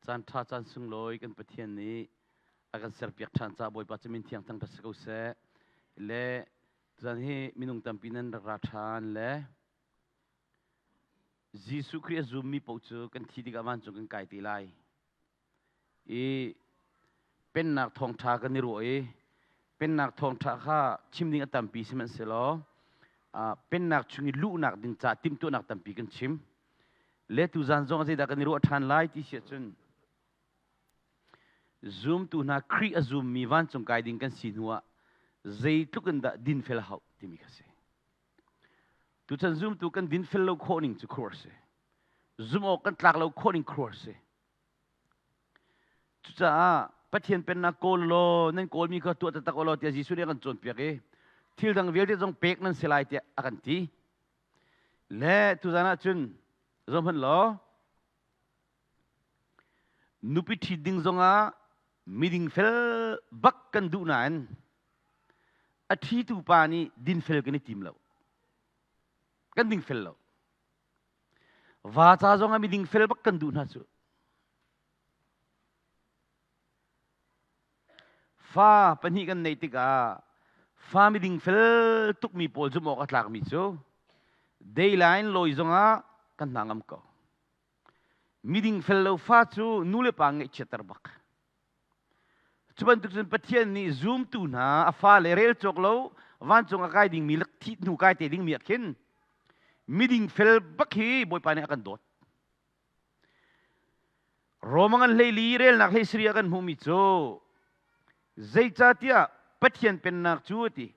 Caan ṭha caan sunglawi kan Pathian nih a kan serpiak ṭhan caah Bawipa cu min thiang thangṭhat si ko seh. Le tuzan hi minung tampi nan rak ra ṭhan le Jesuh Khrih a zummi paoh cu kan thi tikah vancung kan kai te lai. I pennak thawngṭha kan i ruah i pennak thawngṭha kha chim ding a tampi sihmanhsehlaw pennak chung i luhnak ding ca timhtuahnak tampi kan chim. Le tuzan zong zeidah kan i ruah ṭhan lai ti si ahcun zumtu hna Khrih a zummi vancung kai ding kan si hnuah zeitluk in dah dinfel a hauh timi kha si. Tuchan zumtu kan dinfel lo khawh ning cu khuar si. Zumh awk kan tlak lo khawh ning khuar si. Cucaah Pathian pennak kawl law nan kawlmi kha tuah taktak u law tiah Jesuh nih a kan cawnpiak i thil dang vialte zong pek nan si lai tiah a kan ti. Le tuzan ah cun zoh hmanh law nupi ṭhit ding zongah miding fel bak kan duh nain a ṭhitu pa nih dinfel kan i tim lo. Kan dingfel lo. Va ca zongah miding fel bak kan duh hna cu. Fa pahnih kan neih tikah fa miding fel tukmi pawl zumh awk a tlakmi cu dayline lawi zongah kan hna ngam ko. Miding fel lo fa cu nu le pa ngaihchiatter bak. Cu bantuk cun Pathian nih zumtu hna a fale rel cawk lo vancung a kai dingmi thih hnu kai te dingmi ah khin miding fel bak hi Bawipa nih a kan dawt. Roma ngan hleili relnak hlei sari ah kan hmuhmi cu zeicahtiah Pathian pennak cu ti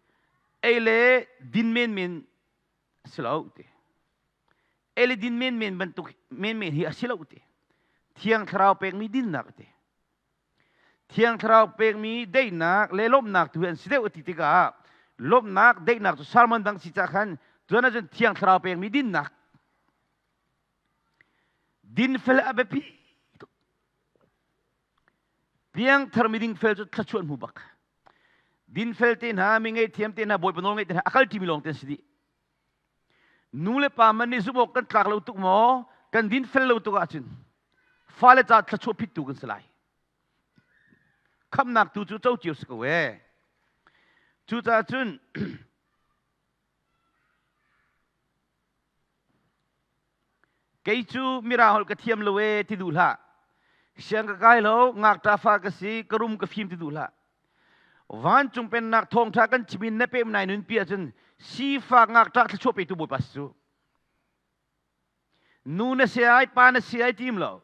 ei le din menmen a si lo ti. Ei le din menmen bantuk menmen hi a si lo ti. Thiang Thlarau pekmi dinnak ti. Thiang Thlarau pekmi daihnak le lawmhnak tu hi an si deuh a ti tikah lawmhnak daihnak cu sermon dang si cah khan tuan ahcun Thiang Thlarau pekmi dinnak dinfel a biapi tuk piangthar mi dingfel cu thluachuah hmu bak dinfel te hna mi ngeihthiam te hna bawipa nawl ngeih te hna a kal ṭimi lawng te an si dih Nu le pa man nih zumh awk kan tlak lo tuk maw? Kan din fel lo tuk ahcun fale ca thluachuah phittu kan si lai. Khamnak tu cu co cio si ko ee. Cucaah cun kei cu mirang holh ka thiam lo ee ti duh hlah. Siang ka kai lo, ngakṭa fa ka si, ka rum ka fim ti duh hlah. Vancung pennak thawngṭha kan chim in na pem nai nunpi ahcun sifak ngakṭah thluachuah petu Bawipa si cu. Nu na si ai, pa na si ai tim lo.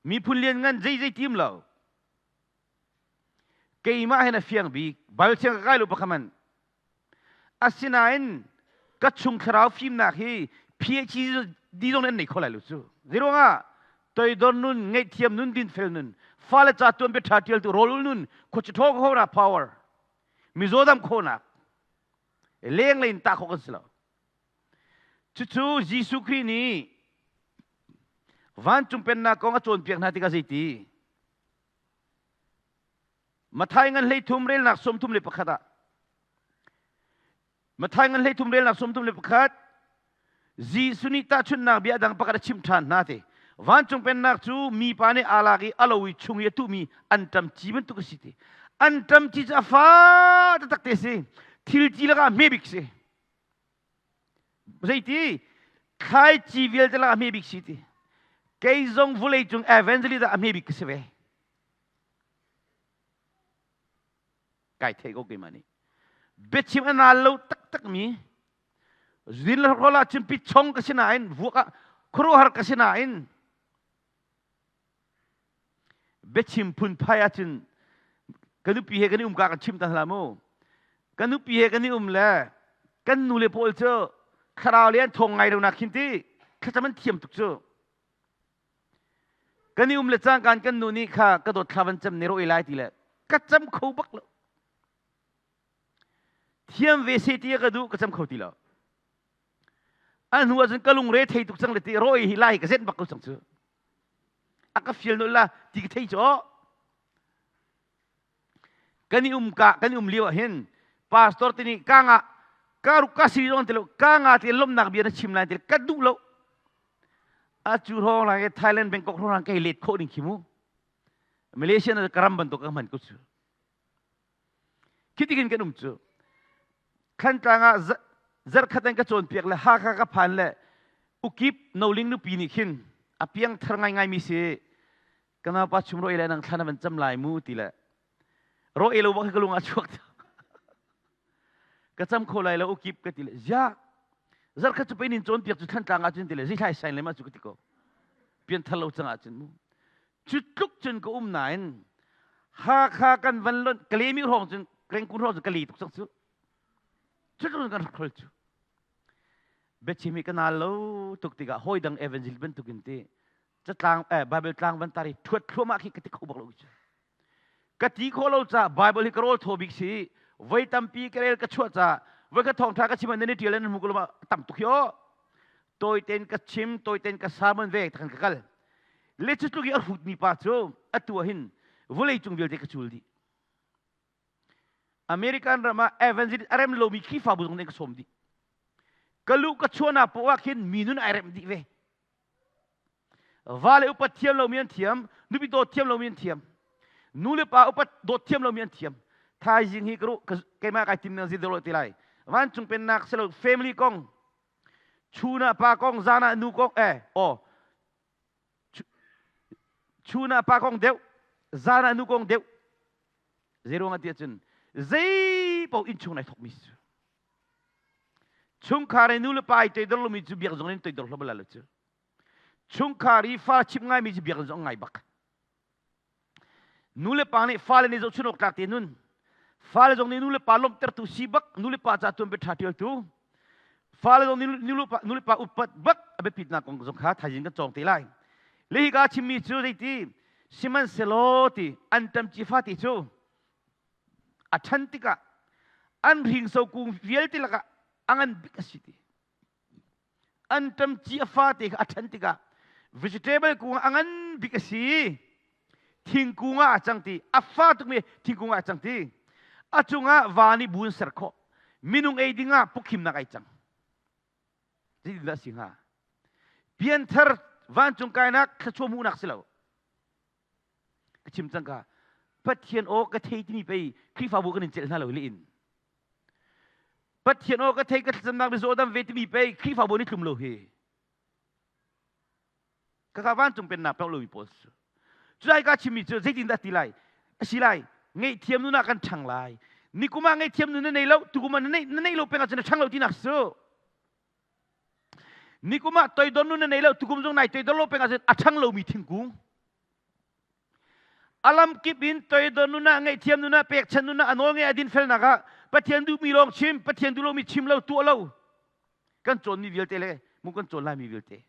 Miphun lian ngan zeizei tim lo. Keimah hin a fiang bik. Bal siang ka kai lo pakhaman. Asinain ka chung thlarau fimnak hi PhD zong nih an nei kho lai lo cu. Zeiruangah toidor nun, ngaihthiam nun, dinfel nun, fale ca tuan bia ṭha ṭialtu rawlul nun, khuaci ṭhaw khawhnak power, mizaw dam khawhnak, lenglei in tah khawh kan si lo. Cucu Jesuh Khrih nih vancung pennak kong a cawnpiak hna tikah zeiti? Mathai ngan 33 relnak 31 ah Mathai ngan 33 relnak 31 Jesuh nih tahchunhnak bia dang pakhat a chimh ṭhan hna te vancung pennak cu mipa nih aa lak i a lo i chung i a tuhmi anṭam ci bantuk a si ti anṭam ci cu a fa taktak te si thil ci lakah hme bik si zeiti thlaici vialte lakah hme bik si ti kei zong vulei cung evangelist ah a hme bik ka si ve Kai thei ko keimah nih. Biachim a nal lo taktak mi zin le hrola cimpi chong ka si nain vuak ah khuaruahhar ka si nain biachim phunphai ahcun ka nupi he kan i um ka kan chim ta hlah mu ka nupi he kan i um le kan nu le pawl cu thlarau le an thawng ngai lo nak khin ti thlacam an thiam tuk cu Kan i um le cangkaan kan nu nih kha ka dawt thla van cem ne ro i lai ti le ka cam kho bak lo. Thiam ve se ti ka duh ka cam kho ti lo. A hnu ahcun ka lungre thei tuk cang le ti ro i hi lai ka zenh bak ko cang cu. A ka fial nul la ti ka thei cu. Kan i um ka kan i um lio ah hin pastor te nih ka nga ka ruk ka si zong ti lo ka nga ti lomnak bia na chim lai ti ka duh lo. A cu hrawng lang Thailand Bangkok hrawng lang kai let khawh ding khi mu. Malaysia na karam bantuk ka hman ko cu. Khi tikin kan um cu. Thlantlang ah zarkhat an ka cawnpiak le Hakha ka phan le ukip noling nupi nih khin a piang thar ngaingai mi si kana pa chum ro le nang thlan van cam lai mu ti le ro e lo bak ka lung a chuak. Ka cam kho lai lo ukip ka ti le zia zarkhat cu peinin cawnpiak cu Thlantlang ah cun ti le zithlai sain le ma cu ka ti ko pian thar lo cang ah cun mu. Cu tluk cun ka um nain Hakha kan van lon Kalemi hrawng cun Rengkun hrawng cun ka li tuk cang cu. Cu tluk kan rak cu biachim hi ka nal lo tuk tikah hawi dang evangel bantukin ti catlang eh Bible tlang van tar i thuat thluahmah khi ka ti kho bak lo cu. Ka ti khawh lo ca Bible hi ka rawl thaw bik si. Voi tampi ka rel ka chuah ca voi ka thawngtha ka chim nan i tial nan hmu ko lo tam tuk hi o. Tawitein ka chim, tawitein ka sermon ve takhan ka kal. Le cu tluk i a hrutmi pa cu atu ah hin vawlei cung vialte ka cul dih. American ram ah evangelist a rem lomi Khrihfabu zong nih ka sawm dih. Ka luh ka chuahnak poah ah khin mi nun ai remh dih ve. Va le upat thiam lomi an thiam, nupi dawt thiam lomi an thiam. Nu le pa upat dawt thiam lomi an thiam. Thaizing hi ka ruh keimah kai tim ning zin deuh ti lai. Vancung pennak silo family kong, chun ah pa kong, zan ah nu kong, eh, oh, chun ah pa kong deuh, zan ah nu kong deuh. Zeiruang ah tiah cun zei paoh innchung nai thawkmi cu. Chungkhar i nu le pa i toidor lomi cu biak zong in toidor hlah bal lo cu. Chungkhar i fa chimh ngaimi cu biak zong ngai bak. Nu le pa nih fale nih zohchun awk tlak te nun. Fale zong nih nu le pa lawmhtertu si bak, nu le pa ca tuan bia ṭha ṭialtu. Fale zong nih nu le pa upat bak a biapitnak kong zong kha thaizing kan cawng te lai. Le hika chimmi cu zeiti sihmanhsehlaw ti an ṭamci fa ti cu a ṭhan tikah an hringso kung vialte lakah a ngan bik a si ti. Anṭam ci a fate kha a ṭhan tikah vegetable kung ah a ngan bik a si. Thingkung ah a cang ti. A fa tukmi thingkung ah a cang ti. A cungah va nih bu an ser khawh. Minung ei dingah pukhimnak ai cang. Zeitindah a si hnga? Pianthar vancung kainak thluachuah hmuhnak si lo. Ka chim cang ka. Pathian aw ka thei timi pei Khrihfabu kan in celh hna lo li in. Pathian aw ka thei ka thlacamnak mizaw dam ve timi pei Khrihfabu nih tlum lo hi. Kaka vancung pennak pek lomi pawl cu. Culai ka chimmi cu zeitindah ti lai? Asi lai, ngaihthiam nun ah kan ṭhang lai. Nikum ah ngaihthiam nun na nei lo, tukum ah na neih lo peng ahcun na ṭhang lo tinak su. Nikum ah toidor nun na nei lo, tukum zong nai toidor lo peng ahcun a ṭhang lomi thingkung. A lamkip in toidor nun ah, ngaihthiam nun ah, pekchanh nun ah, a nawl ngeih a dinfelnak ah Pathian duhmi lawng chim, Pathian duh lomi chim lo, tuah lo. Kan cawnmi vialte le mu kan cawn laimi vialte.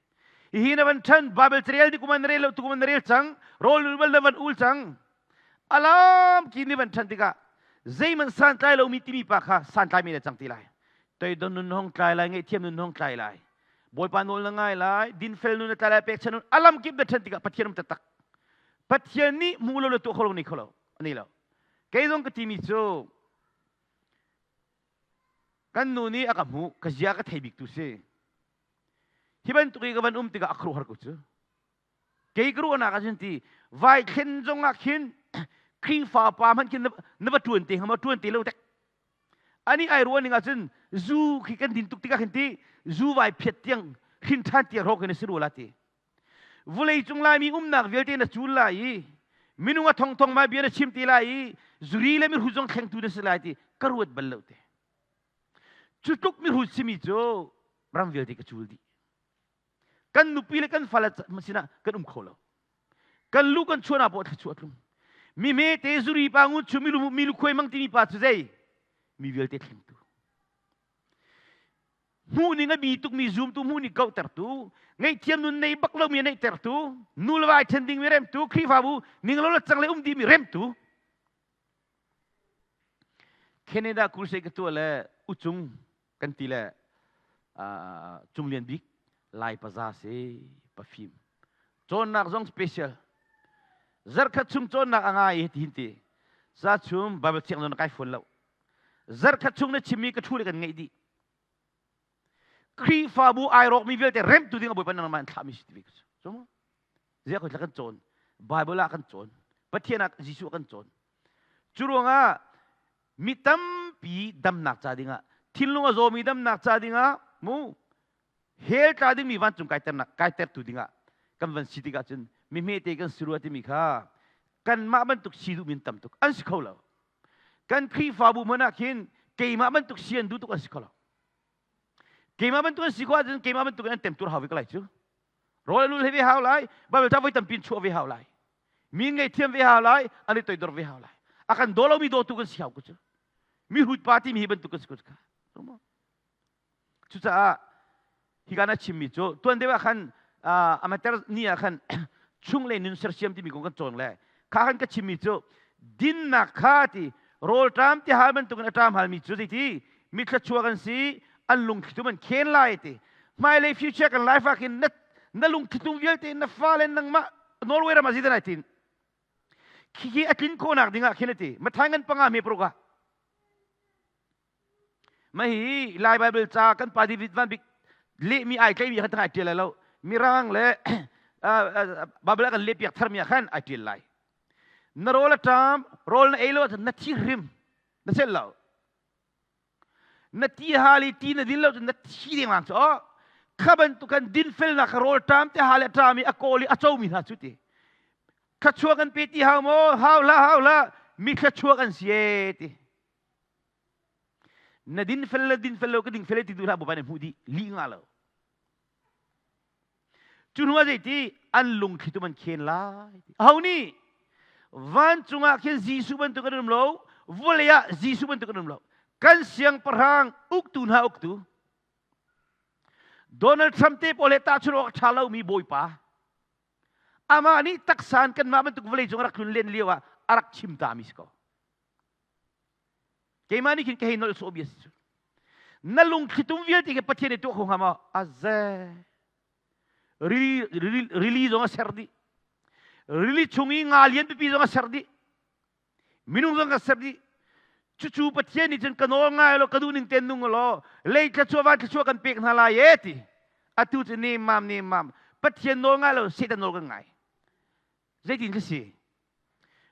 Hihi na van ṭhan, Bible carel ni kum ah na rel lo, tukum ah na rel cang, rawl ul bal na van ul cang. A lamki ni van ṭhan tikah zeihmanh santlai lomi timi pa kha santlaimi na cang ti lai. Toidor nun hong tlai lai, ngaihthiam nun hong tlai lai. Bawipa nawl na ngai lai, dinfel nun na tlai lai, pekchanh nun a lamkip na ṭhan tikah Pathian um taktak. Pathian nih hmu lo le tuah kho lo ni kho lo, ani lo. Kei zong ka timi cu kan nu nih a ka hmuh, ka zia ka thei bik tu si. Hi bantuk i ka van um tikah a khuaruahhar ko cu. Kei ka ruahnak ah cun ti vai thlen zong ah khin Khrihfa pa hmanh khin na va ṭuan te hnga maw ṭuan te lo dek. Ani ai ruah ning ahcun zu khi kan din tuk tikah khin ti zu vai phiat tiang hrin ṭhan tiang hrawk in a si rua la ti. Vulei cung Laimi umnak vialte na cul lai i minung a thongthong ma bia na chim te lai i zuri le mihrut zong thlengtu na si lai ti ka ruat bal lo te. Cu tluk mihrut simi cu ram vialte ka cul dih. Kan nupi le kan fale sinah kan um kho lo. Kan lu kan chuan ah poh thluachuah tlung. Mi me te zuri pa ngun chu milu milu khuai mang timi pa cu zei mi vialte thlengtu. Hmuh ning a bi tukmi zumtu hmuh ning kauhtertu, ngaihthiam nun nei bak lomi a neihtertu, nu le vai ṭhen dingmi remtu, Khrihfabu ning lo le cang le um dihmi remtu. Canada crusade ka tuah le uchung kan ti le Cung Lian Bik Lai paza si pafim cawnnak zong special zarkhat chung cawnnak a ngai hi ti ti za chum Bible thiang zong na kai fawn lo zarkhat chung na chimmi ka thu le kan ngeih dih. Khrihfabu ai rawkmi vialte remtu ding a Bawipa nangmah in thlahmi si ti ve cu. Ziah ko kan cawn. Bible ah kan cawn. Pathian ah Jesuh kan cawn. Cu ruangah mi tampi damnak ca dingah thinlung a zawmi damnak ca dingah mu hell tla dingmi vancung kaiternak kaitertu dingah kan van si tikah cun mi hmete kan si rua timi kha kanmah bantuk si duhmi tam tuk an si kho lo. Kan Khrihfabu hmanh ah khin keimah bantuk si an duh tuk an si kho lo. Keimah bantuk an si ko ahcun keimah bantuk in an temtur hau ve ko lai cu. Rawl an ul ve hau lai, Bible ca voi tampi in chuah ve hau lai. Mi ngaihthiam ve hau lai, an i toidor ve hau lai. A kan daw lomi dawtu kan si hau ko cu. Mi hrut pa timi hi bantuk kan si ko cu. Cucaah hika na chimmi cu tuan deuh ah khan amater ni ah khan chunglei nun sersiam timi kong kan cawn le kha khan ka chimmi cu dinnak kha ti rawlṭam ti hal bantukin a ṭam halmi cu zeiti mi thluachuak an si an lungthlitum an khen lai ti hmailei future kan life ah khin na na lungthlitum vialte na fale nangmah Norway ram ah zeidah nai tin khi a tlin khawhnak ding ah khin a ti Matthai ngan panga me paruk ah Mah hi Lai Baibal ca kan pa David Van Bik lehmi ai tleimi khan ai ṭial lai lo. Mirang le Baibal a kan lehpiak tharmi ah khan ai ṭial lai. Na rawl a ṭam, rawl na ei lo ahcun na thi hrim, na celh lo. Na ti hal i ti na din lo cun na thi dengmang cu. Oh, kha bantuk kan dinfelnak kha rawl ṭam te hal le ṭam i a kawl i a comi hna cu ti. Thluachuah kan pe ti hau maw? Hau hlah, hau hlah. Mi thluachuah kan si ee ti. Na din fel le din fel lo ka ding fel ti duh hlah bawipa nih hmuh dih lih nga lo. Cu hnu ah zeiti an lungthli tum an khen lai. Aho nih vancung ah khin Jesuh bantuk an um lo, vawlei ah Jesuh bantuk an um lo. Kan siangpahrang uktu hna uktu Donald Trump te pawl he tahchunh awk a ṭha lomi bawipa amah nih taksa in kanmah bantuk vawlei cung a rak tlun len lio ah a rak chim tami si ko. Keimah nih khin ka hei nolh sawh bia si cu. Na lungthlitum vialte khi Pathian nih tuah kho hnga maw? Aze. Rili, rili, rili zong a ser dih. Rili chung i nga lian pipi zong a ser dih. Minung zong a ser dih. Cucu Pathian nih cun ka nawl ngai lo, ka duh ning ten nung law, lei thluachuah van thluachuah kan pek hna lai e ti. Atu cu nemmam nemmam. Pathian nawl ngai lo, Satan nawl kan ngai. Zeitin ka si?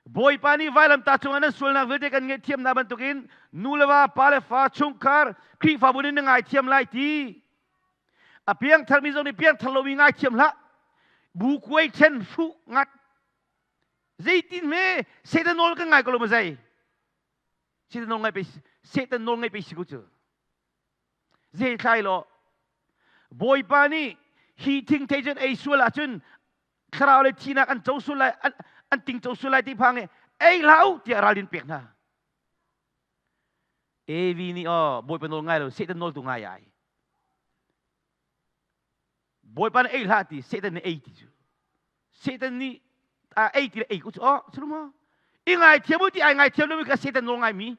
Bawipa nih vailamtah cungah nan sualnak vialte kan ngaihthiamnak bantukin nu le va, pa le fa, chungkhar, Khrihfabu nih na ngaithiam lai ti. A piangtharmi zong nih piangthar lomi ngaithiam hlah. Bu kuai ṭhen hruh ngat. Zeitin hme Satan nawl kan ngai ko lo ma zei? Satan nawl ngai pe Satan nawl ngai pe si ko cu. Zei thlai law Bawipa nih hi thingthei cun ei sual ahcun thlarau le thinak an co sual lai an ting co sual lai ti phang i ei hlah u tiah ralrin pek hna. Evi nih aw Bawipa nawl ngai lo Satan nawl tu ngai ai. Bawipa nih ei hlah ti Satan nih ei ti cu. Satan nih a ei ti le ei ku cu aw sulu ma. I ngai thiam u ti ai ngai thiam lo mi kha Satan nawl ngai mi.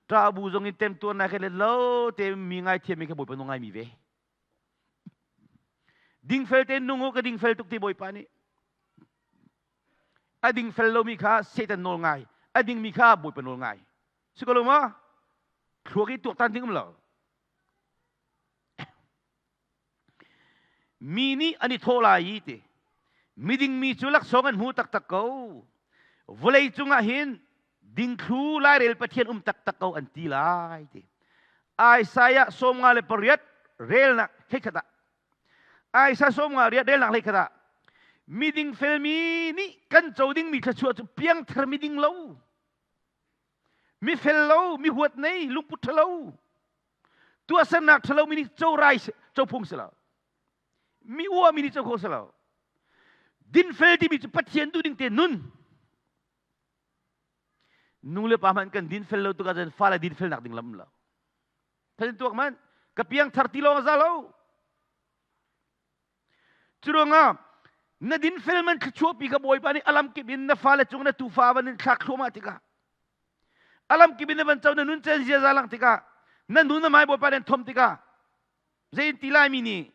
Ṭah bu zong in temtuarnak he le lo te mi ngaithiam mi kha Bawipa nawl ngai mi ve. Dingfel tein nung u ka dingfel tuk ti Bawipa nih. A dingfel lomi kha Satan nawl ngai, a dingmi kha Bawipa nawl ngai. Si ko lo maw? Thluak i tuaktan ding um lo. Mi nih an i thawh lai i ti. Miding mi cu laksawng an hmu taktak ko. Vawlei cungah hin dingthlu lairel Pathian um taktak ko an ti lai ti. Isaiah 58 relnak hleikhat ah Isaiah 58 relnak hleikhat ah miding felmi nih kan co dingmi thluachuah cu piangthar miding lo mi fel lo mi huat nei lungput ṭhalo tuahsernak ṭhalo mi nih co rai co phung si lo mi ua mi nih co kho si lo dinfel timi cu Pathian duh ding te nun nu le pa hmanh kan dinfel lo tuk ahcun fale dinfelnak ding lam lo thain tuak man ka piang thar ti lawng a za lo curuangah na dinfel man thluachuahpi ka bawipa nih alam kip in na fale cung na tufa van in thlak thluahmah tikah alam kip in na van co na nun cen ziaza lang tikah na nu na mai bawipa nih an thom tikah zein ti lai mi nih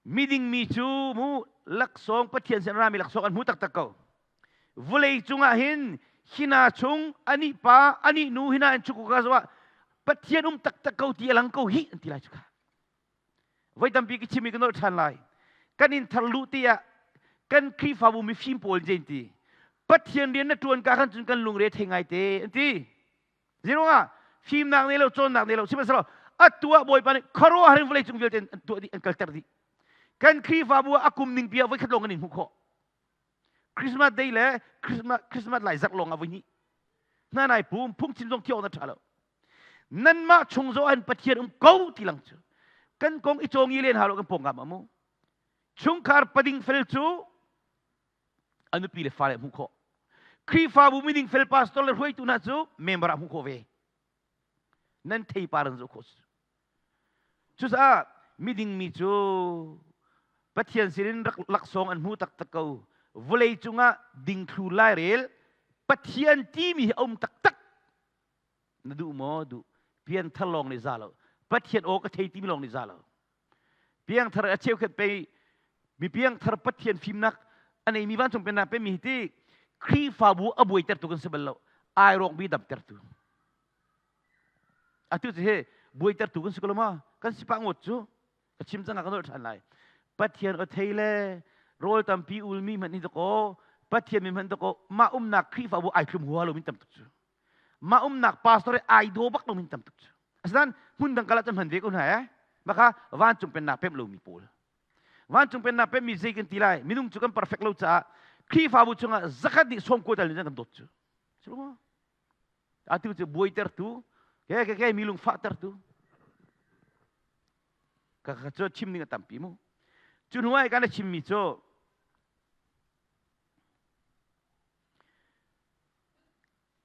miding mi cu mu laksawng Pathian sin rami laksawng an hmu taktak ko vulei cungah hin hina chung ani pa ani nu hina in chuku ka zoah. Pathian um taktak ko ti a lang ko hi an ti lai cu kha. Voi tampi ka chim i ka nolh ṭhan lai. Kan in thar luh ti ah kan Khrihfabu mifim pawl jen ti. Pathian rian na ṭuan ka khan cun kan lungre thei ngai te an ti. Zeiruangah fimnak nei lo cawnnak nei lo sihmanhsehlaw atu ah Bawipa nih khuaruahhar in vawlei cung vialte an tuah dih an kalter dih. Kan Khrihfabu ah a kum ning pi ah voikhat lawng kan in hmuh khawh. Christmas day le Christmas, Christmas lai zarh lawng ah voi hnih. Hna nai pum phungchim zong thiawk na ṭha lo. Nanmah chung zo an Pathian um ko ti lang cu. Kan kong i cawngi len halo kan pawngkam amu. Chungkhar pading fel cu a nupi le fale hmuh khawh. Khrihfabu miding fel pastor le hruaitu hna cu member ah hmuh khawh ve. Nan theipar an zoh khawh. Cucaah miding mi cu Pathian sinin rak laksawng an hmu taktak ko. Vawlei cungah dingthlu lairel Pathian timi hi a um taktak. Na duh maw? Duh. Pianthar lawng nih za lo. Pathian aw ka thei timi lawng nih za lo. Piangthar a cheukhat pei mi piangthar Pathian fimnak a neimi vancung pennak pemi hi ti Khrihfabu a buaitertu kan si bal lo. Ai rawkmi damtertu. Atu cu he buaitertu kan si ko lo ma? Kan si pah ngawt cu. Ka chim cang ah ka nolh ṭhan lai. Pathian aw thei le rawl tampi ulmi hmanh hi dakaw Pathian mi hmanh dakaw mah umnak Khrihfabu ai thlum hua lo min tam tuk cu. Mah umnak pastor ai daw bak lo min tam tuk cu. Asinain hmun dang kal ah cun hman ve ko hna eh. Maka vancung pennak pemh lomi pawl. Vancung pennak pemmi zei kan ti lai? Minung cu kan perfect lo caah Khrihfabu chungah zakhat nih sawmkua tal nih kan dawt cu. Atu cu buaitertu, ke ke ke mi lungfahtertu. Ka ka cu chim ding a tampi mu. Cu hnu ah kan chimmi cu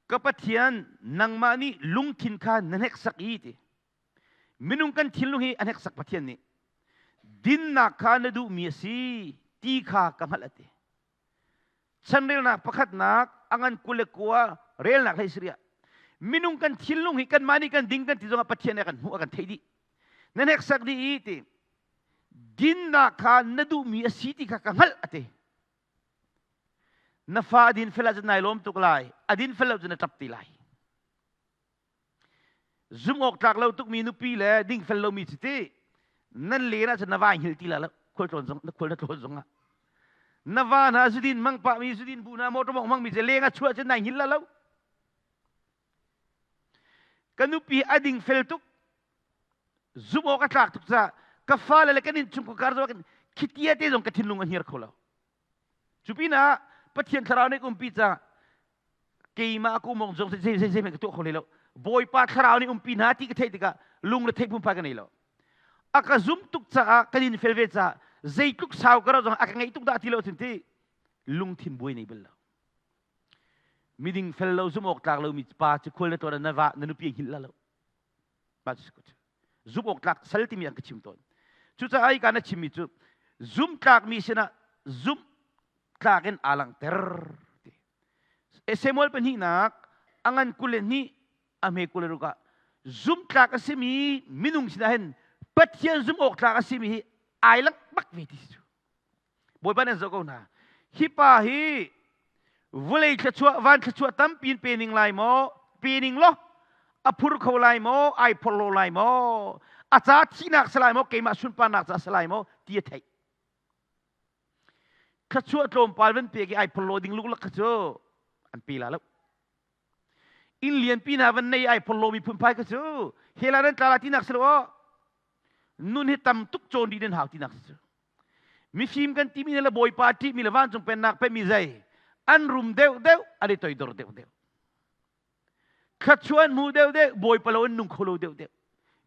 ka Pathian nangmah nih lungthin kha na hneksak i ti. Minung kan thinlung hi a hneksak Pathian nih. Dinnak kha na duhmi a si ti kha ka hngalh a ti. Chanrelnak pakhatnak a ngan 29 relnak hlei sariah minung kan thinlung hi kanmah nih kan ding kan ti zongah Pathian nih a kan hmuh a kan theih dih. Na hneksak dih i ti dinnak kha na duhmi a si ti kha ka hngalh a ti. Na fa a din fel ahcun nai lawm tuk lai, a din fel lo cun na ṭap ti lai. Zumh awk tlak lo tukmi nupi le dingfel lomi cu ti nan len ahcun na vai hngilh ti la lo khualtlawn zong na khual na tlawn zongah na va hna zudin mang pahmi zudin bu hna motor mong hmangmi cu leng a chuah cun nai hngilh la lo ka nupi a dingfel tuk zumh awk a tlak tuk caah ka fale le kan innchung kar zong khitia te zong ka thinlung a hniar kho lo Cu pinah Pathian thlarau nih umpi ca keimah ka umong zong zei zei zei ka tuah kho hlei lo. Bawipa thlarau nih umpi hna ti ka theih tikah lung le theih phunphai ka nei lo. A ka zum tuk caah kan in fel ve caah zeitluk sau ka rauh zong a ka ngeih tuk dah ti lo cun ti lungthin buai nei bal lo. Miding fel lo zum awk tlak lomi pa cu khual na tuan na va na nupi hngilh la lo. Zumh awk tlak sal timi an ka chim tawn. Cucaah hika na chimmi cu zumh tlakmi sinah zumh tlak in aa langhter ti. Samuel pahnihnak a ngan 22 a hme 26 ah zumh tlak a simi minung sinah hin Pathian zumh awk tlak a simi hi ai langh bak ve ti cu. Bawipa nan zoh ko hna. Hi pa hi vawlei thluachuah van thluachuah tampi in pe ning lai maw? Pe ning law a phur kho lai maw? Ai phorhlaw lai maw? A ca thihnak si lai maw? Keimah sunparnak ca si lai maw? Ti a theih. Thluachuah tlawmpal van pek i ai phorhlaw ding luklak kha cu an pe la lo. Inn lianpi hna van nei ai phorhlaw mi phunphai kha cu hela nan tla la tinak si lo aw. Nun hi tam tuk cawn dih nan hau tinak si cu. Mifim kan timi le Bawipa ṭihmi le vancung pennak pemi zei an rum deuhdeuh an i toidor deuhdeuh. Thluachuah an hmu deuhdeuh Bawipa lo an nung kho lo deuhdeuh.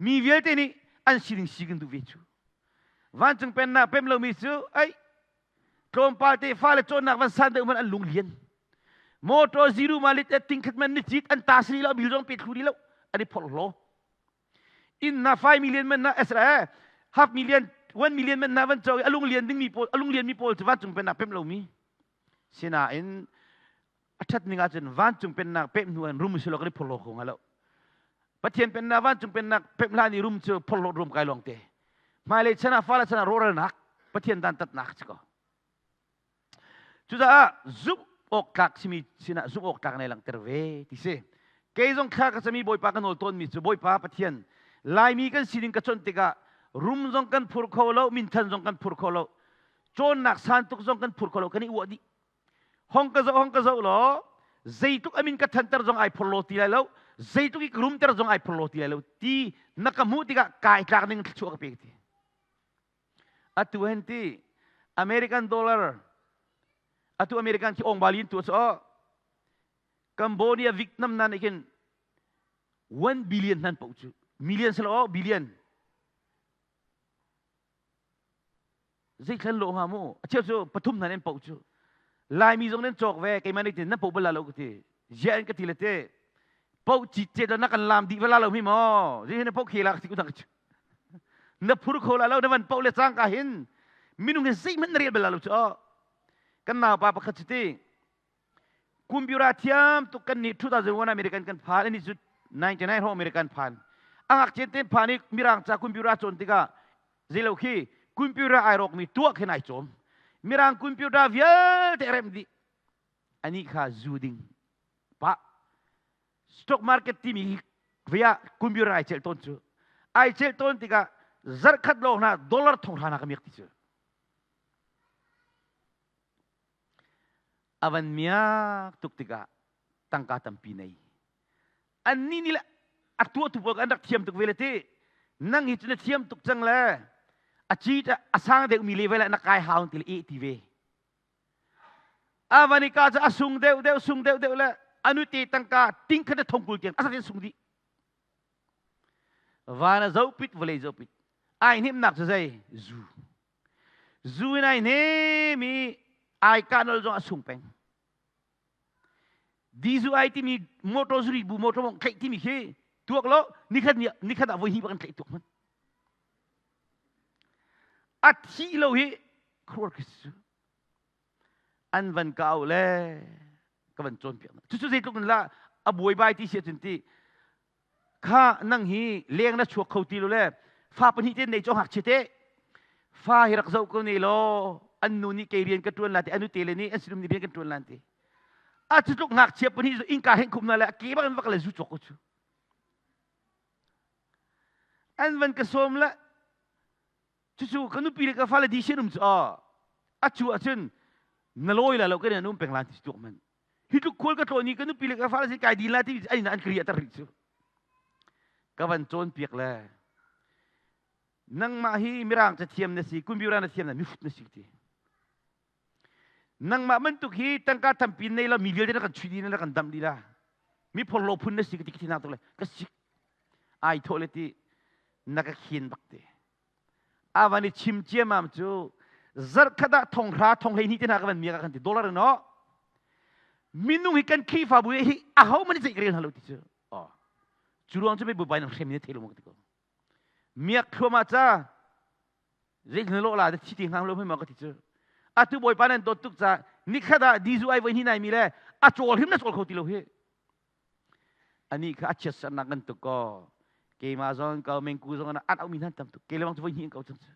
Mi vialte nih an sining si kan duh ve cu. Vancung pennak pem lomi cu ai tlawmpal te fale cawnnak van san deuh man an lung lian. Motor zero ma lit ting khat man ni cit an ta sini lo bil zong pe thlu di lo an i phorhlaw. Inn na 5 million man na esra half million 1 million man na van caw i a lung lian dingmi pawl a lung lian mi pawl cu vancung pennak pemh lomi sinain a ṭhat ning ahcun vancung pennak pemh hnu in rum silo kan i phorhlaw kho hnga lo Pathian pennak vancung pennak pemh hlan i rum cu phorhlawt rum kai lawng te hmailei chan ah fale chan ah rawhralnak Pathian dantatnak si ko Cucaah zumh awk tlak simi sinah zumh awk tlak nei langhter ve ti si. Kei zong thla ka cami Bawipa ka nawl tawnmi cu Bawipa Pathian Laimi kan sining ka chawnh tikah rum zong kan phur kho lo, minthan zong kan phur kho lo, cawnnak san tuk zong kan phur kho lo, kan i uah dih. Hong ka zoh, hong ka zoh law zeitluk amin ka thanter zong ai phor lo ti lai lo, zeitluk i ka rumter zong ai phor lo ti lai lo ti na ka hmuh tikah kai tlak ning thluachuah ka pe ti. Atu hen ti American dollar atu American khi ong balin tu cho Cambodia Vietnam nan khin 1 billion nan po cu million selo billion zeithlan lo hnga mu a cheu cu pathum nan in po cu Laimi zong nan cawk ve keimah nih tin nan po bal lo ka ti zia in ka ti le te po ci ce na kan lam dih vala lo mi maw zi hin po khela ka ti ku dang na phur kho la lo na van po le cang ka hin minung hi zeihmanh na rel bal lo cu kan nau pa pakhat cu ti Computer thiam tuk kan nih 2001 American kan phan ani cu 99 ho American phan angak chen ten phan i mirang ca computer cawn tikah zeilo khi computer ai rawk mi tuah khin ai cawm mirang computer vialte rem dih ani kha zu ding pa stock market timi via computer ai cel ton cu ai cel ton tikah zarkhat lawng na dollar thong hra na ka miak ti cu A van miak tuk tikah tangka tampi nei. Annih nih le a tuahtu pawl an rak thiam tuk ve le ti. Nang hi cu na thiam tuk cang le a ci a sang deuhmi level ah na kai hau ti le eh ti ve. A van i ka cu a sung deuh deuh sung deuh deuh le anu te tangka ting khat le thongkul tiang a zatin sung dih. Van a zohpit vawlei zohpit. Ai hnemnak cu zei? Zu. Zu in ai hnem i ai kah nol zong a sung peng. Dizu ai timi motor zuri bu motor mong tlaih timi khi tuak lo nikhat ni nikhat ah voi hnih bak an tlaih tuak man. A thi lo hi khuar khi su. An van ka au le ka van cawnpiak. Cucu zeitluk in lah a buaibai ti si ahcun ti kha nang hi leng na chuak kho ti lo le fa pahnih te nei cu ngakchia te fa hi rak zoh ko ne law an nu nih kei rian ka ṭuan la ti anu te le nih an sinum nih rian kan ṭuan lan ti a cu tluk ngakchia pahnih cu innka heng khum na le a ke bak in vak le zu cawk ko cu an van ka sawm le cucu ka nupi le ka fale di sin um cu a cu ahcun na lawi la lo kan in um peng lan ti tuak man hi tluk khual ka tlawn i ka nupi le ka fale sin kai din la ti ai na an kri tar rih cu ka van cawn piak le nangmah hi mirang ca thiam na si computer na thiam na mifut na si ti Nangmah bantuk hi tangka tampi nei lo mi vialte na kan chuih dih na kan damh dih la. Mi phorhlaw phun na si ka ti ka thi nak tuk le ka sik ai thawh le ti na ka khin bak te. Avan i chim ciamam cu zarkhat ah thong hra thong hlei hnih te hna ka van miak ah kan ti dollar in aw minung hi kan Khrihfabu hi aho man zeih ka rel hna lo ti cu aw cu ruang cu mei bu bai nang hrem ni thei lo mo ka ti ko miak thluamah ca Zeitlin lawh la thi ti hngang lo hmai ma ka ti cu. Atu Bawipa nan dawt tuk ca nikhat ah dizu ai voi hnih nai mi le a cawl hrim na cawl kho ti lo hi. Ani kha a chiat sernak kan tuk ko. Keimah zong ko mengku zong an an mi nan tam tuk. Ke le bang cu voi hnih ko cang cu.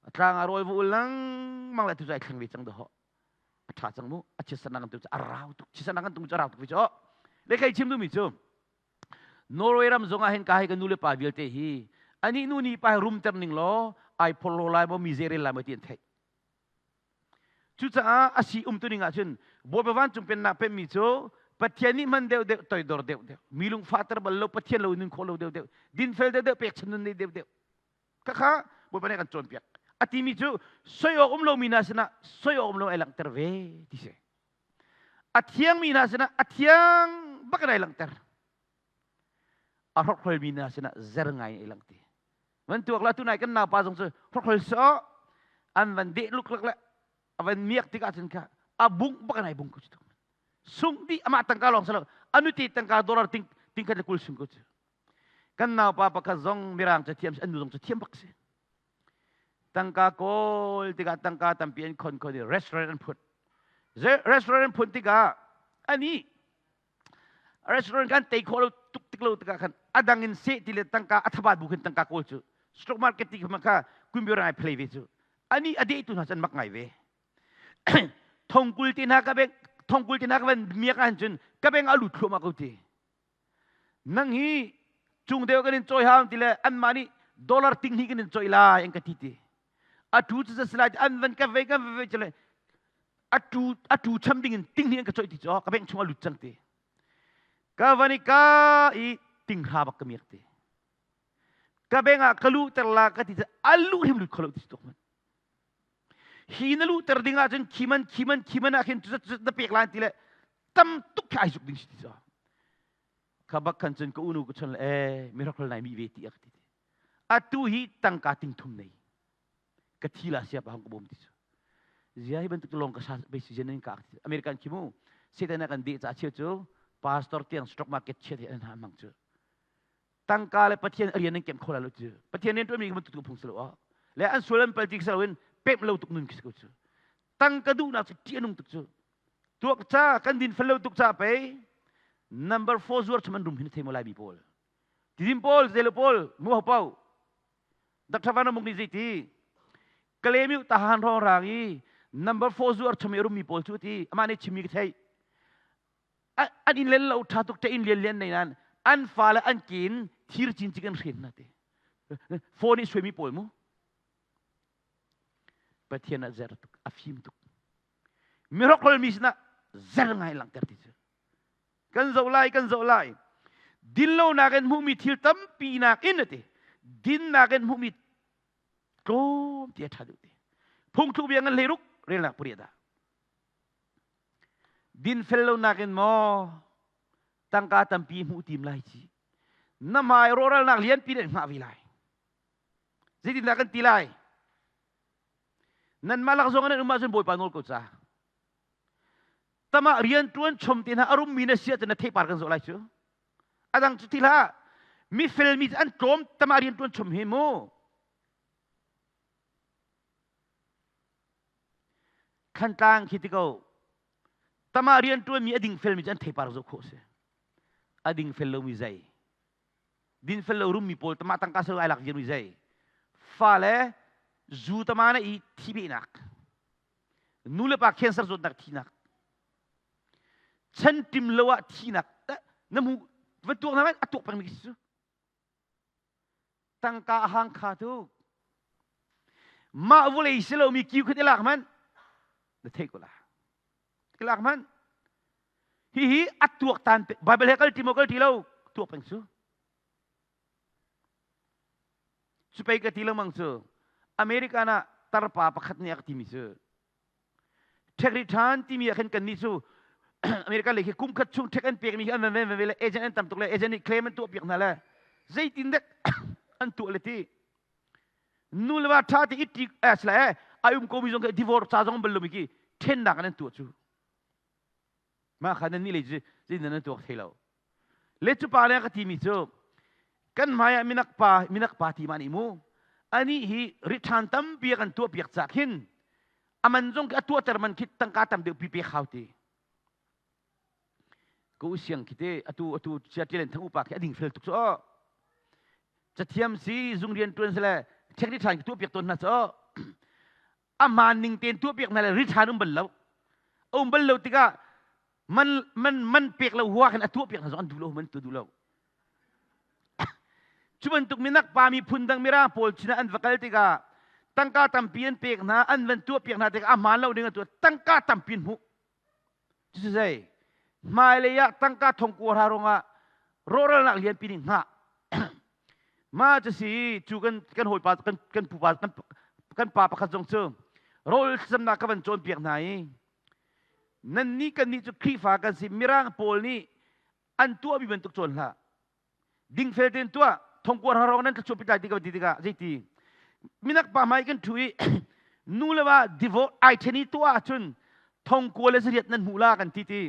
A tlang a rawl vu lengmang le tu cu ai thleng ve cang dah. A tha cang mu. A chiat sernak kan tuk cu a rau tuk. Chiat sernak kan tuk cu a rau tuk ve cu. Le kai chim duhmi cu Norway ram zongah hin ka hi ka nu le pa vialte hi anih nu nih pa hi rumter ning law ai phorhlaw lai maw mi zei rel lai maw ti an theih. Cucaah a si um tuning ahcun Bawipa vancung pennak pemmi cu Pathian nih hman deuh deuh toidor deuh deuh mi lungfahter bal lo Pathian lo nun khawh lo deuh deuh dinfel deuh deuh pekchan nun nei deuh deuh khakha Bawipa nih kan cawnpiak a timi cu soi awk um lomi hna sinah soi awk um lo ai langhter ve ti si A thiangmi hna sinah a thiang bak in ai langhter. A hrokhrolmi hna sinah zer ngai in ai langh ti. Van tuak la tunai kan naupa zong cu hrokhrol sawh an van deh luklak le a van miak tikah cun kha a bung bak in ai bung ko cu. Sung dih amah tangka lawng silo anu te tangka dollar ting tingkhat le kul sung ko cu. Kan naupa pakhat zong mirang ca thiam an nu zong cu thiam bak si. Tangka kawl tikah tangka tampi an khon khon i restaurant an phut. Restaurant an phun tikah ani restaurant kan tei khawh lo tuk tik lo tikah khan a dang in seh ti le tangka a thabat bu khin tangka kawl cu stock market ti kha kumbior ai play ve cu ani a deh tu hna cun mak ngai ve thongkul te hna ka beng thongkul te hna ka van miak ahcun ka beng a lut thluahmah ko ti. Nang hi cung deuh kan in cawi hau ti le anmah nih dollar ting hnih kan in cawih lai an ka ti ti. Atu cu si lai an van ka ve kan ve ve le atu atu cham ding in ting hnih an ka cawih ti cu ka bank chung a lut cang ti. Ka van i ka i ting hra bak ka miak ti. Ka bank ah ka luh ter la ka ti a luh hrim lut kho lo ti tuk man. Hi na luh ter ding ahcun khi man khi man khi man ah khin cu na pek lai ti le tam tuk khi ai zuk ding si ti cu. Kha bak khan cun ka unu ka chon le e miracle nai mi ve ti a ka ti. Atu hi tangka ting thum nei. Ka thi la sia pa hong ka bawm ti cu. Zia hi bantuk lawng ka sa be si jen in ka ti. American khi mu Satan kan de cha cheu cu pastor tiang stock market chiat hi an ha mang cu. Tangka le Pathian rian an kem kho la lo cu. Pathian rian tuan mi bantuk tu phung si lo a. Le an sual an pal ti si loin pem lo tuk nun khi si ko cu. Tangka duhnak cu ṭih a nung tuk cu. Tuak ca kan din fel lo tuk ca pei number 4 zuar chum an rum hin thei mo lai mi pawl. Tidim pawl zelo pawl mu ho pau. Dr. Van Muk nih zeiti Kalemiu tahan rong rang i number 4 zuar chum i rum mi pawl cu ti amah nih chimmi ka theih. An in len lo tha tuk te in lian lian nei nan an fa le an kin thir cin cik an hren na ti. Phone i suai mi pawl mu. Pathian a zer tuk a fim tuk. Miracle mi sinah zer ngai langhter ti cu. Kan zoh lai kan zoh lai. Dinlonak in hmuhmi thil tampi nak in ati. Dinnak in hmuhmi tlawm ti a ṭha deuh ti. Phungthluk bia ngan hleiruk relnak pariat ah. Dinfel lonak in maw tangka tampi hmuh tim lai ci. Na hmai rawhralnak lianpi nih hngah ve lai. Zeitindah kan ti lai? Nanmah lak zong nan um ahcun Bawipa nawl ko ca. Tamah rian ṭuan chom te hna a rummi na si ahcun na theipar kan zawh lai cu. A dang cu ti hlah. Mi felmi cu an tlawm tamah rian ṭuan chom hi mu. Thantlang khi ti ko. Tamah rian ṭuanmi a ding felmi cu an theipar zawh khawh si. A ding fel lomi zei. Dinfel lo rummi pawl tama tangka sel ai lak viarmi zei fale zu tama na i thi behnak nu le pa cancer zawtnak thinak chan tim lo ah thinak na mu va tuak na a tuak peng mi su tangka a hang kha tu mah vulei si lo mi kiu khat i lak man na thei ko la lak hmanh hihi a tuaktan Bible he kal ti maw kal ti lo tuak peng cu cu pei ka ti lengmang cu American ah tarpa pakhat nih a ka timi cu tax return timi ah khan kan nih cu American lei khi kum khat chung tax an pekmi khi an van van le agent an tam tuk le agent nih claim an tuah piak hna le zeitin dek an tuah le ti nu le va ṭha te i ṭi as le ai um komi zong khi divorce ca zong bal lomi khi ṭhennak an tuah cu mah kha nan nih lei cu zeitin nan tuak thei lo le cu pa le ka timi cu kan hmai ah minak pa minak pa ti ma nih mu ani hi return tampi kan tuah piak ca khin aman zong khi a tuahter man khi tangka tam deuh pi pe khau ti Ka u siang khi te atu atu sia tilen thang upa khi a ding fel tuk cu cathiam si zung rian tuan sile check ri than tuah piak tawn hna cu a man ning tein tuah piak hna le ri than um bal lo um bal lo tikah man man man pek lo hua khin a tuah piak hna zong an duh lo man tu duh lo Cu bantuk minak pa miphun dang mirang pawl sinah an va kal tikah tangka tampi an pek hna, an van tuahpiak hna tikah a hmaan lo ding an tuah, tangka tampi an hmuh. Cucu zei? Hmailei ah tangka thongkua hra ruangah rawhralnak lianpi nih hngah. Mah cu si cu kan kan hawipa kan kan pupa kan kan pa pakhat zong cu rawl thlacamnak ka van cawnpiak hna i nannih kannih cu Khrihfa kan si mirang pawl nih an tuahmi bantuk cawn hlah dingfel tein tuah thongkuar harong nan thlachuah pitlai ti ka ti tikah zeiti minak pa hmai kan thu i nu le va divorce ai then i tuah ahcun thongkua le zariat nan hmuh la kan ti ti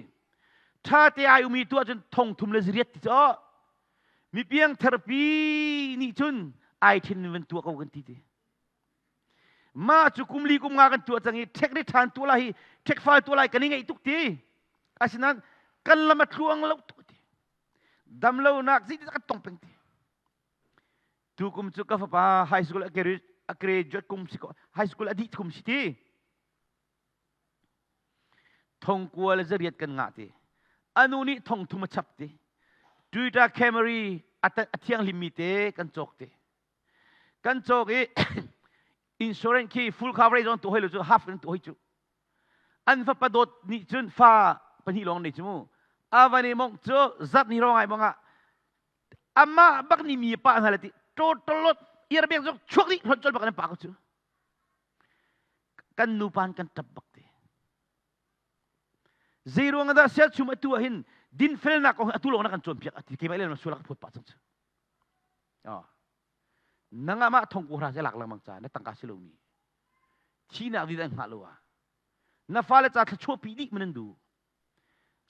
tha te ai umi tuah cun thong thum le zariat ti cu mi piang therpi nih cun ai then van tuah ko kan ti ti mah cu kum li kum nga kan tuah cang i ṭhek ri ṭhan tuah lai hi ṭhek fal tuah lai kan i ngaih tuk ti asinain kan lam a tluang lo tuk ti damlonak zeitin kan tong peng ti tu kum cu ka fapa high school a graduate kum si ko high school a dih kum si ti thongkua le zariat kan ngah ti anu nih thong thum a chap ti. Toyota Camry a thianghlimmi te kan cawk te. Kan cawk i insurance khi full coverage on tu hoi lo cu half kan tu hoi cu. An fapa dawt nih cun fa pahnih lawng nei cu mu. Avan i mong cu zat ni ro ngai mong ah amah bak ni mi pa hna le ti total lot iarbek zong chuak dih hlon chol bak an pa ko cu. Kan nu pan kan tap bak te. Zei ruang dah sialchum atu ah hin dinfelnak kong atu lawng na kan cawnpiak ati keimah le sual ka phut pah cang cu. Nangah mah thong ko hra se lak lengmang ca na tangka si lomi. Thinak di an hngah lo ah. Na fale ca thluachuah pi dih man an du.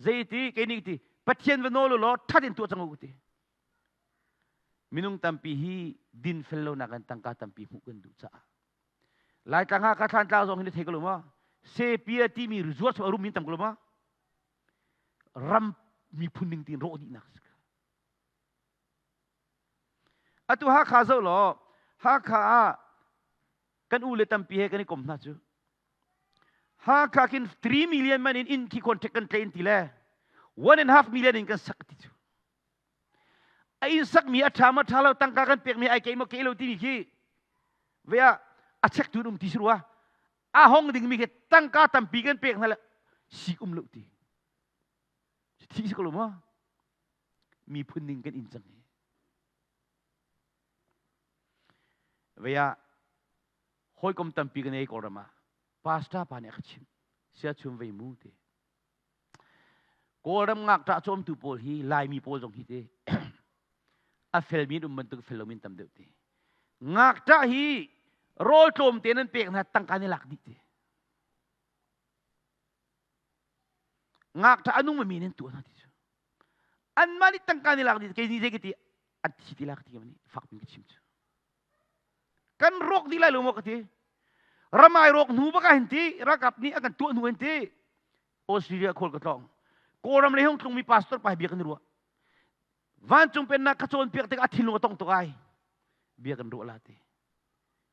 Zei ti kei nih ti Pathian va nawl law that in tuah cang u ti. Minung tampi hi dinfel lo nak in tangka tampi hmuh kan duh caah Laitlang ah ka thlantlang zong hi na thei ko lo maw? Sepia timi resort a rum in tam ko lo maw? Ram miphun ning tin rawh dihnak si. Atu Hakha zoh law Hakha ah kan u le tampi he kan i kom hna cu. Hakha khin 3 million man in inn khi contract kan tlein ti le 1.5 million in kan sak ti cu. A inn sakmi a ṭha maw ṭha lo tangka kan pekmi ai keih maw keih lo timi khi ve ah a chektu an um ti si rua a hong dingmi khi tangka tampi kan pek hna le sik um lo ti thi si ko lo maw miphun ning kan in cang hi ve ah hawikom tampi kan ei kawlram ah pastor pa nih a ka chimh sia chum vei mu ti Kawlram ngakṭah cawmtu pawl hi Laimi pawl zong hi te a felmi an um bantuk fel lomi an tam deuh te. Ngakṭah hi rawl tlawm te nan pek hna tangka ni lak dih te. Ngakṭah a nung mi nan tuah hna ti cu. Anmah nih tangka ni lak dih kei ni zei ka ti an thi ti la ka ti ka fak pin ka chim cu. Kan rawk dih lai lo maw ka ti. Ramai rawk hnu bak ah hin ti ralkap nih a kan tuah hnu hin ti Australia khual ka tlawng. Kawlram le hung tlungmi pastor pa bia kan i ruah. Vancung pennak ka cawnpiak tikah a thinlung a tong tuk ai. Bia kan ruah la ti.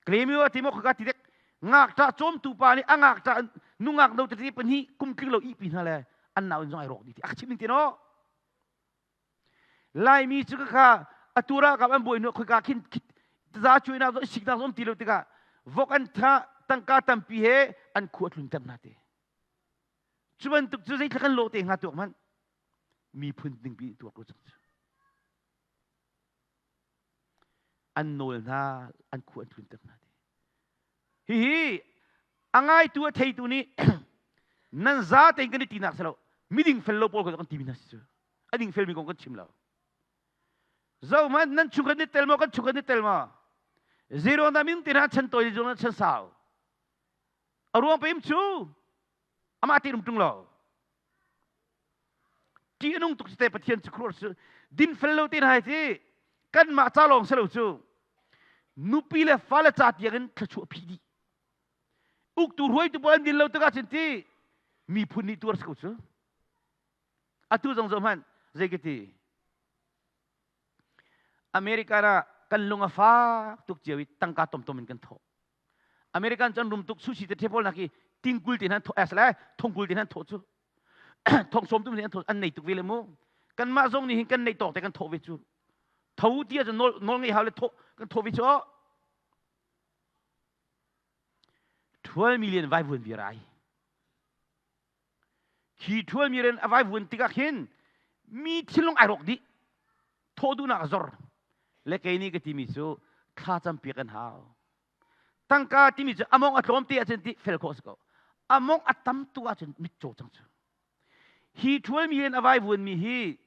Klemi wa ti maw ka ti dek ngakṭah cawmtu pa nih a ngakṭah nungak no tete pahnih kum tling lo ihpi hna le an nau in zong ai rawk dih ti. A ka chim ning ti no. Laimi cu kha atu ralkap an buai hnu khoika khin za cuainak zong siknak zong um ti lo tikah vok an tha tangka tampi he an khu a tlunter hna te. Cu bantuk cu zeitluk kan lawh te hnga tuak hmanh miphun dingpi tuak ko cang cu. An nawl hna an khu an tlunter hna te. Hihi a ngaitu a theitu nih nan za tein kan i tinak si lo miding fel lo pawl kan timi hna si cu a ding felmi kong kan chim lo zo man nan chung kan i tel maw kan chung kan i tel maw zero na min te na chan toi zong na chan sau a ruang pe im cu amah te um tung lo ṭih a nung tuk te Pathian cu khuaruah cu dinfel lo te hna hi kanmah ca lawng si lo cu nupi le fale ca tiang in thluachuah phih dih uktu hruaitu pawl an din lo tikah cun ti miphun nih tuar si ko cu atu zong zoh hmanh zei ka ti America ah kan lung a fak tuk cio i tangka tomtom in kan thawh American cu an rum tuk sushi te the pawl nak i tingkul te nan thawh as le thongkul te nan thawh cu thong sawm tum an thawh an nei tuk ve le mu kanmah zong nih hin kan nei tawk te kan thawh ve cu tho ti ahcun nawl nawl ngei hau le thawh kan thawh ve cu 12 million vaivuan viar ai Khi ṭhualmi rian a vaivuan tikah khin mi thinlung ai rawk dih. Thawh duhnak a zor. Le kei nih ka timi cu thla campiak an hau. Tangka timi cu a mong a tlawm te ahcun ti fel khawh a si ko. A mong a tam tu ahcun mitcaw cang cu. Hi ṭhualmi rian a vaivuanmi hi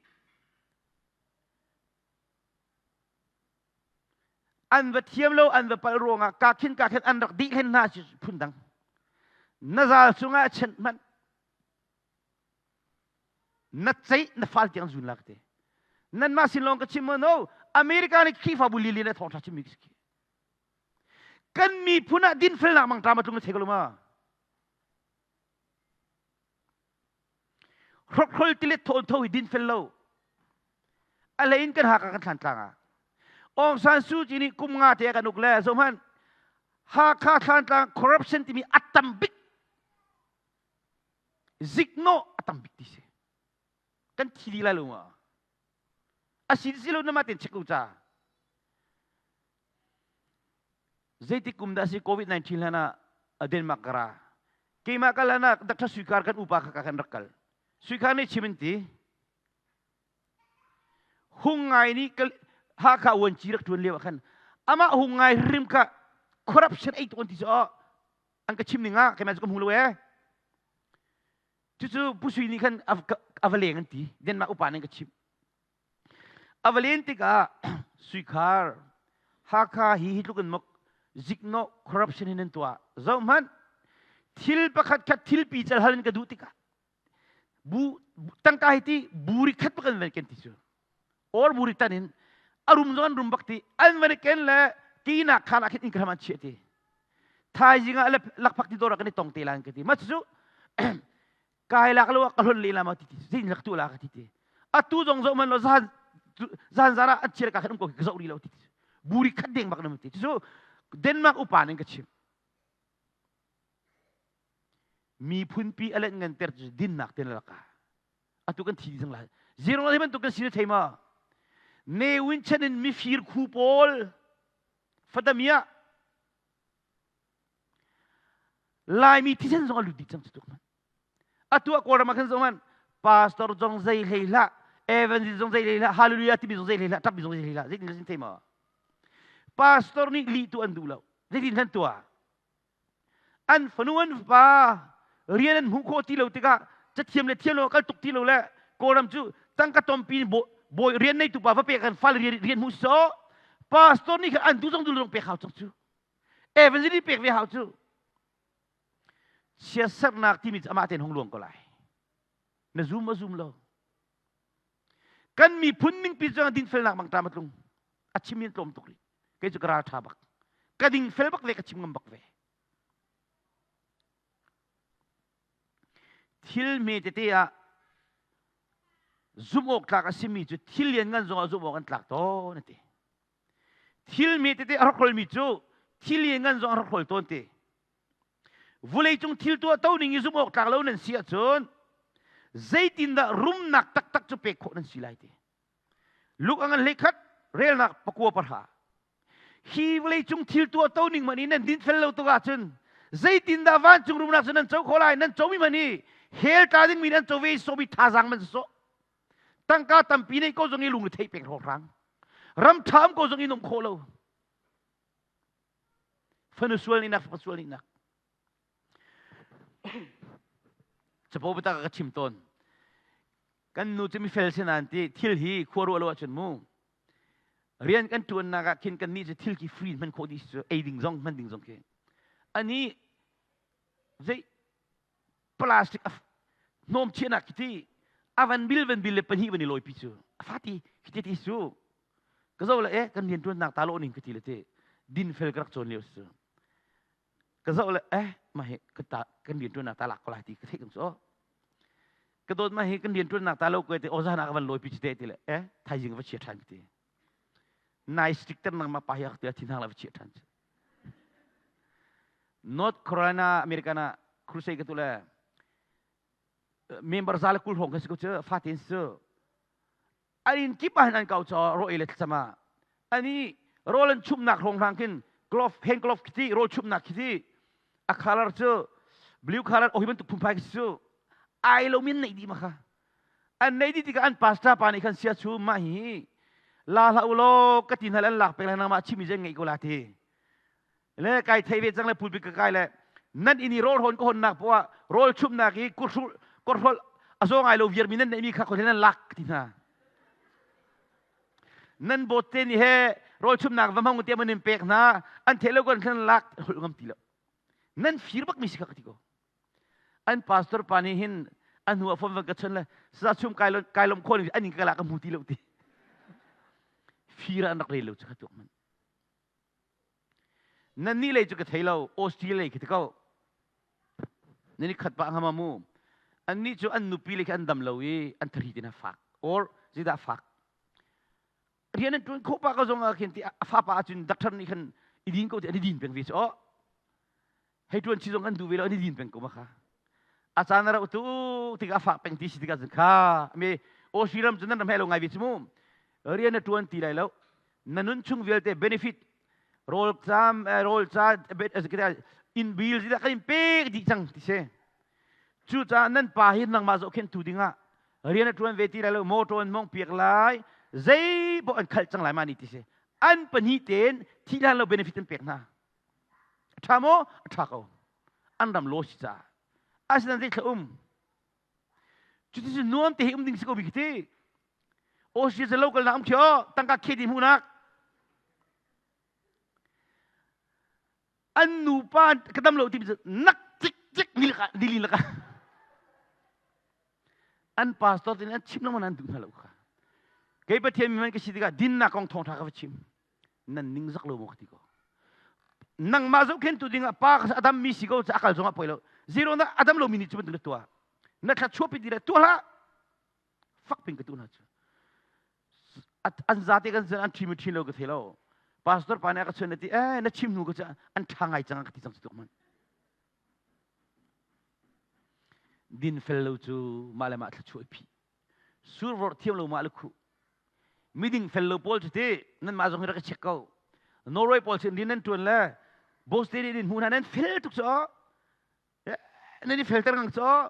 An va thiam lo, an va palh ruangah ka khin ka khin an rak dih hlen hna cu phundang. Na zal cungah chenh hmanh. Na ceih na fal tiang zun lak te. Nanmah sin lawng ka chim maw no? America nih Khrihfabu lili le thawngṭha chimmi ka si. Kan miphun ah dinfelnak mangṭam a tlung na thei ko lo ma? Hrokhrol tilet thawn tho hi dinfel lo. A hlei in kan Hakha kan Thlantlang ah. Aung San Suu Kyi nih kum nga te a kan uk le zohhmanh Hakha Thlantlang corruption timi a tam bik ziknawh a tam bik ti si. Kan thi dih lai lo ma? A si si lo na mah ten check ko ca. Zeitik kum dah si COVID-19 hlan ah Denmark ka ra. Keimah kal hlan ah Dr. Suikar kan upa kha kan rak kal. Suikar nih chim in ti. Hung ngai nih Hakha uanci rak ṭuan lio ah khan amah hung ngai hrim kha corruption ei tawn ti cu an ka chim ning ah keimah cu ka hmu lo ee. Cucu Pu Sui nih khan a va leng an ti. Denmark upa nih an ka chimh. A va len tikah Suikhar Hakha hi hi tluk in mok ziknawh corruption in an tuah. Zohhmanh thil pakhat khat thilpi cal hal in ka duh tikah bu tangka hi ti buri khat bak an van ken ti cu or buri tan in a rum zong an rum bak ti an van ken le tinak khan ah khin in ka hram an chiah ti thaizing ah lakphak ti dawr ah kan i tong te lan ka ti ma cu kai lak lo ka hlon le la ma ti ti zin lak tu la ka ti ti atu zong zo man lo zan zan zara an chiah ka khan um ko ka zo ri lo ti ti buri khat deng bak na ti cu Denmark upa ning ka chim miphunpi a let nganter cu dinnak te na laka atu kan thi cang lai zero hi bantuk kan si na thei ma Ne Win chan in mifir khu pawl Fadamia Laimi thisen zong a lut dih cang cu tuk man atu ah Kawlram ah khan zong man pastor zong zei hlei hlah evangelist zong zei hlei hlah hallelujah timi zong zei hlei hlah ṭapmi zong zei hlei hlah zeitin kan thei ma pastor nih lih tu an duh lo zeitin kan tuah An fanu an fapa rian an hmuh khawh ti lo tikah cathiam le thiam lo kal tuk ti lo le Kawlram cu tangka tompi bawi rian neitu pa va pek kan fale rian rian hmuh so pastor nih khan an duh zong duh lo pek hau cang cu evangelist pek ve hau cu siasernak timi cu amah tein hung luang ko lai na zum ma zum lo kan miphun ningpi cu dinfelnak mangṭam a tlung a chim in tlawm tuk rih kei cu ka ral ṭha bak ka dingfel bak ve ka chim ngam bak ve thil hme tete ah zumh awk tlak a simi cu thil lian ngan zongah zumh awk an tlak tawn a ti thil hme tete a hrokhrolmi cu thil lian ngan zong a hrokhrol tawn ti Vuleicung thil tuah to ning i zumh awk tlak lo nan si ahcun zeitindah rumnak taktak cu pek khawh nan si lai ti. Luke a ngan hleikhat relnak pakua pahra. Hi vawleicung thil tuah to ning man i nan dinfel lo tuk ahcun zeitindah vancung rumnak cu nan co khawh lai nan comi man hi hell tla dingmi nan co ve i sawmi thazaang man sawh. Tangka tampi neih ko zong i lung i theih peng hrawkhrang. Ram ṭha um ko zong i um khawh lo. Fanu sual nih nak fapa sual nih nak. Capo biatak ka chim tawn. Kan nu cu mifel si nain ti thil hi khua ruah lo ahcun mu. Rian kan ṭuannak ah khin kan nih cu thil khi free hman khawh dih cu ei ding zong hman ding zong khi. Ani zei plastic hnawm chiahnak khi ti avan bil van bil le pahnih van i lawipi cu a fati khi ti ti cu ka zo le eh kan rian ṭuannak ta lo ning ka ti le ti din fel ka rak cawn lio cu ka zoh le eh mah hi ka ta kan rian ṭuannak ta lak ko lai ti ka theih tung cu ka dawt mah hi kan rian ṭuannak ta lo ko ti ozan ah ka van lawipi cu te ti le eh thaizing va chia ṭhan ka ti nai stick ter nang ma pa hi ak ti thin hang la va chia ṭhan cu North Carolina American ah crusade ka tu le member za le kul hrawng kan si ko cu fatin su an inn kip ah hin an kau caw raw ei le thlacam ah ani rawl an chumnak hrawng hrang khin glove hand glove khi ti rawl chumnak khi ti a color cu blue color ohi bantuk phunphai khi cu ai lo min neih dih ma kha an neih dih tikah an pastor pa nih khan sia chu mah hi la hlah u law ka ti hna le an lak pek lai nangmah chim mi zen ngeih ko la ti le kai thei ve cang le pulpit ka kai le nan inn i rawl hawn ka hawnnak poah rawl chumnak i kurhrul korhrol a zaw ngai lo viar mi nan neihmi kha khual nan lak ti hna nan bawt te nih he rawl chumnak va hmang te man in pek hna an the lo kan khan lak hul ngam ti lo nan fir bak mi si kha ka ti ko an pastor pa nih hin a hnu ah phone van ka chon le sa chum kai lom kai lom khon an in ka la ka mu ti lo ti fir an rak rel lo chu kha tuk man Nannih lei cu ka thei lo, Australia lei khi ti ko. Nan i khat pah hnga ma mu. Annih cu an nupi le khi an dam lo i an thari tin a fak. Or zeidah a fak? Rian an ṭuan khawh pah ko zong ah khin ti a fa pa ahcun doctor nih khan i din ko ti an i din peng ve cu oh. Hei ṭuan chi zong an duh ve lo an i din peng ko ma kha. A caan a rauh tu tikah a fak peng ti si tikah cun kha mi Australia ram cu nan ram he lo ngai ve cu mu. Rian na ṭuan ti lai lo. Na nun chung vialte benefit rawl caam rawl ca inn bil ti kan in pek dih cang ti si. Cucaah nan pa hi nangmah zohkhenhtu dingah rian a ṭuan ve ti lai lo, motor an mong piak lai, zei paoh an khalh cang lai ma ni ti si. An pahnih tein thih hlan lo benefit an pek hna. A ṭha maw? A ṭha ko. An ram law si caah. Asinain zeithla um? Cuticun nuam te hi um ding si ko mi khi ti. Austria local nak um khio tangka khe di hmuhnak. An nupa ka dam lo ti nak cik cik nili laka. An pastor tin an chim lengmang an duh hna lo kha. Kei Pathian mi man ka si tikah dinnak kong thawngṭha ka va chim. Nan ning zak lo maw ka ti ko. Nangmah zohkhentu dingah pa ka adam mi si ko ca akal zongah poi lo. Zero na adam lo mi nih cu bantuk na tuah. Na thla chuapi ti le tuah hlah. Fak ping ka tu hna cu. An zate kan an ṭhi mi ṭhi lo ka thei lo. Pastor pa nih a ka chun na ti eh na chim hnu ka cu an ṭha ngai cang ka ti cang cu tuk man. Din fel lo cu mah le mah thluachuah i phih. Survorh thiam lo mah le khuh. Miding fel lo pawl cu ti nanmah zong hi rak i check ko. Norway pawl sin rian nan ṭuan le boss te nih hmu hna nan fel tuk cu nan i felter ngang cu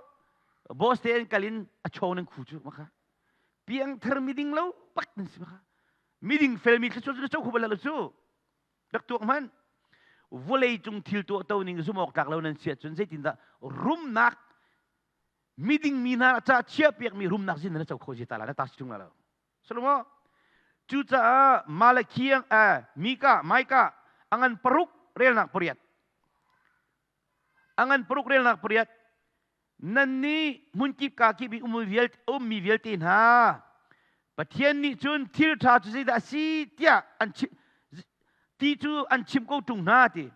boss te an kal in a chaw nan khu cu maka piangthar miding lo pak nan si maka miding felmi thluachuah cu na co kho bal lo cu rak tuak hmanh vawlei cung thil tuah to ning zum awk tlak lo nan si ahcun zeitindah rumnak miding mi hna ca chiahpiakmi rumnak zin na co kho zia ta la na ta si tung la lo Salomo cucaah Malakhi Mika Micah angan paruk relnak pariat angan paruk relnak pariat nannih hmunkip ka kip i ummi vialte hna Pathian nih cun thil ṭha cu zeidah a si tiah an chim ti cu an chimh ko ṭung hna ti.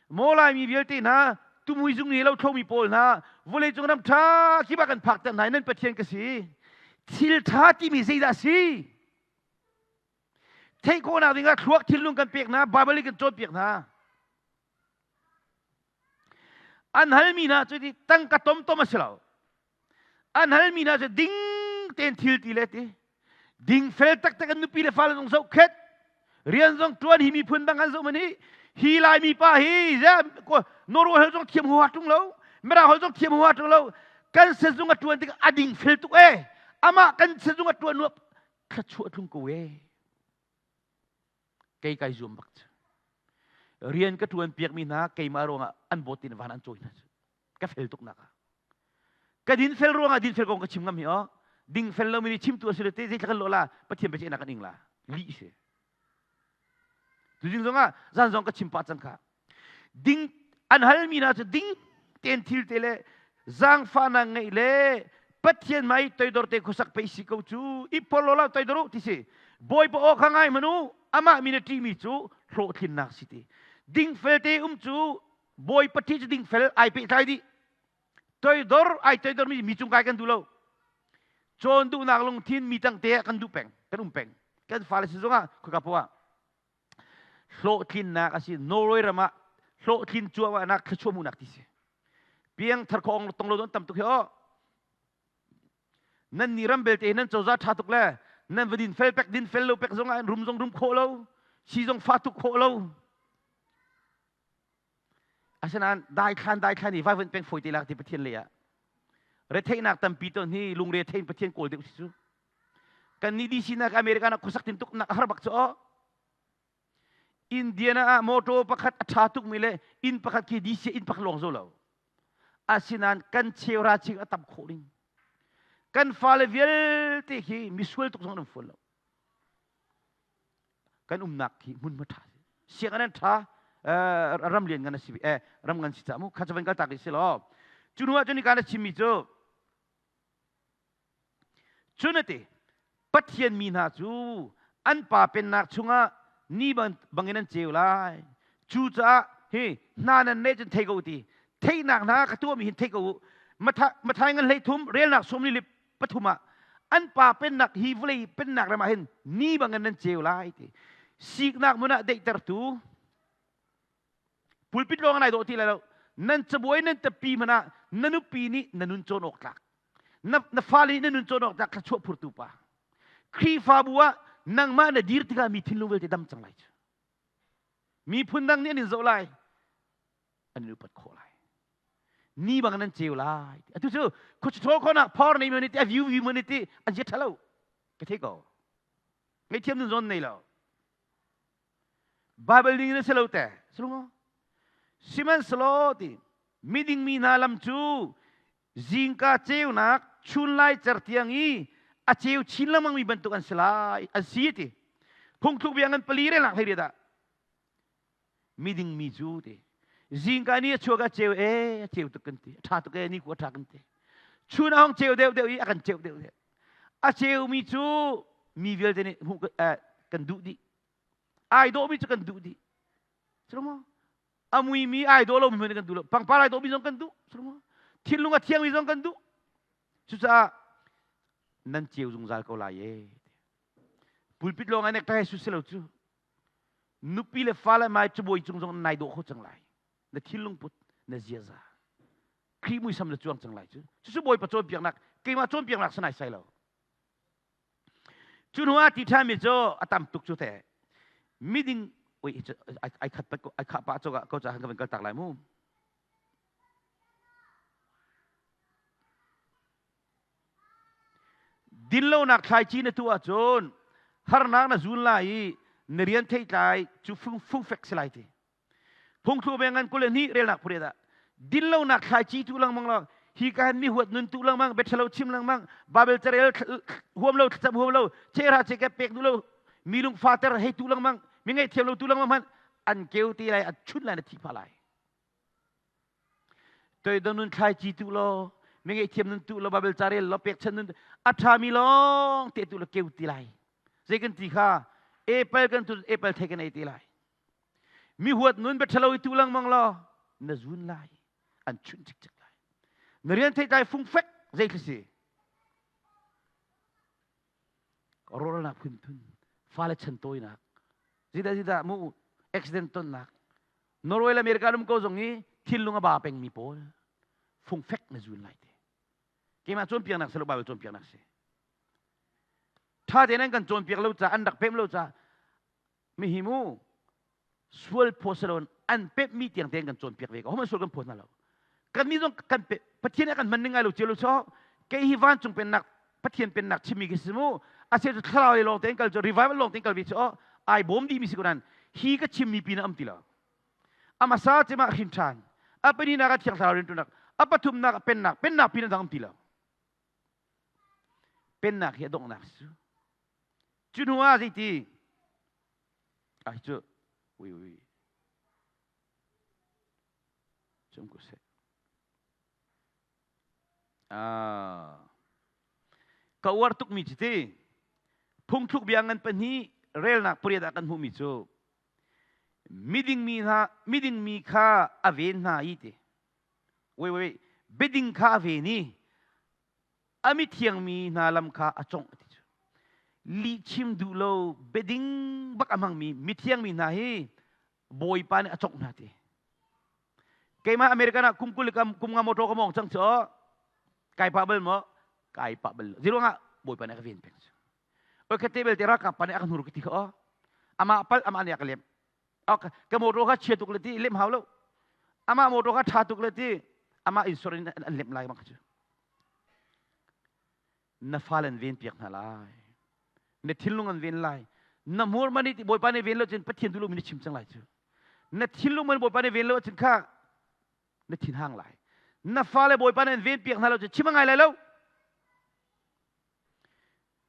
Maw Laimi vialte hna, tumui zung i lo thlomi pawl hna, vawleicung ram ṭha kip ah kan phakter hna i nan Pathian ka si. Thil ṭha timi zeidah a si? Theih khawhnak dingah thluak thinlung kan pek hna, Baibal in kan cawnpiak hna. An halmi hna cu ti tangka tomtom a si lo. An halmi hna cu ding tein thil ti le ti. Ding fel taktak an nupi le fale zong zohkhet. Rian zong ṭuan hi miphun dang an zoh man hi hi Laimi pa hi Norway holh zong thiam huha ṭung lo. Mirang holh zong thiam huha ṭung lo. Kan sazung a ṭuan tik a ding fel tuk e. Amah kan sazung a ṭuan nuap thluachuah tlung ko e. Kei kai zuam bak cu. Rian ka ṭuan piakmi hna keimah ruangah an bawt in van an cawi hna cu. Ka fel tuk nak ah. Ka din fel ruangah din fel kong ka chim ngam hi o. Ding fel lomi nih chimtu a si le te zeitlak kan lawh la Pathian biaceihnak kan ing la. Lih si. Tuzing zongah zan zong ka chim pah cang kha. Ding an halmi hna cu ding tein thil te le zaangfahnak ngeih le Pathian mai toidor te khuasak pei si ko cu i polo lo toidor u ti si. Bawipa aw kha ngai hmanu amah min a ṭihmi cu hlawhtlinnak si ti. Dingfel te um cu Bawipa ṭih cu dingfel ai pehtlai dih. Toidor ai toidor mi mi cung kai kan duh lo. Cawn duhnak lungthin mi tang te ah kan duh peng, kan um peng. Kan fale si zongah khoika poah ah hlawhtlinnak a si. Norway ram ah hlawhtlin cuahmahnak thluachuah hmuhnak ti si. Piangthar khawng tong lo don tam tuk hi aw. Nan ni ram belte nan cozah ṭha tuk le nan va din fel pek din fel lo pek zong ah rum zong rum khawh lo, si zong fa tuk khawh lo. Asinain daithlan daithlan i vaivuanh peng fawi te lak ti Pathian lei ah retheihnak tampi ton hi lungre thein Pathian kawl deuh si cu. Kan nih DC nak America nak khuasak tin tuk nak har bak cu aw. Indiana ah motor pakhat a ṭha tukmi le inn pakhat khi DC inn pakhat lawng zo lo. Asinain kan cheura ching a tam khawh ding. Kan fale vialte khi misual tuk zong an um fawn lo. Kan umnak hi hmunhma ṭha sianginn an ṭha ram lian ngan a si eh ram ngan si ca mu kha cu van kal tak si law cu hnu ah cun ika na chimmi cu cun ati Pathian mi hna cu an pa pennak chungah ni bangin an ceu lai cucaah hi hna nan neih cun thei ko ti theihnak hna ka tuahmi hin thei ko u Mathai ngan hlei thum relnak sawm li pathum ah an pa pennak hi vawlei pennak ram ah hin ni bangin nan ceu lai ti siknak hmun ah deihtertu pulpit lawng nai dawh ti lai lo nan cabuai nan tappi hmanh ah na nupi nih na nun cawn awk tlak na, na fale nih na nun cawn awk tlak thluachuah phurtu pa Khrihfabu ah Nangmah na dir tikah mi thinlung vialte dam cang lai cu. Miphun dang nih an in zoh lai. An in upat khawh lai. Ni bang nan ceu lai. Atu cu khuachithaw khawnak phor nei mani ti a view view mani ti an zia ṭha lo. Ka thei ko. Ngaihthiam nun zawn nei lo. Bible ning in a si lo te. Silungo. Sihmanhsehlaw ti miding mi hna lam cu zingka ceunak chunlai certiang i a ceu chin lengmang mi bantuk an si lai an si ti. Phungthluk bia ngan pali relnak hlei dah miding mi cu ti zingka ni a chuak a ceu e a ceu tuk kan ti a ṭha tuk e ni ku a ṭha kan ti chun a hong ceu deuh deuh i a kan ceu deuh deuh a ceumi cu mi vialte nih hmuh kan duh dih ai dawhmi cu kan duh dih maw a muimi ai dawh lomi hmanh kan duh lo pangpar ai dawhmi zong kan duh maw thinlung a thiangmi zong kan duh cucaah nan ceu zungzal ko lai e pulpit lawng ai nek ta su si lo cu nupi le fale mai cabuai cung zong nai dawh kho cang lai na thinlung put na ziaza Khrih muisam na cuang cang lai cu cucu Bawipa cawnpiaknak keimah cawnpiaknak sanai sai lo cu hnu ah ti ṭhami cu a tam tuk cu te miding oi ai khat pat ai khah pah cawk ko ca han ka van kal tak lai mu Dinlonak thlaici na tuah ahcun harnak na zun lai i na rian theitlai cu fungfek si lai ti. Phungthlu ve ngan 22 relnak pariat ah dinlonak thlaici tu lengmang lo hi ka han mi huat nun tu lengmang biathalo chim lengmang Bible carel huam lo thlacam huam lo chehra cheke pek duh lo mi lung fater hei tu lengmang mi ngaihthiam lo tu lengmang hmanh an keu te lai a chun lai na thi pha lai Toidor nun thlaici tu law, mi ngaihthiam nun tu law, Bible ca rel law, pekchanh nun a ṭhami lawng te tu law keu ti lai. Zei kan ti kha apple kan tu apple thei kan ei ti lai. Mi huat nun biaṭhalo i tu lengmang law na zun lai, an chunh cikcek lai. Na rian theitlai fungfek zei thli si. Rawlnak phunphun, fale chan tawinak, zidah zidah mu accident tonnak, Norway le America um ko zong i thinlung a ba pengmi pawl fungfek na zun lai te. Keimah cawnpiaknak si lo Bible cawnpiaknak si. Ṭha tein an kan cawnpiak lo ca an rak pem lo ca mihi mu sual phaw si an pemmi tiang tein kan cawnpiak ve ko. Homan sual kan phaw hna lo. Kan nih zong kan pe Pathian a kan hman ning ngai lo cio lo so kei hi vancung pennak Pathian pennak chimmi khi si mu ase cu thlarau lei lawng tein kal cu revival lawng tein kal ve cu ai bawm dih mi si ko nan hi ka chimmi pin am ti lo amasa cema hrin ṭhan a pahnih a thiang thlarau rianṭuannak a pathumnak a pennak pennak pin a dang am ti lo pennak hi a donghnak si cu hnu ah zeiti ai cu ui ui Cum ko seh. Ah. Ka uar tukmi cu ti phungthluk bia ngan pahnih relnak pariat ah kan hmuhmi cu miding mi hna miding mi kha a ven hna i ti wait wait biading kha a ven i a mithiang mi hna lam kha a congh ti cu lihchim duh lo biading bak a hmangmi mithiang mi hna hi Bawipa nih a congh hna ti. Keimah American ah kum 20 kum nga motor ka mong cang cu kai pah bal maw? Kai pah bal. Ziruangah Bawipa nih a ka ven peng cu. Oi khat te belte ralkap pa nih a ka hnur ka ti kha amah pal amah nih a ka lem. Ka motor kha chia tuk le ti lem hau lo. Amah motor kha tha tuk le ti amah insurance in an lem lai bang cu. Na fale an ven piak hna lai. Na thinlung an ven lai. Na hmur man nih Bawipa nih ven lo cun Pathian duh lomi na chim cang lai cu. Na thinlung man Bawipa nih ven lo ahcun kha na thinhang lai. Na fale Bawipa nih an ven piak hna lo cun chim a ngai lai lo.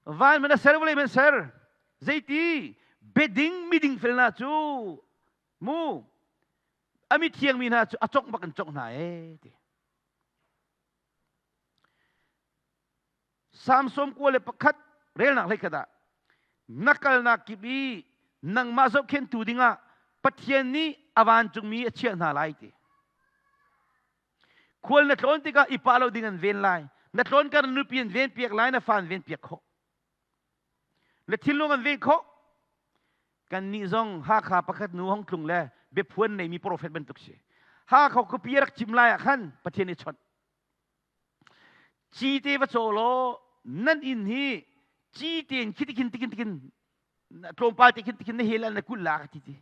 Van man a ser vawlei man ser. Zeiti beding miding fel hna cu mu a mithiang mi hna cu a congh bak in congh hna ee ti. Salm 91 relnak hleikhat ah na kalnak kip i nangmah zohkhenhtu dingah Pathian nih a vancungmi a chiah hna lai ti. Khual na tlawn tikah i pah lo ding an ven lai. Na tlawn kar nupi an ven piak lai, na fa an ven piak khawh. Na thinlung an ven khawh. Kannih zong Hakha pakhat nu hong tlung le biaphuan neimi profet bantuk si. Hakha khuapi rak cim lai ah khan Pathian i chawnh. Cite va caw law nan inn hi cite in khi tikin tikin tikin. Tlawmpal te khin te khin na hel na kulh la ka ti ti.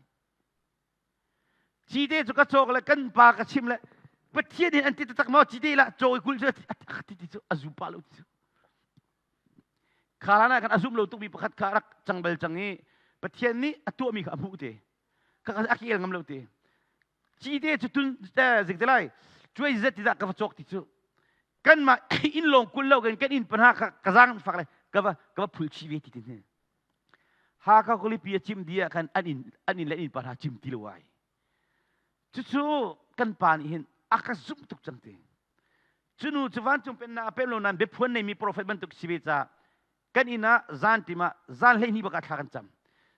Cite cu ka cawk le kan pa ka chim le Pathian in an ti taktak maw cite la caw i kulh cu a ti ti cu a zum pa lo ti cu. Kha hlan ah khan a zum lo tukmi pakhat kha rak cang bal cang i Pathian nih a tuahmi kha a hmuh te. Kha a kel ngam lo te. Cite cu tun zik te lai cuai zet ti dah ka va cawk ti cu. Kanmah inn lawng kul lo kan kan inn panha kha ka zaang fak le ka va ka va phul chih ve ti ti ne. Hakha khualipi a cim dih ah khan an inn an inn le inn pa hna cim ti lo ai. Cucu kan pa nih hin a ka zumh tuk cang ti. Cunu cu vancung pennak a pem lo nain biaphuan neimi profet bantuk si ve ca kan inn ah zan tim ah zan 12 bak ah thla kan cam.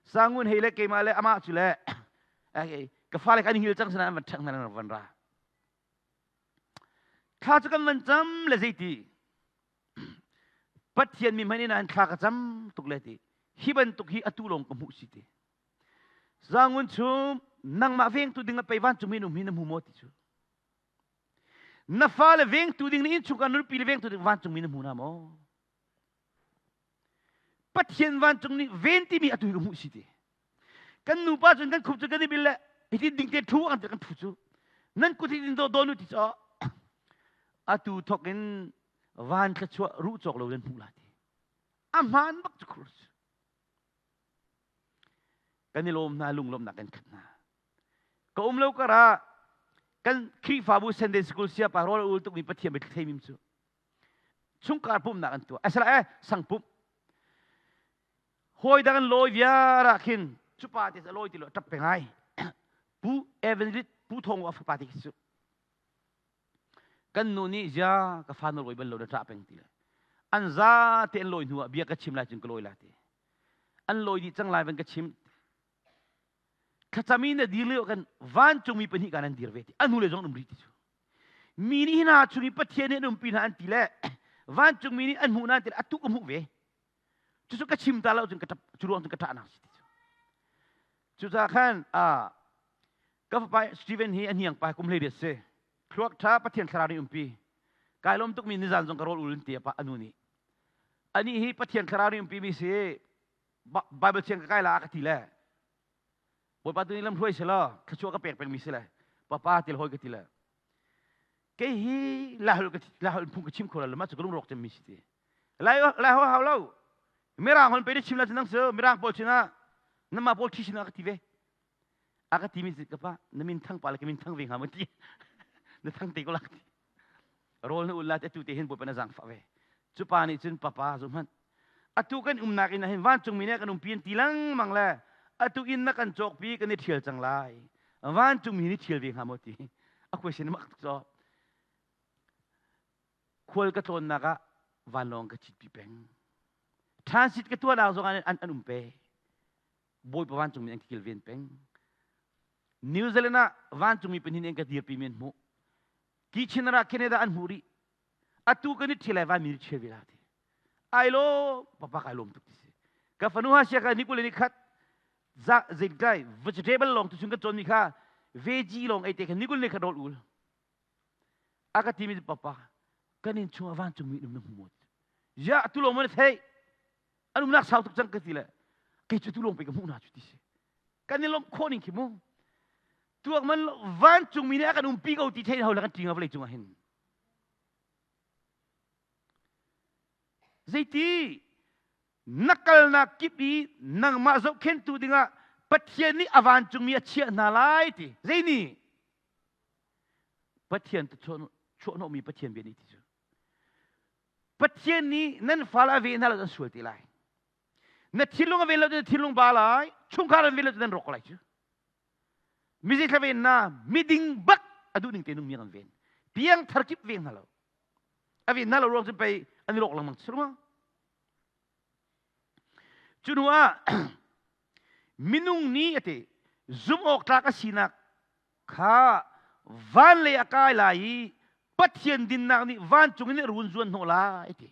Sangun hei le keimah le amah cu le ka fale kan hil cang sana an van ṭhek hna van ra. Thla cu kan van cam le zeiti Pathian mi hmanh in an thla ka cam tuk le ti. Hi bantuk hi atu lawng ka hmuh si ti. Zangun chum nangmah vengtu ding a pei vancung mi um hi na hmu maw ti cu. Na fale vengtu ding na innchungkhar na nupi le vengtu ding vancung mi na hmu na maw? Pathian vancung nih ven timi atu hi ka hmuh si ti. Kan nupa cun kan khup cu kan i bil le hitin ding te thu an kan thu cu. Nan kut hi do do nu ti cu atu thok in van thluachuah ruh cawk lo nan hmuh la ti. A hmaan bak cu khur. Kan i lawm hna lunglawmhnak kan khat hna. Ka um lo kar ah kan Khrihfabu Sunday School siapa rawl ul tukmi Pathian biathli thei mim cu chungkhar pumhnak an tuah. Asala eh sang pumh. Hawi dang an lawi viar ah khin cu pa te a lawi ti lo ṭap pe ngai. Pu Evangelist Pu Thawng a fapa te khi cu kan nu nih zia ka fa na lawi bal lo na ṭah peng ti le an za te an lawi hnu ah bia ka chim lai cun ka lawi la ti an lawi dih cang lai van ka chim thlacam in na dir lio kan vancungmi pahnih kan an dir ve ti a hnu le zong um rih ti cu mi nih hna chung i Pathian nih an umpi hna an ti le vancungmi nih an hmuh hna an ti le atu ka hmuh ve cucu ka chim ta lo cun ka ṭap cu ruang cun ka ṭahnak si ti cu cucaah khan a ka fapa Stephen hi a hniang pa kum 18 si thluak ṭha Pathian thlarau nih umpi kai lawm tukmi nizan zong ka rawl ul in ti a pa anu nih anih hi Pathian thlarau nih umpi mi si Bible thiang ka kai la ka ti le Bawipa tu nih lam hruai selaw thluachuah ka pek pengmi si le papa til hoi ka ti le kei hi lahol ka lahol phung ka chim kho lo ma cu ka lungrawk cemmi si ti lai lai ho hau lo mirang hon pe ni chim la nang su mirang pawl china nama pawl thi china ka ti ve a ka ti mi ka pa na min thang pa le ka min thang ve hnga ma ti na thang te ko lak ti rawl na ul la te tu te hin bawipa na zangfah ve cu pa nih cun papa zu hmanh atu kan umnak inn ah hin vancungmi nih kan umpi an ti lengmang le atu inn na kan cawkpi kan i ṭhial cang lai vancungmi nih ṭhial ve hnga maw ti a question mak tuk caw khual ka tlawnnak ah vanlawng ka citpi peng transit ka tuahnak zong ah an an um pe bawipa vancungmi an ka kilven peng New Zealand ah vancungmi pahnih nih an ka dirpi mi an hmuh Kitchener ah Canada an hmuh rih atu kan i ṭhial lai vanmi nih ṭhial ve la ti ai lo papa kai lawm tuk ti si ka fanu ha sia ka ni kul ni khat za zeitlai vegetable lawng tu chung kan cawn mi kha veggie lawng ei te kha ni kul ni khat rawl ul a ka ti mi papa kan in chung a vancung mi um na hmu maw ya tu lawng man thei an umnak sau tuk cang ka ti le kei cu tu lawng pe ka hmuh na cu ti si kan i lawmh khawh ning khi mu tuak man vancung mi nih a kan umpi ko ti thei ho le kan ṭi nga vawlei cungah hin Zeiti na kalnak kip i nangmah zohkhenhtu dingah Pathian nih a vancungmi a chiah hna lai ti. Zei nih? Pathian chuahhnawhmi Pathian bia nih ti cu. Pathian nih nan fale a ve hna lo an sual te lai. Na thinlung a ven lo na thinlung ba lai. Chungkhar an ven lo nan rawk lai cu. Mizi thla ven na miding bak a duh ning te nung mi an ven. Piang thar kip veng hna lo. A ven hna lo ruang cun pei an i rawk lengmang si rua. Cu hnu ah minung nih a ti zumh awk tlak a sinak kha van lei a kai lai i Pathian dinnak nih vancung in a run zuan hnawh lai ti.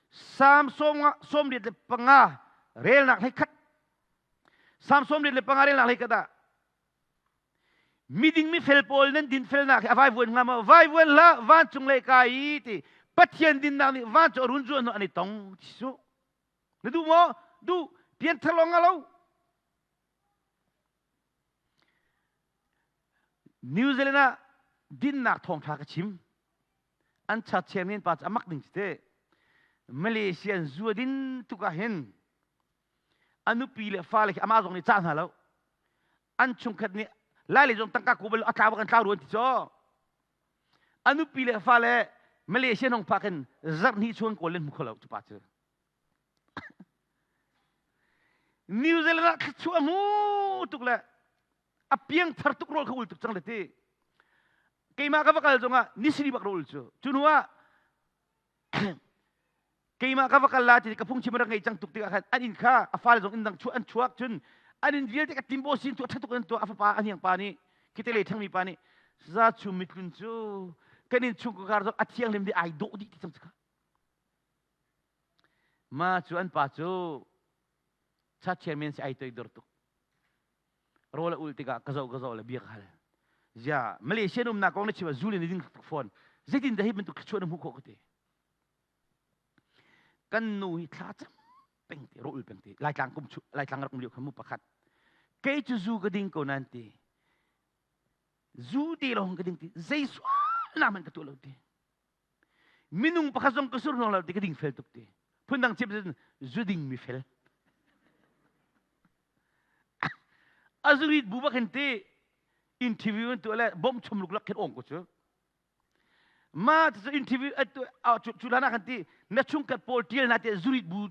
Salm 85 relnak 11 Salm 85 relnak 11 ah miding mifel pawl nan dinfelnak hi a vaivuan hnga maw vaivuan hlah vancung lei kai i ti Pathian dinnak nih vancung a run zuan hnawh an i tong ti su na duh maw duh. Pianthar lawng a lo. New Zealand ah dinnak thawngṭha ka chim. An chat chairman pa cu a mak ding si te. Malaysian zu a din tuk ah hin a nupi le fale khi amah zong nih cah hna lo. An chungkhat nih lai le zong tangka ku bal a tlau kan tlau ruan ti caw. A nupi le fale Malaysian hong phak in zarh hnih chung kawl len hmu kho lo cu pa cu. New Zealand ah thluachuah a hmu tuk le a piangthar tuk rawl kha ul tuk cang le ti. Keimah ka va kal zongah nisiri bak rawl cu. Cu hnu ah keimah ka va kal la ti ka phungchim rak ngei cang tuk tikah khan an inn kha a fale zong inn dang chuah an chuak cun an inn vialte ka timbo sin tu a ṭha tuk an tuah a fapa a hniang pa nih khite lei ṭhangmi pa nih za chum mitlun cu kan inn chung kar zong a thianghlim dih ai dawh dih ti cang cu Ma cu an pa cu cha chairman si ai toidor tuk. Rawl a ul tikah ka zoh ka zoh le bia ka hal. Zia Malaysian umnak kong na chim ah zulin ding tuk fawn. Zeitin dah hi bantuk thluachuah na hmuh khawh ka ti. Kan nu hi thla cam peng te rawl ul peng te Laitlang kum chu Laitlang rak um lio khan mu pakhat. Kei cu zu ka ding ko nan ti. Zu te lawng ka ding ti. Zei sual na man ka tuah lo ti. Minung pakhat zong ka sur hnuang lo ti ka ding fel tuk ti. Phundang chim cun zu ding mi fel. A zurit bu bak hin ti interview an tuah le bom chum luklak khin ong ko cu. Ma cu interview cu hlan ah khan ti na chungkhat pawl tial na ti zurit bu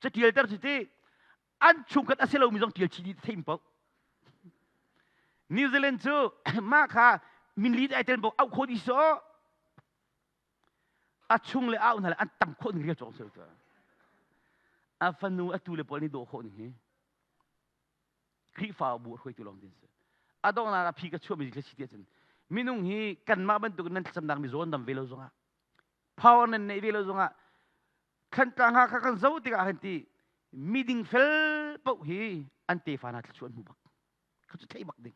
catial ter cu ti an chungkhat a si lomi zong tial chih dih theim paoh. New Zealand cu mah kha min li ai tel bok auh khawh dih so a chung le au hna le an tam khawh ning rial cawng sel tu a fanu a tu le pawl nih dawh khawh ning hi Khrihfa bu hruaitu lawng din si a donghnak a phi ka chuah mi si ti ahcun minung hi kanmah bantuk nan thlacamnak mi zawn dam ve lo zongah power nan neih ve lo zongah Thlantlang ha kha kan zo tikah khan ti miding fel paoh hi an tefa hna thluachuah an hmu bak. Kha cu theih bak ding.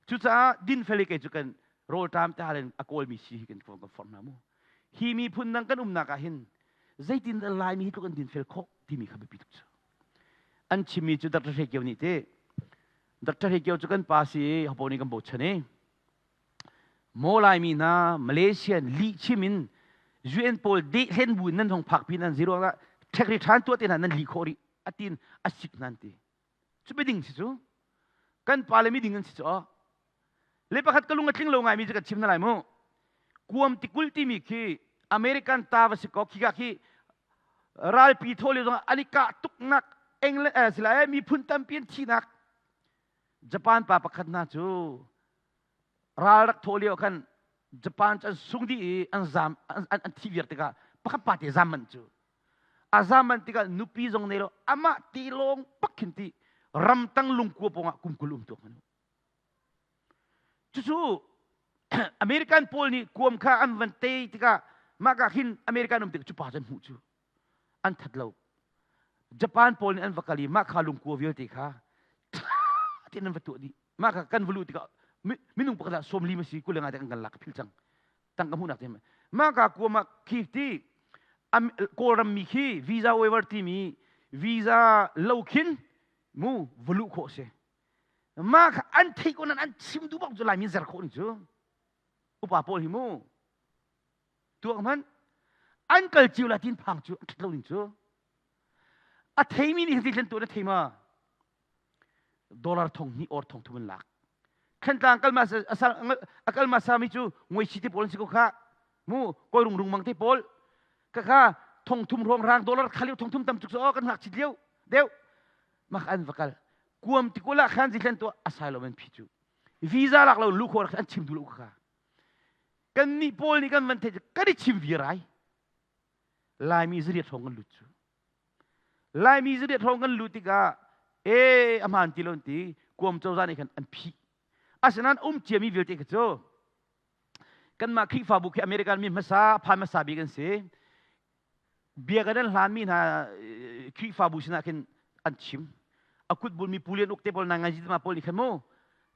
Cucaah dinfel hi kei cu kan rawlṭam te hal in a kawlmi si hi kan kan forh hna mu. Hi miphun dang kan umnak ah hin zeitin dah Laimi hi tluk an dinfel khawh timi kha biapi tuk cu. An chimmi cu Dr. Hre Kio nih ti Dr. Hre Kio cu kan pa si i hopo nih kan bochan i Maw Laimi hna Malaysian lihchim in UN pawl dehhlen bu in nan hong phak pin an ziruang ah ṭhekri ṭhan tuah te hna nan lih khawh rih atin a sik nan ti. Cu miding si cu kan pa le miding an si cu le pakhat ka lung a tling lo ngaimi cu kan chim na lai mu. Guam tikulh timi khi American ta va si ko khi ka khi ralpi thaw lio zong an i kah tuknak England eh sila eh miphun tampi an thihnak Japan pa pakhat hna cu ral rak thawh lio khan Japan cu an sung dih i an zam an thi viar tikah pakhat pa te zam man cu a zam man tikah nupi zong nei lo amah ti lawng pak khin ti ramtang lungkua pawngah kum 20 um tuak manu cucu American pawl nih kuam kha an van tei tikah mah ka khin American um tik cu pa cu an hmuh cu an that lo Japan pawl nih an va kal i mah kha lungkua vialte kha ṭha tein an va tuah dih mah kha kan va luh tikah minung pakhat ah 40 a si 20 le nga te kan kan lak phil cang tangka hmuhnak te mah ka kuam ah khi ti Kawlram mi khi visa waiver timi visa lo khin mu va luh khawh si mah kha an theih ko nan an chim duh bak cu Laimi zer khawh ni cu upa pawl hi mu tuak hmanh an kal cio la tin phang cu an ṭhat lo ning cu a theimi nih hin tu na thei ma dollar thong hnih or thong thum an lak Thantlang kal ma a kal ma sami cu ngoi si te pawl an si ko kha mu koi rung rung mang te pawl ka kha thong thum rong rang dollar khaliu thong thum tam tuk so kan ngak chit liu deu mak an va kal kuam tikula khan zithlen to asylum an phi cu visa lak lo lu khor an chim du lo kha Kannih pawl nih kan van theih kan i chim vir ai. Laimi zariat hrawng kan lut cu. Laimi zariat hrawng kan lut tikah e a hmaan ti lo ti kuam cozah nih khan an phih. Asinain um ciami vialte kha cu kanmah Khrihfabu khi American mi hmasa phan hmasa bik an si. Bia kan an hlanmi hna Khrihfabu sinah khin an chim. A kut bulmi Pu Lian Uk te pawl nai ngai ma pawl nih khan mu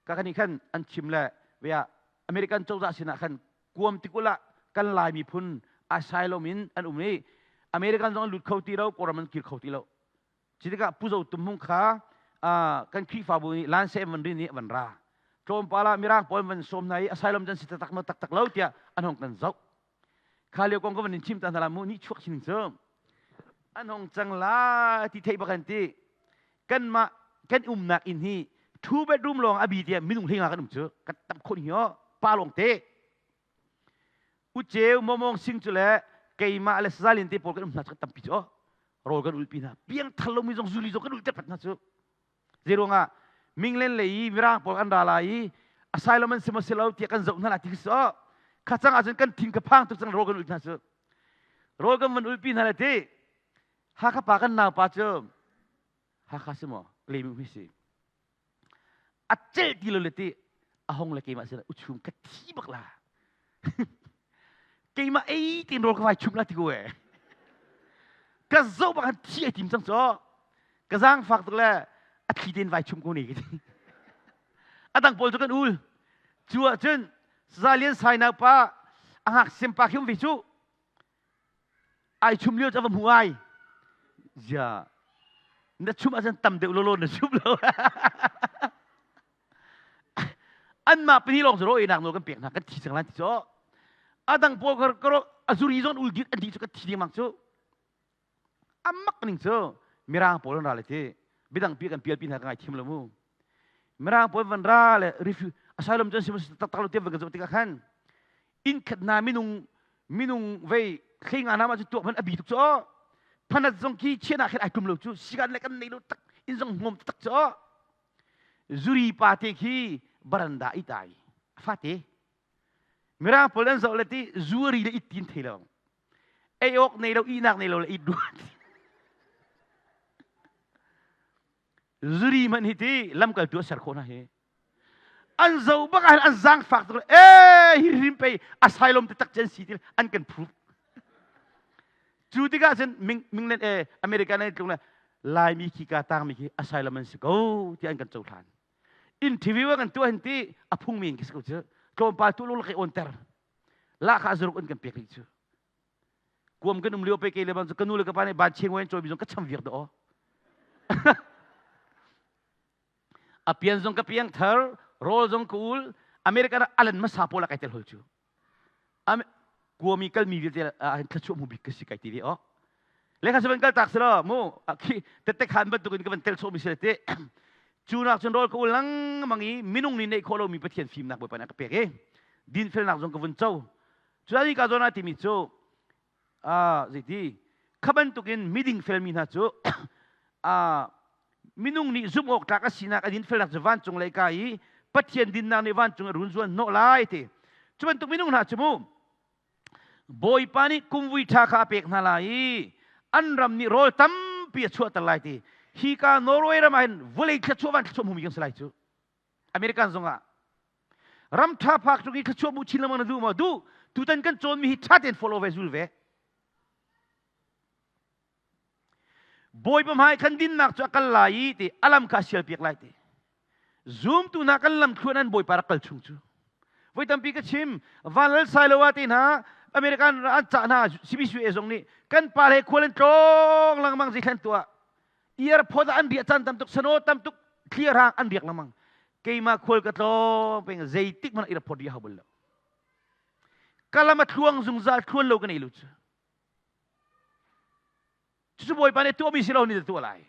ka kan nih khan an chim le vea American cozah sinah khan kuam tikul ah kan Lai miphun asylum in an um i. American zong an lut kho ti lo, Kawlram an kir kho ti lo. Cu tikah Pu Zo Tum Hmung kha kan Khrihfabu nih Lanseh van rin i van ra. Tlawmpal ah Mirang pawl van sawm hna i asylum can si taktak maw taktak lo tiah an hong kan zoh. Kha lio kong ka van in chim ta hna la mu ni chuak sin cu. An hong cang la ti theih bak an ti. Kanmah kan umnak inn hi two bedroom lawng a bi tiah minung hlinga kan um cu kan tam khun hi o pa lawng te. Uceu momong sing cu le keimah le sazalin te pawl kan um hna cu kan tampi cu o. Rawl kan ulpi hna. Piang thal lomi zong zuli zong kan ul ter hna cu. Zeiruangah minglen lei i Mirang pawl an ra lai i asylum an si maw si lo tiah kan zoh hna lai ti khi si kha cang ahcun kan thin ka phang tuk cang rawl kan ul hna cu. Rawl kan van ulpi hna le ti Hakha pa kan naupa cu Hakha si maw Lemi hui si a celh ti lo le ti a hong le keimah sin uchum ka thi bak la keimah ei tin rawl ka vai chum la ti ko e ka zo bak han thi ai tim cang cho ka zang fak tuk le a thli ten vai chum ko ni a dang pawl cu kan ul cu ah cun Zalian sai nau pa a ngak sem pa khi um ve cu Ai chum lio cu a va hmu ai. Zia na chum ahcun tam deuh lawlaw na chum lo. Anmah pahnih lawng cu raw einak nawl kan pek hna kan thi cang lai ti cu. A dang pawl ka a zuri zong ul an di cu kan thi dengmang cu. A mak ning cu Mirang pawl an ra le ti. Midang pi kan pial pi hna ka ngai thiam lo mu. Mirang pawl van ra le refugee asylum cun sim taktak lo tiam van kan zoh tikah khan inn khat hna minung minung vei thlenga hna ma cu tuak man a bi tuk cu phanat zong khi chian ah khin ai tum lo cu sigan le kan nei lo tak in zong hngom tak cu zuri pa te khi baranda i tai fate mirang pawl an zoh le ti zuari le it tin thei lo ei awk nei lo ihnak nei lo le it duat zuri hmanh hi ti lamkaltu a ser khawh hna hi an zo bak ah an zaangfak tuk e hi rim pei asylum te tak chen si ti an kan proof cu tikah cun ming minglen e America nan tlung le Laimi khi ka tang mi khi asylum an si ko ti an kan cohlan interview kan tuah hin ti a phung mi in khi si ko cu tlawmpal tu lung kai on ter la kha zuruk an kan pek rih cu Kuam kan um lio pe ke le bang cu ka nu le ka pa nih ban cheng wen cawi zong ka cham viak do. A pian zong ka piang thar, rawl zong ka ul, American alan hmasa pawl kai tel hol cu. Kuami kalmi vialte thlachuah mu bik ka si kai ti ve ok. Le kha seven kal tak silo mu khi tette khan bantukin ka van tel chawmi si te. Cu nak cun rawl ka ul lengmang i minung nih neih khawh lomi Pathian fimnak Bawipa nih a ka pek i dinfelnak zong ka vun co. Cu ka zawn ah timi cu zeiti kha bantukin miding felmi hna cu minung nih zumh awk tlak a sinak a dinfelnak cu vancung lei ka i Pathian dinnak nih vancung a run zuan hnawh lai ti. Cu bantuk minung hna cu mu Bawipa nih kumvui ṭha kha a pek hna lai i an ram nih rawl tampi a chuahter lai ti. Hi ka Norway ram ah hin vawlei thluachuah van thluachuah hmumi kan si lai cu. American zongah ram ṭha phak tuk i thluachuah hmuh chin lengmang na duh maw? Duh. Tutan kan cawnmi hi ṭha tein follow ve zul ve. Bawipa hmai khan dinnak cu a kal lai i ti a lam kha a sialpiak lai ti. Zumtu hna kan lam thluan an Bawipa rak kal chung cu. Voi tampi ka chim Van Lal Sailoa te hna American an cah hna CBCUA zong nih kan pa le khual an tlawng lengmang zeithlan tuah airport ah an riah caan tam tuk sano tam tuk thli rang an riak lengmang keimah khual ka tlawng peng zeitik hmanh airport riah hau bal lo kalam a thluang zungzal thluan lo ka nei lu cu cucu bawipa nih tuahmi si lo ni tuah lai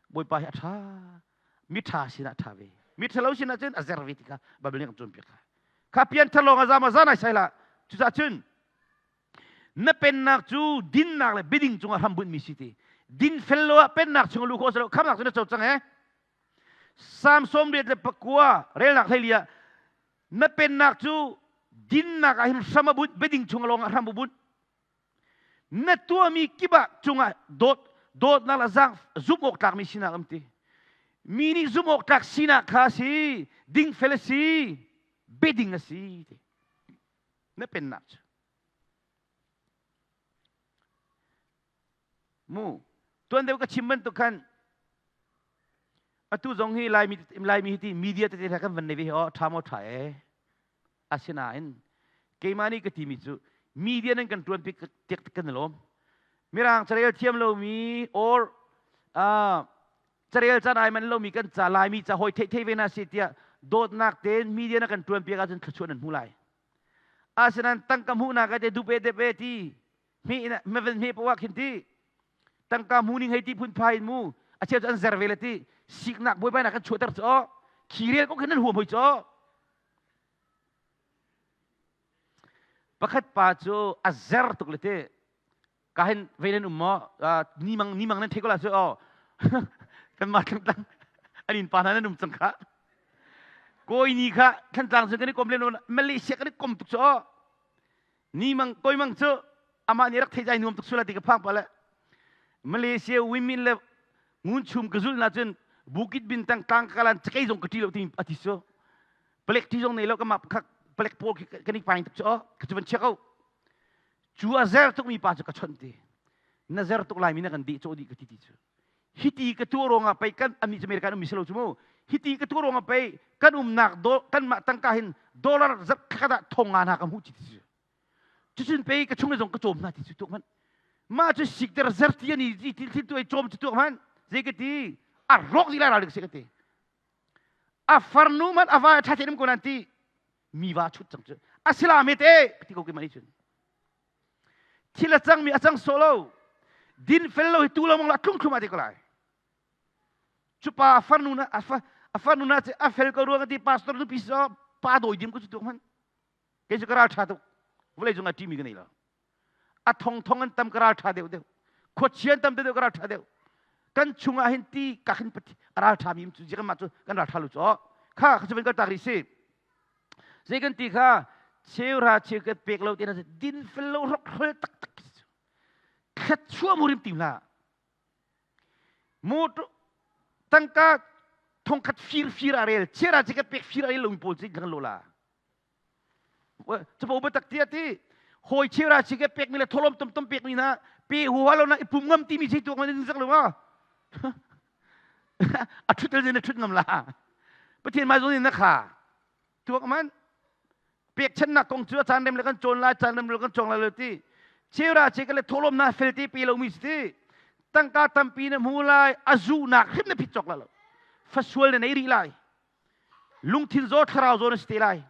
bawipa hi a ṭha mi ṭha sinah ṭha ve mi ṭhalo sinah cun a zer ve ti kha Bible nih kan cawnpiak kha kha pian thar lawng a zam a zan ai sai la cucaah cun Na pennak cu dinnak le biading cungah hrambunhmi si ti. Dinfel lo ah pennak chung lu khawh si lo khamnak cu na co cang he. Salm 89 relnak 14 ah na pennak cu dinnak ah hin hram a bunh biading chung lawng ah hram a bunh. Na tuahmi kip ah cungah dawt dawtnak le zaang zumh awk tlakmi sinak um ti. Mi nih zumh awk tlak sinak kha si dingfel a si biading a si ti. Na pennak cu mu tuan deuh ka chim bantuk khan atu zong hi Laimi Laimi hi ti media tete kan van nei ve hi aw ṭha maw ṭha e asinain keimah nih ka timi cu. Media nan kan ṭuan piak tik kan i lawm. Mirang carel thiam lomi or carel caan ai man lomi kan ca Laimi ca hawi theih thei ve na si tiah dawtnak tein media na kan ṭuan piak ahcun thluachuah nan hmu lai. Asinain tangka hmuhnak ah te dupe depe ti hme hme hme poah khin ti tangka hmu ning hei ti phunphai in mu a cheu cu an zer ve le ti siknak buaibainak kan chuahter cu khi rel ko khin nan huam hoi cu. Pakhat pa cu a zer tuk le ti ka hin vei nan um maw ni mang ni mang nan thei ko la cu aw kanmah thlangtlang an inn pa hna nan um cang kha kawi ni kha thlantlang cu kan i kom len Malaysia kan i kom tuk cu aw ni mang kawi mang cu amah nih rak thei zai nuam tuk sula ti ka phang pa le Malaysia women le ngun chum ka zul na cun Bukit Bintang tlang kalan cakei zong ka ṭi lo ti ati cu palek ṭi zong nei lo kamah khak palek pawl kan i paing tuk cu aw ka cu van chia ko Cu a zer tukmi pa cu ka chawnh ti. Na zer tuk laimi na kan deh cawh dih ka ti ti cu. Hiti ka tuah ruangah pei kan ami cu American ummi si lo cu mu. Hiti ka tuah ruangah pei kan umnak do kanmah tangka hin dollar zat khat ah thong nga hna ka hmuh ti ti cu. Cucun pei ka chung le zong ka cawm hna ti cu tuak hmanh. Mah cu sikter zer ti ani ti thil tu ei cawm cu tuak hmanh. Zei ka ti a rawk dih lai ral ding si ka ti. A farnu hmanh a va ṭha te um ko nan ti. Mi va chut cang cu asila me te ti ko ke mani cun thil a cangmi a cang sawh lo din fel lo hi tu lo mong la tlung thlum a te ko lai cu pa a farnu na a farnu na a fel ko ruang ti pastor nupi so pa doi dim ko cu tuk man kei cu ka ral tha tuk vawlei cung a ṭimi ka nei lo a thong thong an tam ka ral ṭha deuh deuh khuachia an tam deuh ka ral ṭha deuh kan chungah hin ti ka hin a ral ṭha mi cu kan mah cu kan ral ṭha lu cu kha kha cu van kal tak rih si zei kan ti kha cheuhra cheukat pek lo te na din fel lo rok hrol tak tak thlet chua murim tim hlah motor tangka thongkhat fir fir a rel chera chikat pek fir a rel lo mi pawl ci kan lo la Capo biatak ti ati hawi chira chi ke pek mi le tholom tom tom pek mi na pe huwa lo na i pum ngam ti mi sei tuak man zak lo ma a thut el na thut ngam la Pathian mai zong in na kha tuak man pek channak kong cu a caan rem le kan cawn lai caan rem le kan cawng lai lo ti chira chi ke le tholom na fel ti pe lo mi si ti tangka tampi na hmu lai a zu nak hrim na phit chok la lo fasual na nei rih lai Lungthin zaw thlarau zaw na si te lai.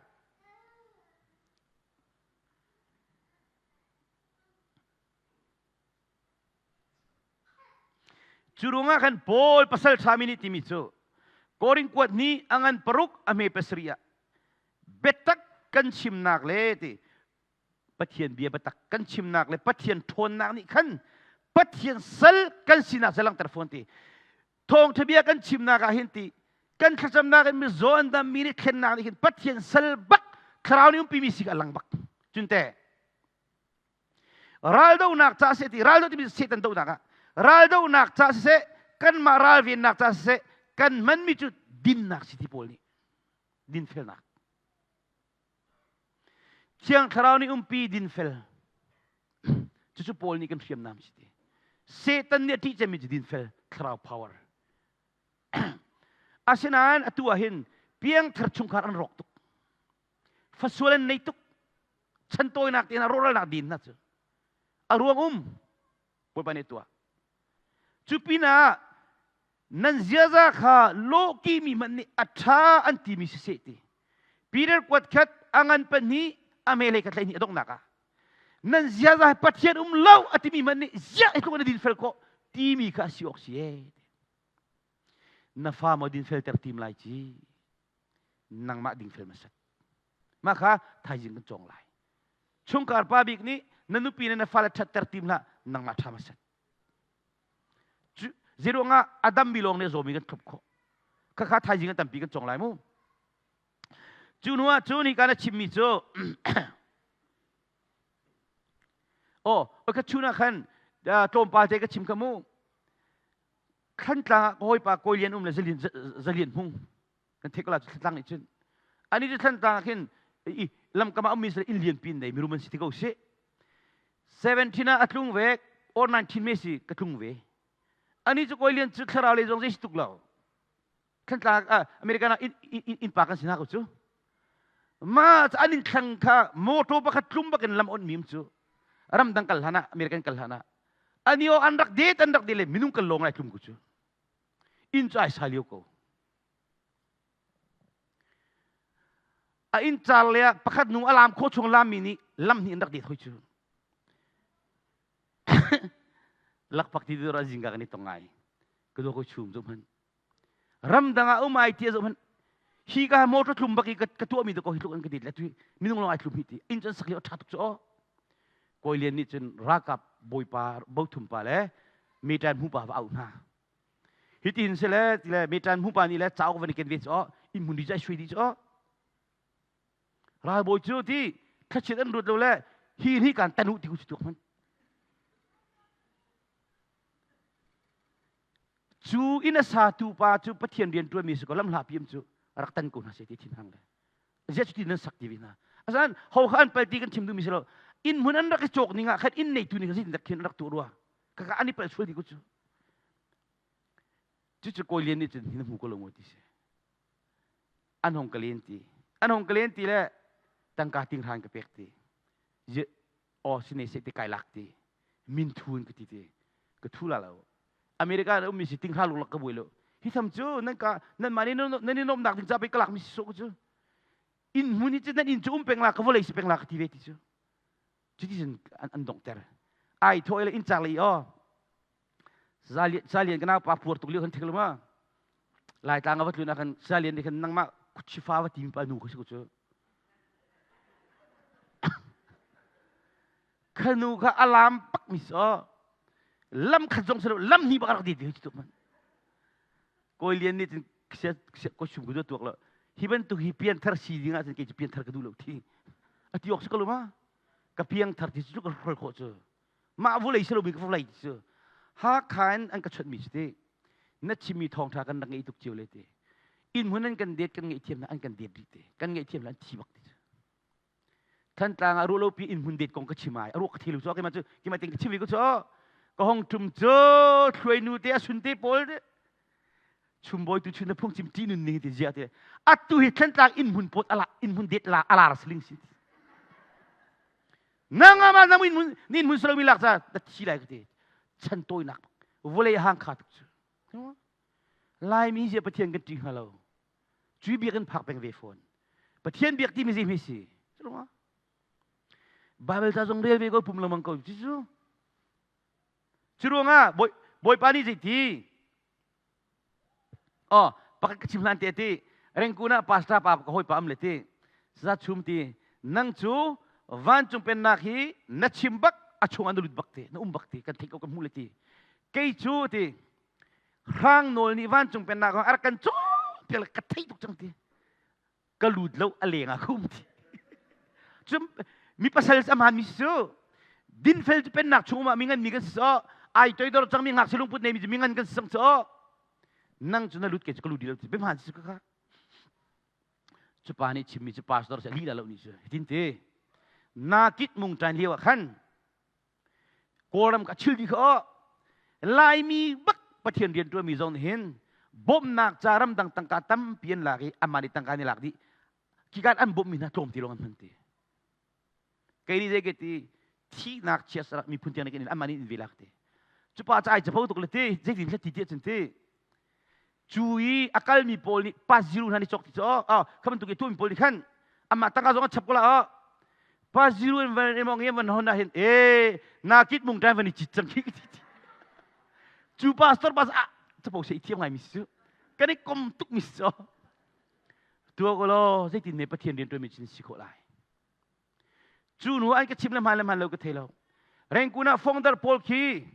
Cu ruangah khan Paul pasal ṭhami nih timi cu Korin kuat ni a ngan paruk a hme pasarih ah biatak kan chimnak le ti Pathian bia biatak kan chimnak le Pathian ṭhawnnak nih khan Pathian sal kan sinak cu langhter fawn ti thawngṭha bia kan chimnak ah hin ti kan thlacamnak in mizaw an dammi nih thlennak nih hin Pathian sal bak thlarau nih umpimi si a lang bak cunte raldonak ca seh ti raldo timi Satan donak ah raldonak ca siseh kanmah ralvennak ca siseh kan hmanmi cu dinnak si ti pawl nih dinfelnak Thiang Thlarau nih umpi dinfel. Cucu Paul nih kan hriamnam si ti. Satan nih a ṭih cemmi cu dinfel thlarau power. Asinain atu ah hin piangthar chungkhar an rawk tuk. Fasual an nei tuk. Chantawinak te hna rawhralnak din hna cu. A ruang um. Bawipa nih tuah. Cu pinah nan ziaza kha lawkihmi hmanh nih a ṭha an timi siseh ti. Peter kuat khat a ngan pahnih a melei khat hleihnih a donghnak ah nan ziaza hi Pathian um lo a timi hmanh nih ziah hi tluk na dinfel khawh timi kha a si awk si ee. Na fa maw dinfelter tim lai ci nangmah dingfel hmasat. Mah kha thaizing kan cawng lai. Chungkhar pa bik nih na nupi le na fale ṭhatter tim hlah nangmah ṭha hmasat. Zeiruangah a dammi lawng nih a zawmi kan thlop khawh. Khakha thaizing an tampi kan cawng lai mu. Cu hnu ah cun hika na chimmi cu oh ka chun ah khan tlawmpal te ka chim kha mu. Thlantlang ah ka hawipa Kawi Lian um le Zalian Zalian Hmung kan theih ko la cu Thlantlang nih cun ani cu Thlantlang ah khin i lamkam ah ummi inn lian pi nei mirum an si ti ko si 17 ah a tlung ve or 19 me si ka tlung ve ani cu Kawi Lian cu thlarau lei zong zei si tuk lo Thlantlang ah American ah inn pa kan si hna ko cu. Ma an in thlang kha motor pakhat tlum bakin lam on mim cu ramdang kal hlan ah American kal hlan ah ani o an rak det an rak det le minung kal lawng lai tlum ku cu inn cu ai sa lio ko a inn car le ah pakhat nu alam kho chung lam mi nih lam hnih an rak det hoi cu lakpak ti dur azing ka kan i tong ngai ka do ko chum zo hman ramdang ah um ai ti zo hman hi ka motor tlum bak i ka tuah mi ko hi tluk an ka dit le tu minung long ai tlum hi ti inn cun sak lio tha tuk chu o kawi lian nih cun ralkap bawipa bothum pa le metan mu pa va au hna hitin se le le metan mu pa nih le cauk van i ken ve chu o inn hmun di cu ai sui di chu o Ralbawi cu ti thlachiat an ruat lo le hi hi kan tanu ti ku si tuak hman. Cu inn a satu pa cu Pathian rian ṭuanmi si ko lam hla piam cu rak tan ko hna seh ti thin hang le. Zia cu ti nan sak ti ve hna. Asan ho kha an pal ti kan chim duhmi si lo. Inn hmun an rak i cawk ning ah khan inn neitu nih khan zeitin dak khin an rak tuah rua. Kaka an i palh sual ti ku cu. Cucu kawi lian nih cun hin hmu ko lo maw ti si. An hong ka len ti. An hong ka len ti le tangka ting hran ka pek ti. Aw sine se ti kai lak ti. Min thu in ka ti ti. Ka thu la lo. America na ummi si ting hra luklak ka buai lo. Hi tham cu nan ka nan mah nih nan i nomnak ding ca pei ka lak mi si so cu. Inn hmun hi cu nan inn cu um peng la ka vawlei si peng la ka ti ve ti cu. Cuti cun an donghter. Ai thawh le inn cak le i aw Salian ka naupa puar tuk lio kan thik lo ma. Laitlang a va tlun ah khan Salian nih khan nangmah khuchifa va timi pa nu kha si ko cu. Khanu kha alam pak mi so lam khat zong si lo lam hnih bak rak dit ti tuk man. Kawi Lian nih cun ko chum ku tuak lo. Hi bantuk hi pian thar si ding ah cun kei cu pian thar ka duh lo thi. A ti awk si ko lo ma. Ka piang thar ti cu ka hrol khawh cu. Mah vulei si lomi ka vulei ti cu. Hakha in an ka chawnh mi si ti. Na chimmi thawngṭha kan rak ngeih tuk cio le ti. Inn hmun an kan det kan ngaihthiam hna an kan det rih ti. Kan ngaihthiam hna an thi bak ti cu. Thantlang ah ruahlopi inn hmun det kong ka chim ai. A ruah ka thei lo cu keimah cu keimah ting ka chim ve ko cu. Ka hong ṭum cu thluainu te a sun te pawl te chumbawi tu chun na phungchim ṭih nun ning ti zia te atu hi Thantlang inn hmun pot ala inn hmun det la alar siling si nang ama na min mun nin mun salomi lak ca na thi lai ka ti chan tawinak vawlei hang kha tuk cu Laimi zia Pathian kan ṭih hnga lo cui biak in phak peng ve fawn Pathian biak timi zei hme si Bible ca zong rel ve ko pum lengmang ko cu cu ruangah Bawipa nih zeiti Oh, pakhat ka chim hlan te ti Rengkun ah pastor pa ka hawipa am le ti za chum ti nang cu vancung pennak hi na chim bak a chung ah na lut bak ti na um bak ti kan theih ko kan hmuh le ti kei cu ti hrang nawl nih vancung pennak a rak kan cawnpiak ka theih tuk cang ti ka lut lo a leng ah ka um ti cu mi pasal a hmaan mi si cu dinfel cu pennak chung ah mi ngan mi kan si so ai toidor cang mi ngakchia lungput nei mi cu mi ngan kan si cang cu nang cu na lut ke cu ka lut lo ti biahmaan si ka kha cu pa nih chimmi cu pastor si lila lo ni cu hitin ti na kit mung ṭan lio ah khan Kawlram ka chil dih kha Laimi bak Pathian rian ṭuanmi zong nih hin bawmhnak ca ramdang tangka tampi an lak i amah nih tangka nih lak dih khikan an bawmhmi hna tlawm ti lawng an hman ti kei nih zei ke ti thihnak chia sarak miphun tiang nih amah nih in ve lak ti cupa ca ai capo tuk le ti zeitin thla ti ti ahcun ti cu i a kalmi pawl nih pa ziru hna nih cawk ti cu oh kha bantuk i tuahmi pawl nih khan amah tangka zong a chap ko la oh pa ziru in van emong i van hon ah hin e na kit mung ṭai van i cit cang khi ti cu pastor pas ah capo se i thiam ngai mi si cu kan i kom tuk mi si cu tua ko law zeitin me Pathian rian ṭuan mi chin si khawh lai Cu hnu an ka chim le hmaan le hmaan lo ka thei lo. Rengkun ah fongdar pawl khi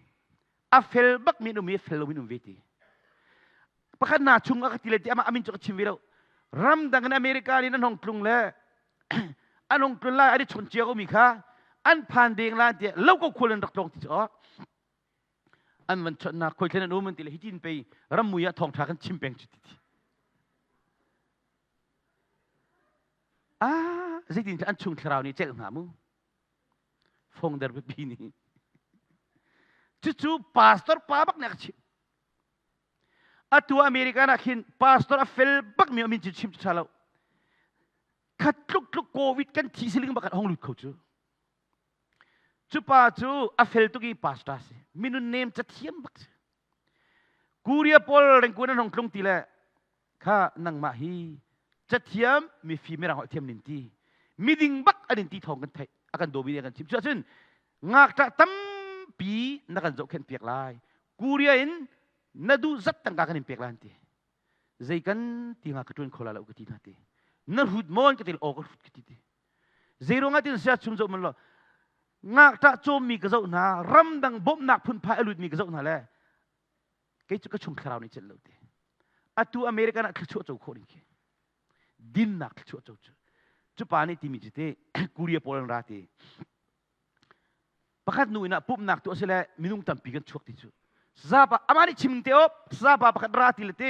a fel bak mi an um i fel lo in um ve ti. Pakhat na chung a ka ti le ti amah amin cu ka chim ve lo. Ramdang in America in an hong tlung le an hong tlun lai an i chon cia ko mi kha an phan deng la tiah lo ko khual an rak tlong ti cu an van chonhnak khoi thlen an um an ti le hitin pei rammui ah thawngtha kan chim peng cu ti ti. Ah, zeitin an chung thlarau nih celh hnga mu? Fongder biapi nih. Cucu pastor pa bak nih a ka chimh. Atu American ah khin pastor a fel bak mi amin cu chim cu ṭha lo. Khat tluk tluk COVID kan thi siling bakhat hong lut kho cu. Cu pa cu a fel tuk i pastor si. Minun nem cathiam bak si. Korea pawl rengkun an hong tlung ti le kha nangmah hi cathiam mifim mirang holh thiam nin ti miding bak an in ti thawng kan theih a kan dawmi nih a kan chim cuahcun ngakṭah tampi na kan zohkhenh piak lai Korea in na duh zat tangka kan in pek lai an ti zei kan ti nga ka ṭuan kho la lo ka ti hna ti na hrut maw ka ti aw ka hrut ka ti ti zei ruangah tin sia chung zoh man lo ngakṭah cawmmi ka zoh hna ramdang bawmhnak phunphai a lutmi ka zoh hna le kei cu ka chung thlarau nih celh lo ti atu American ah thluachuah co khawh ding khi dinnak thluachuah co cu cu pa nih timi cu te Korea pawl an ra ti pakhat nu in ah pumhnak tu asile minung tampi kan chuak ti cu zapa amah nih chim te op zapa pakhat ra ti le te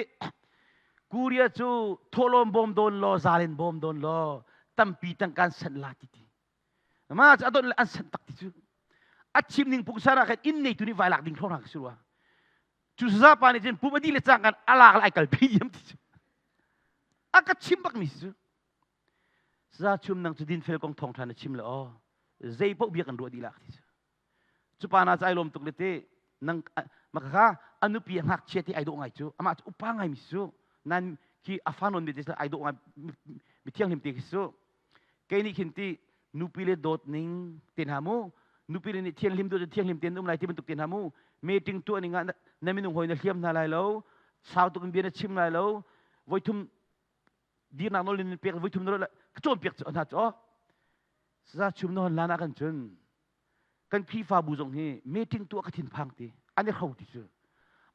Korea cu thawhlawm bawm dawn law zalen bawm dawn law tampi tangkan sanh la ti ti ma cu adon le an sanh tak ti cu a chim ning pungsan ah khan inn neitu nih vai lak ding hrawng si rua cu zapa nih cun pum adi le cang kan alak le ai kalpi diam ti cu a ka chim bak mi si cu Za chum nang cu dinfel kong thawng ṭha na chim le aw zei paoh bia kan ruah dih lak ti cu cu pa na cu ai lawm tuk le te nang maka a nupi a ngakchia te ai dawh ngai cu amah cu upa ngai mi si cu nan khi a fa non mi te ai dawh ngai mi thianghlim te khi cu kei nih khin ti nupi le dawt ning te hna mu nupi le nih thianghlim dawt thianghlim ten um lai ti bantuk te hna mu meeting tuah ning ah na minung hawi na hliam hna lai lo sau tuk in bia na chim lai lo voithum dirnak nawl in pek voi thum na ka cawnpiak cu hna cu saza chum na hon lan ah kan cun kan Khrihfabu zong hi meeting tuah ka thinphang ti an i hro ti cu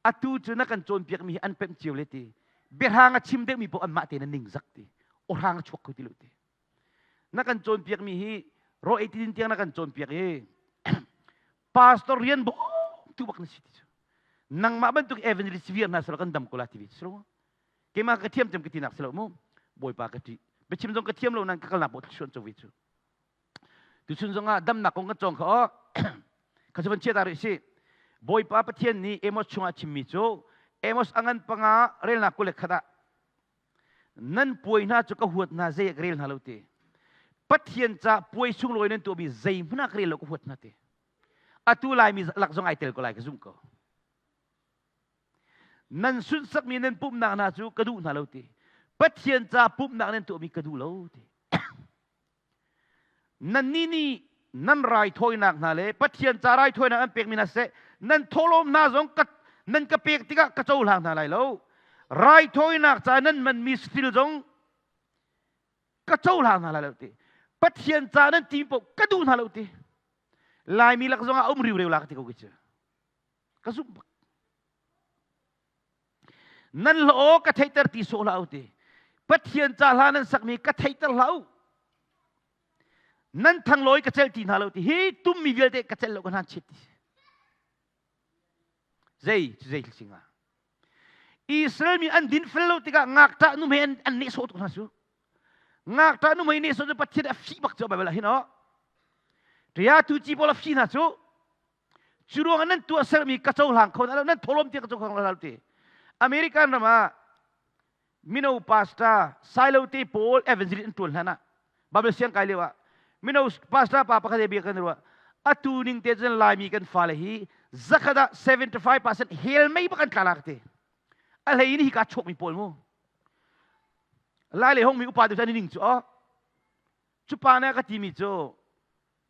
atu cu na kan cawnpiak mi hi an pemh cio le ti biahrang a chim deuh mi paoh anmah tein an ningzak ti awhrang a chuak kho ti lo ti na kan cawnpiak mi hi ro ei ti tiang na kan cawnpiak i pastor rian bawm tu bak na si ti cu nangmah bantuk evangelist viar hna sala kan dam ko la ti ve si lo keimah ka thiam cem ka tinak si lo mu bawipa ka ṭih biachim zong ka thiam lo nan ka kalnak poh thluan cho ve cu tuchun zong ah damnak kong kan cawng kha aw kha cu van chia ta rih si bawipa pathian nih Amos chungah chimmi cu Amos angan panga relnak 21 ah nan puai hna cu ka huat hna zei ah ka rel hna lo ti Pathian ca puai sunglawi nan tuahmi zei hmanh ah ka rel lo ka huat hna ti atu laimi lak zong ai tel ko lai ka zumh ko Nan sunhsakmi nan pumhnak hna cu ka duh hna lo ti. Pathian ca pumhnak nan tuahmi ka duh lo ti. Nannih nih nan raithawinak hna le Pathian ca raithawinak an pekmi hna siseh nan thawhlawm hna zong ka, nan ka pek tikah ka cohlang hna lai lo. Raithawinak ca nan manmi satil zong ka cohlang hna lai lo ti. Pathian ca nan ti paoh ka duh hna lo ti. Laimi lak zongah a um riureu la ka ti ko ki cu. Ka zumh bak. Nan hla aw ka theihter ti sawh hlah u ti. Pathian ca hla nan sakmi ka theihter hlah u. Nan thanglawi ka celh ti hna lo ti. Hi tummi vialte ka celh lo ka hnan chit ti. Zei cu zei thil singa. Israel mi an din fel lo tikah ngakṭah nu he an nehsawh tuk hna su. Ngakṭah nu mei nehsawh cu Pathian a fih bak cu Bible ah hin aw. Ṭia tu ci pawl a fih hna cu. Cu ruangah nan tuahsermi ka cohlang kho hna lo, nan tholom tiah ka cohlang lo ti. American ram ah mino pastor Silo te pawl evangelist an tuan hlan ah Bible siang kai lio ah mino pastor pa pakhat he bia kan ruah atu ning te cun Laimi kan fale hi zakhat ah 75% hell mei bak an tla la ka ti. A hlei in hi ka chuakmi pawl mu. Lai le hong mi upa te cu an ning cu oh. Cu pa nih a ka timi cu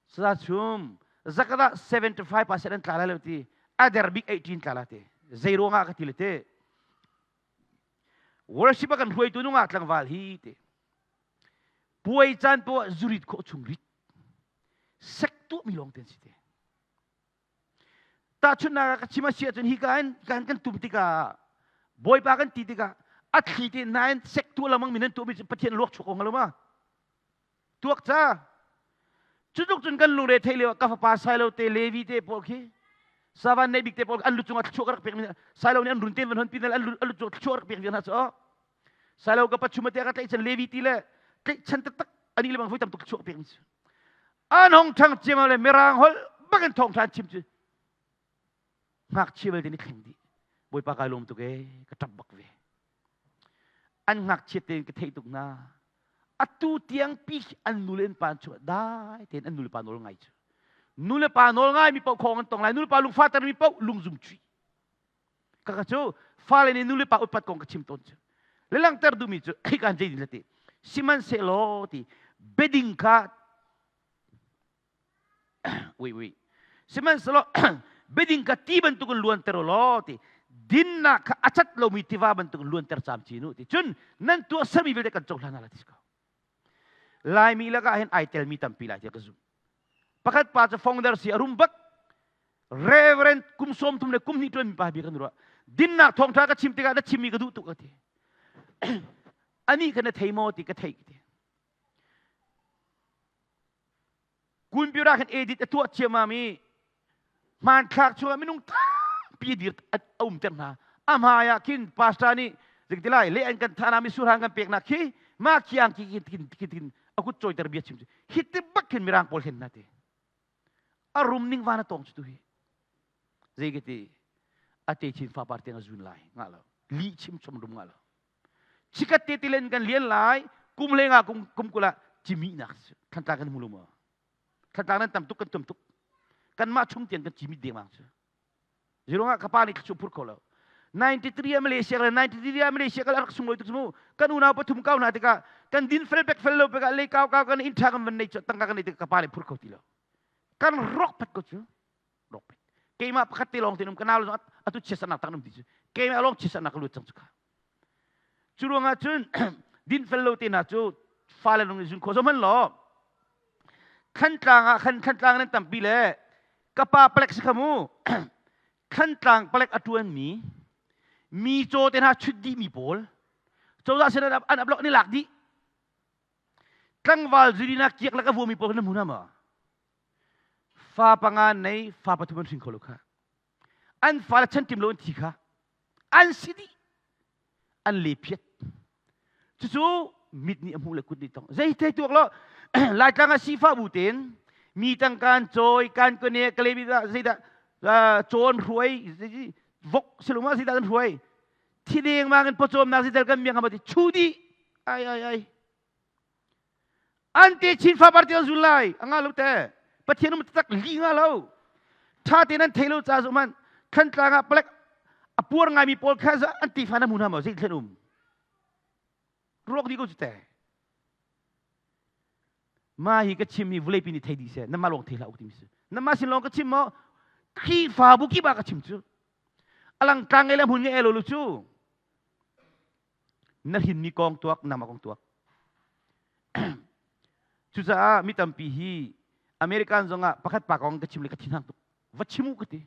Saza chum zakhat ah 75% an tla lai lo ti a der bik 18 tla la ti zei ruangah ka ti le te worship a kan hruaitu nungak tlangval hi ti puai caan poah zurit khawh chung rit sek tuahmi lawng te an si te tahchunhnak ah ka chim a si ahcun hi ka in kan kan tum tikah bawipa kan ti tikah a thli te nain sek tuah lengmang mi nan tuahmi cu Pathian luak chuak ko hnga lo ma tuak ca cutluk cun kan lungre theih lio ka fapa Silo te Levi te pawl khi Savan nei bik te pawl an lu cungah thluachuah ka rak pek mi Silo nih an run te van hon pin an lu cungah thluachuah rak pek vi hna cu Silo ka pachum te ka tlaihchan Levi ti le tlaihchan taktak ani le bang voi tam tuk thluachuah ka pek mi cu an hong ṭhang ciammam le mirang holh bakin thawngṭha an chim cu ngakchia belte nih thleng dih bawipa kai lawm tuk ee ka ṭap bak ve an ngakchiat tein ka theih tuk hna. Atu tiang pi an nu le an pa an chuah dai tein an nu le pa nawl ngai cu. Nu le pa nawl ngai mi paoh khong an tong lai. Nu le pa lungfahter mi paoh lungzum chui. Kaka cu fale nih nu le pa upat kong ka chim tawn cu. Le langhter duhmi cu hei kan zei din ti. Sihmanhsehlaw ti beding kha ui ui sihmanhsehlaw beding kha ti bantukin luanter u law ti dinnak kha a cat lomi tiva bantukin luanter camcin u ti cun nan tuahsermi vialte kan cohlan hna lai ti ko. Laimi lakah hin ai telmi tampi lai tiah ka zumh. Pakhat pa cu founder si a rum bak. Reverend kum 30 le kum hnih ṭuanmi pa bia kan ruah. Dinnak thawngṭha ka chim tikah na chimmi ka duh tuk a ti. Anih kha na thei maw ti ka theih ti. Kunpyur ah khan edit a tuah ciammam i hmanthlak chungah minung tampi dir a umter hna. A hmai ah khin pastor nih zingti lai le an kan thana mi surhang kan peknak khi mah khiang ki kin kin a kut cawiter bia chim hi ti bak khin mirang pawl hen na ti. A rum ning van a tong chu tu hi. Zei ke ti a te chin fa par tiang a zun lai nga lo. Li chim chom rum nga lo. Chikat te tilen kan lian lai kum le nga kum kum kula cimi nak Thantlang kan hmu lo maw? Thantlang nan tam tuk kan tum tuk. Kanmah chung tiang kan cimi dengmang cu. Zirong ah kapa nih thluachuah phur kho lo. 93 ah Malaysia le 93 ah Malaysia kal rak sunglawi tuk mu. Kan unau pathum kau hna tikah kan din fel bek fel lo pekah lei kau kau kan inn tha kan van nei cu tangka kan nei tikah kapa nih phur kho ti lo. Kan rok phat ko cu. Rok phat. Keimah pakhat te lawng te num ka nau zong atu chiasanak tak num ti cu. Keimah lawng chiasanak ka lut cang cu kha. Cu ruangah cun dinfel lo te hna cu fale nung zun kho hman law Thantlang ah khan Thantlang nan tampi le ka pa palek si kha mu Thantlang palek a tuan mi mi caw te hna chut dih mi pawl cozah sin an ablok ni lak dih tlangval zurina kiak lak a vumi pawl na hmu na ma fa panga nei fa pathum an hring kho lo kha an fale chan tim lo an thi kha an si dih an le phiat cucu mit nih a hmuh le kut nih tong zei thei tuak lo Laitlang ah sifa bu ten mi tang kan cawi kan kone kalebi da zeidah cawn hruai vok siluma zeidah kan hruai thi deng mang in pawcawmnak zeital kan miang hamati chu di ai ai ai An te chin fa par tiang zul lai anga lo te Pathian um tak li nga lo tha te nan thei lo cha zu man Thantlang ah palek a puar ngai mi pawl kha an ti fa na mu na ma zei thlen um ruak di ko chu te ma hi ka chim hi vulei pi ni thei di se na ma long thei la u ti mi si na ma sin long ka chim mo Khrihfabu ki ba ka chim chu alang tlang ngai le hmun ngai elo lu chu Na hrinmi kong tuak, nangmah kong tuak. Cucaah mi tampi hi American zongah pakhat pa kong ka chim le ka thinhang tuk. Va chim u ka ti.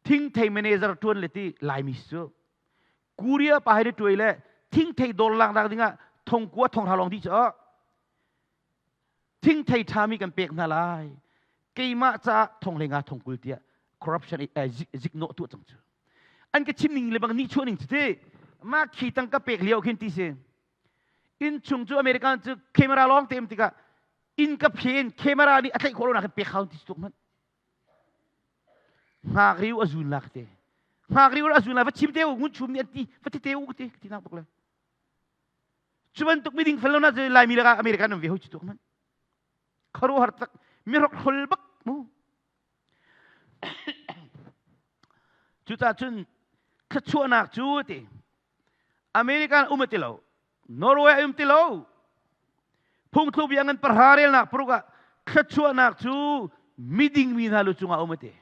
Thingthei manager tuan le ti Laimi cu Korea pa hai le tuai le thingthei dawr lang nak dingah thongkua thonghra lawng dih cu Thingthei ṭhami kan pek hna lai. Keimah caah thong hlei nga thong 20 tiah corruption ziknawh tuah cang cu. An ka chim ning le bang nihchuah ning cu ti. Mah khi tang ka pek lio khin ti si. Inn chung cu American cu camera lawng te um tikah inn ka phen camera nih a tlaih khawh lo nak in pek hau ti tuk hmanh. Ngak riu a zun lak te. Ngak riu a zun la va chim te u ngun chum nih an ti va ti te u ti ti nak bak le. Cu bantuk miding fel lo na cu Laimi lakah American um ve hoi cu tuk man. Khuaruahhar tak mirok hrol bak mu. Cucaah cun thluachuahnak cu ti American um ti lo Norway um ti lo phungthlu bia ngan pahra relnak paruk ah thluachuahnak cu miding mi hna lu cungah um ti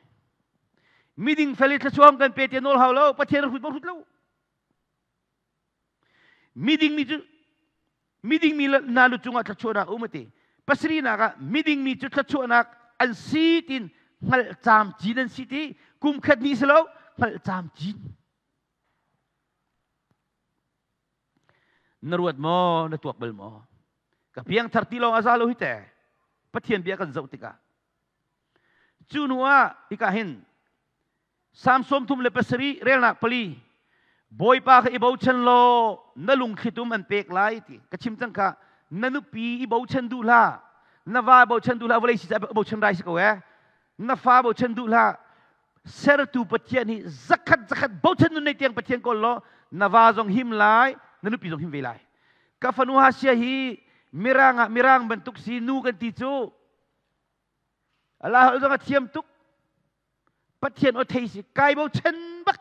miding fel i thluachuah kan pe ti nawl hau lo Pathian hrut hrut lo Miding mi cu miding mi hna lu cungah thluachuahnak a um a ti. Pasarihnak ah miding mi cu thluachuahnak an si tin hngalh camcin an si ti kum khat ni si lo hngalh camcin. Na ruat maw na tuak bal maw? Ka piangthar ti lawng a za lo hi te. Pathian bia kan zoh tikah. Cu hnu ah hika hin Salm 37 relnak 4 Bawipa kha i bochan law na lungthlitum an pek lai ti ka chim cang kha na nupi i bochan duh hlah na va bochan duh hlah vawlei si bochan rai si ko eh na fa bochan duh hlah sertu Pathian hi zakhat zakhat bochan nun nei tiang Pathian kawl law na va zong him lai na nupi zong him ve lai. Ka fanu Hasia hi mirang ah mirang bantuk si nu kan ti cu. Allah holh zong a thiam tuk. Pathian aw thei si kai bochan bak.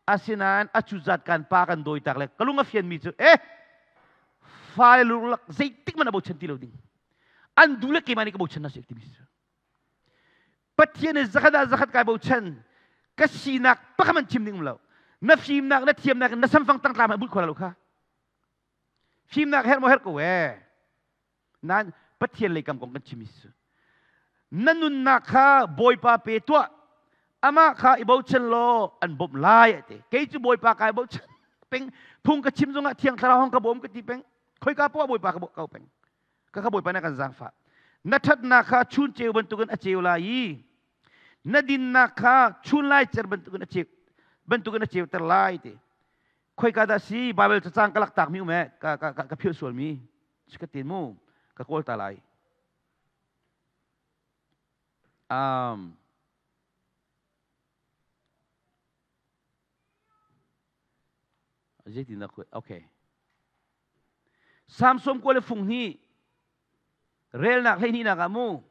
Asinain a cuzat kan pa kan dawi tak le ka lung a fian mi cu eh fale lung lak zeitik man a bochan ti lo ding. An du le keimah nih ka bochan na si timi cu. Pathian in zakhat ah zakhat kai bochan ka sinak pakhat man chim ding um lo. Na fimnak na thiamnak na samfang tangtlam ha bulh khawh lo kha. Fimnak her mo her ko eh. Nan Pathian lei kam kong kan chim su. Na nunnak kha Bawipa pe tuah. Amah kha i bochan law an bawmh lai ate. Kei cu Bawipa kai bochan peng phung ka chim zongah thiang thlarau hong ka bawm ka ti peng. Khoika poah Bawipa ka ko peng. Ka kha Bawipa na kan zaangfah. Na ṭhatnak kha chun ceu bantukin a ceu lai i na dinnak kha chun lai cer bantukin a ceu bantukin a ceuter lai ti. Khoika dah si Bible cacang ka lak tak mi um eh ka ka ka philh sual mi si ka tin mu ka kawl ta lai. Um, zeitin dah okay. Samson kua le fung hi relnak hleihnihnak ah mu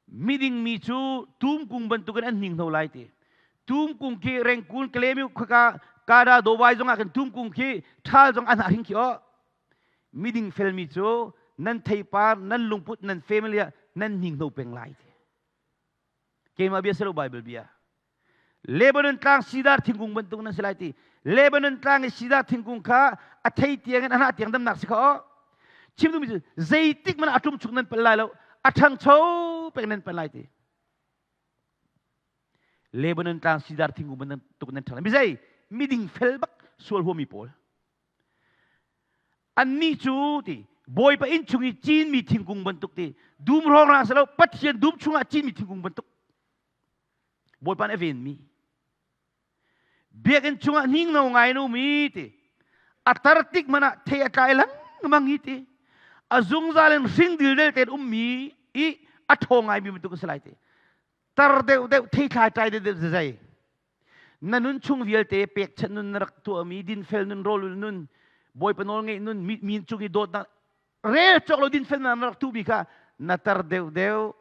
miding mi cu tumkung bantukin an hninghno lai ti. Tumkung khi rengkun klemi khaka kada dawai zong ah khin tumkung khi ṭhal zong an hring khi o. Miding felmi cu nan theipar nan lungput nan family ah nan hninghno peng lai ti. Keimah bia si lo Bible bia. Lebanon tlang sidar thingkung bantuk nan si lai ti. Lebanon tlang i sidar thingkung kha a thei tiang in a hnah tiang damnak si kha. Chim duhmi cu zeitik man a ṭum chung nan pal lai lo, a ṭhangcho peng nan pal lai ti. Lebanon tlang sidar thingkung bantuk nan ṭhang lai. Mi zei? Miding fel bak sual huami pawl. Annih cu ti Bawipa inn chung i cinmi thingkung bantuk ti dum hrawng si lo Pathian dum chungah cinmi thingkung bantuk Bawipa nih a venmi biakinn chungah hninghno ngai in um i ti a tar tik hmanh ah thei a tlai lengmang i ti a zungzal in hring dildel tein ummi i a ṭhawng ngaimi bantuk a si lai ti tar deuh deuh thei thlai tlai deuh deuh zai na nun chung vialte pekchanh nun na rak tuahmi dinfel nun rawlul nun Bawipa nawl ngeih nun mi cung i dawtnak rel cawk lo dinfel na rak tuhmi kha na tar deuh deuh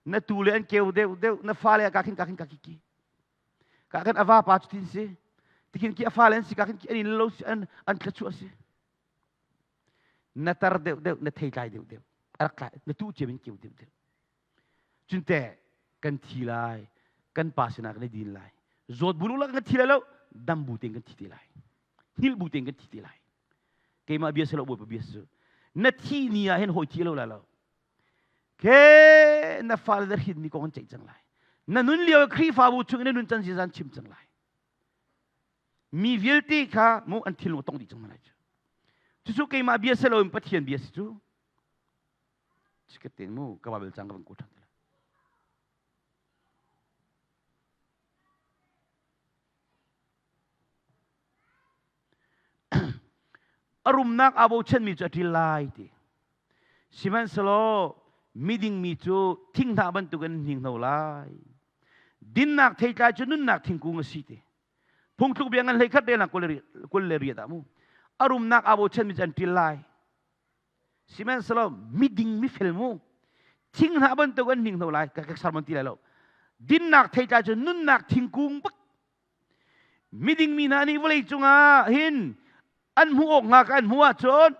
na tu le an keu deuh deuh na fale ka khin ka khin ka ki ka khin ava pa cu tin si tikhin ki a fale an si ka khin ki an in lo si an an thlachuah si na tar deuh deuh na thei tlai deuh deuh a rak tlai na tu cem in keu deuh deuh cunte kan thi lai kan pa sinah kan i din lai zawt bu lak kan thi lai lo dam bu tein kan thi te lai hngilh bu tein kan thi te lai keimah bia si lo bawipa bia si na thi ni ah hin hawi thi lo lai lo ke na fale na hrin mi kong an ceih cang lai na nun lio Khrihfabu chung in na nun can zan chim cang lai mi vialte kha mu an thinlung tong dih cang lai cu cucu keimah bia si loin Pathian bia si cu Chikat tein mu ka Bible cang ka van ku ṭhan. A rumnak aa bochanmi cu a ṭil lai ti. Sihmanhsehlaw miding mi cu thinghnah bantukin an hninghno lai. Dinnak theitlai cu nunnak thingkung a si ti. Phungthluk bia ngan 21 relnak 28 ah mu. A rumnak aa bochanmi cu an ṭil lai. Sihmanhsehlaw miding mifel mu thinghnah bantuk an hninghno lai ka sermon ti lai lo. Dinnak theitlai cu nunnak thingkung bak. Miding mi hna nih vawlei cungah hin an hmuh awk hnga ka an hmuh ahcun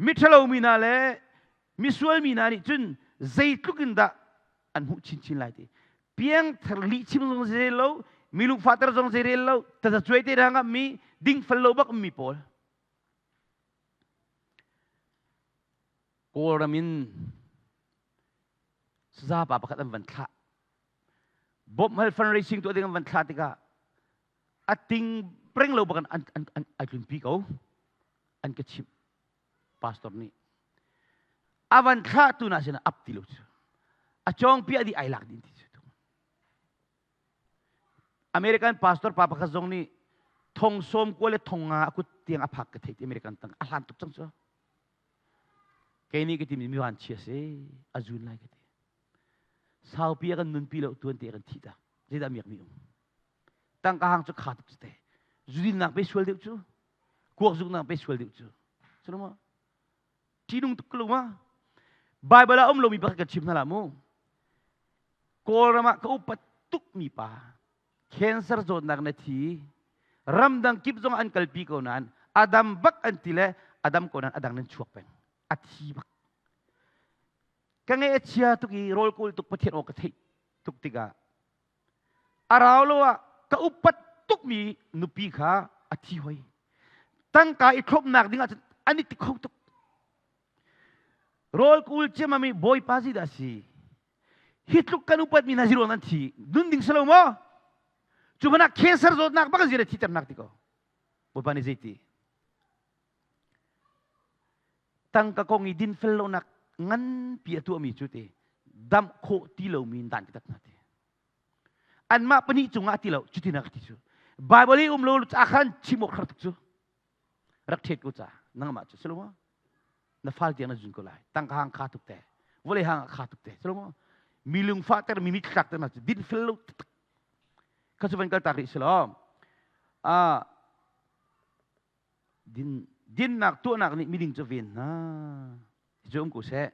miṭhalo mi hna le misual mi hna nih cun zeitluk in dah an hmuh chinchin lai ti. Piangthar lihchim zong zei rel lo, mi lungfahter zong zei rel lo, tazacuai te hna mi dingfel lo bak mi pawl. Kawlram in saza pa pakhat an van thlah. Bawmhhal fundraising tuah ding an van thlah tikah a ting preng lo bak an an an ai tlunpi ko. An ka chimh. Pastor nih. A van thlah tu na sin ap ti lo cu. A cawng piah di ai lak din ti cu. American pastor pa pakhat zong nih thong sawm kua le thong nga a kut tiang a phak ka theih ti American tang a hlan tuk cang cu. Kei nih ka timi mi van chia si a zun lai ka ti. Saupi a kan nunpi lo tuan te kan thi ta. Zeidah miak mi um. Tangka hang cu kha tuk cu te. Zudin nak pe sual deuh cu. Kuak zuk nak pe sual deuh cu. Cu ma? Ṭihnung tuk ko ma? Bible ah um lomi pakhat ka chim hna la mu. Kawlram ah ka upat tukmi pa cancer zawtnak na thi ramdang kip zong an kalpi ko nain adam bak an ti le adam ko nain adang nan chuak peng a thi bak ka nge a chia tuk i rawl kawl tuk pathian aw ka theih tuk tikah a rau lo ah ka upat tukmi nupi kha a thi hoi tangka i thlopnak ding ah cun an i ti kho tuk rawl kul ciamami bawipa zi dah si hi tluk kan upatmi hna ziruang nan thi nun ding si lo maw cu hmanah cancer zawtnak bak zira thiternak ti ko bawipa nih zeiti tangka kong i dinfel lonak nganpi a tuahmi cu ti damh khawh ti lomi in dan ka tat hna ti anmah pahnih cungah ti lo cutin a ka ti cu Bible i um lo ca khan chim awk har tuk cu rak ṭhet ko ca nangmah cu si lo maw na fal tiang na zun ko lai tangka hang kha tuk te vawlei hang kha tuk te si lo maw mi lungfah ter mi mithlak ter na cu din fel lo tuk kha cu van kal tak rih si lo a din dinnak tuahnak nih miding cu ven hna cu um ko seh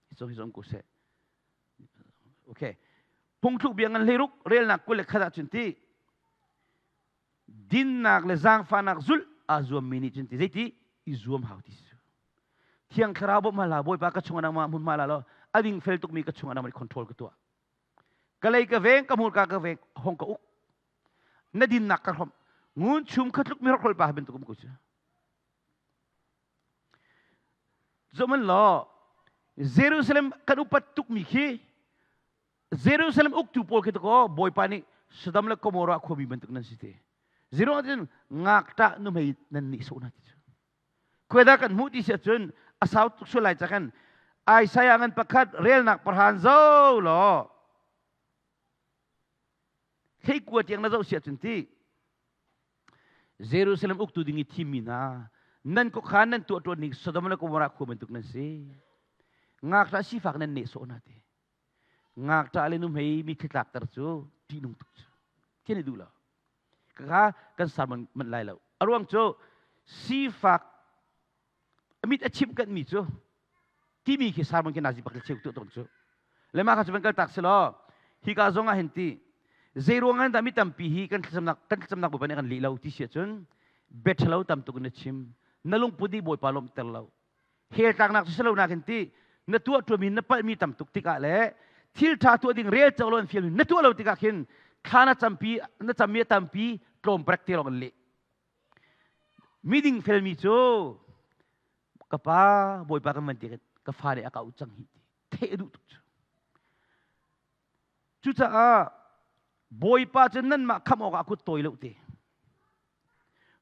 hi cu um ko seh okay phungthluk bia ngan hleiruk relnak 21 ah cun ti dinnak le zaangfahnak zulh aa zuammi nih cun ti zeiti i zuam hau ti si thiang thlarau bawmh hal bawipa ka chungah nangmah hmun ma la law a ding fel tukmi ka chungah nangmah control ka tuah ka lei ka veng ka hmurka ka veng hong ka uk na dinnak ka hrom ngun chum kha tluk mi hrokhrol pa bantuk um ko cu Zohman law Jerusalem kan upat tukmi khi Jerusalem uktu pawl khi ko Bawipa nih Sodom le Gomorrah khuami bantuk nan si te. Zero cun ngakṭah nuhmei nan nih sawh hna ti cu. Khuadah kan hmuh ti si ahcun a sau tuk sual lai ca khan Isaiah ngan pakhat relnak parhan zo law thleikua tiang na zoh si ahcun ti Jerusalem uktu ding i thimmi hna nan khuakhan nan tuah ṭuan ning Sodom le Gomorrah khua bantuk nan si. Ngakṭah sifak nan nehsawh hna ti. Ngakṭah le nuhmei mi thlitlakter cu ṭihnung tuk cu. Thian i duh lo. Kha kan sermon manh lai lo. A ruang cu sifak mit a chimh kanmi cu timi khi sermon khi nazi pakhat cheu tuah tawn cu. Le mah kha cu van kal tak si law hika zong ah hin ti zei ruang an dah mi tampi hi kan thlacamnak kan thlacamnak bawipa nih kan lih lo ti si ahcun bia ṭhalo tam tuk in na chim na lungput nih bawipa lawmhter lo hell tlaknak cu si lo nakin ti na tuah ṭuami na palhmi tam tuk tikah le thil ṭha tuah ding rel co lo an fialmi na tuah lo tikah khin thla na campi na cammi a tampi tlawm prek te lawng an leh miding felmi cu ka pa bawipa kan van ti ka fa nih a ka cang hi ti theih a duh tuk cu cucaah bawipa cu nanmah khamh awkah a kut tawi lo te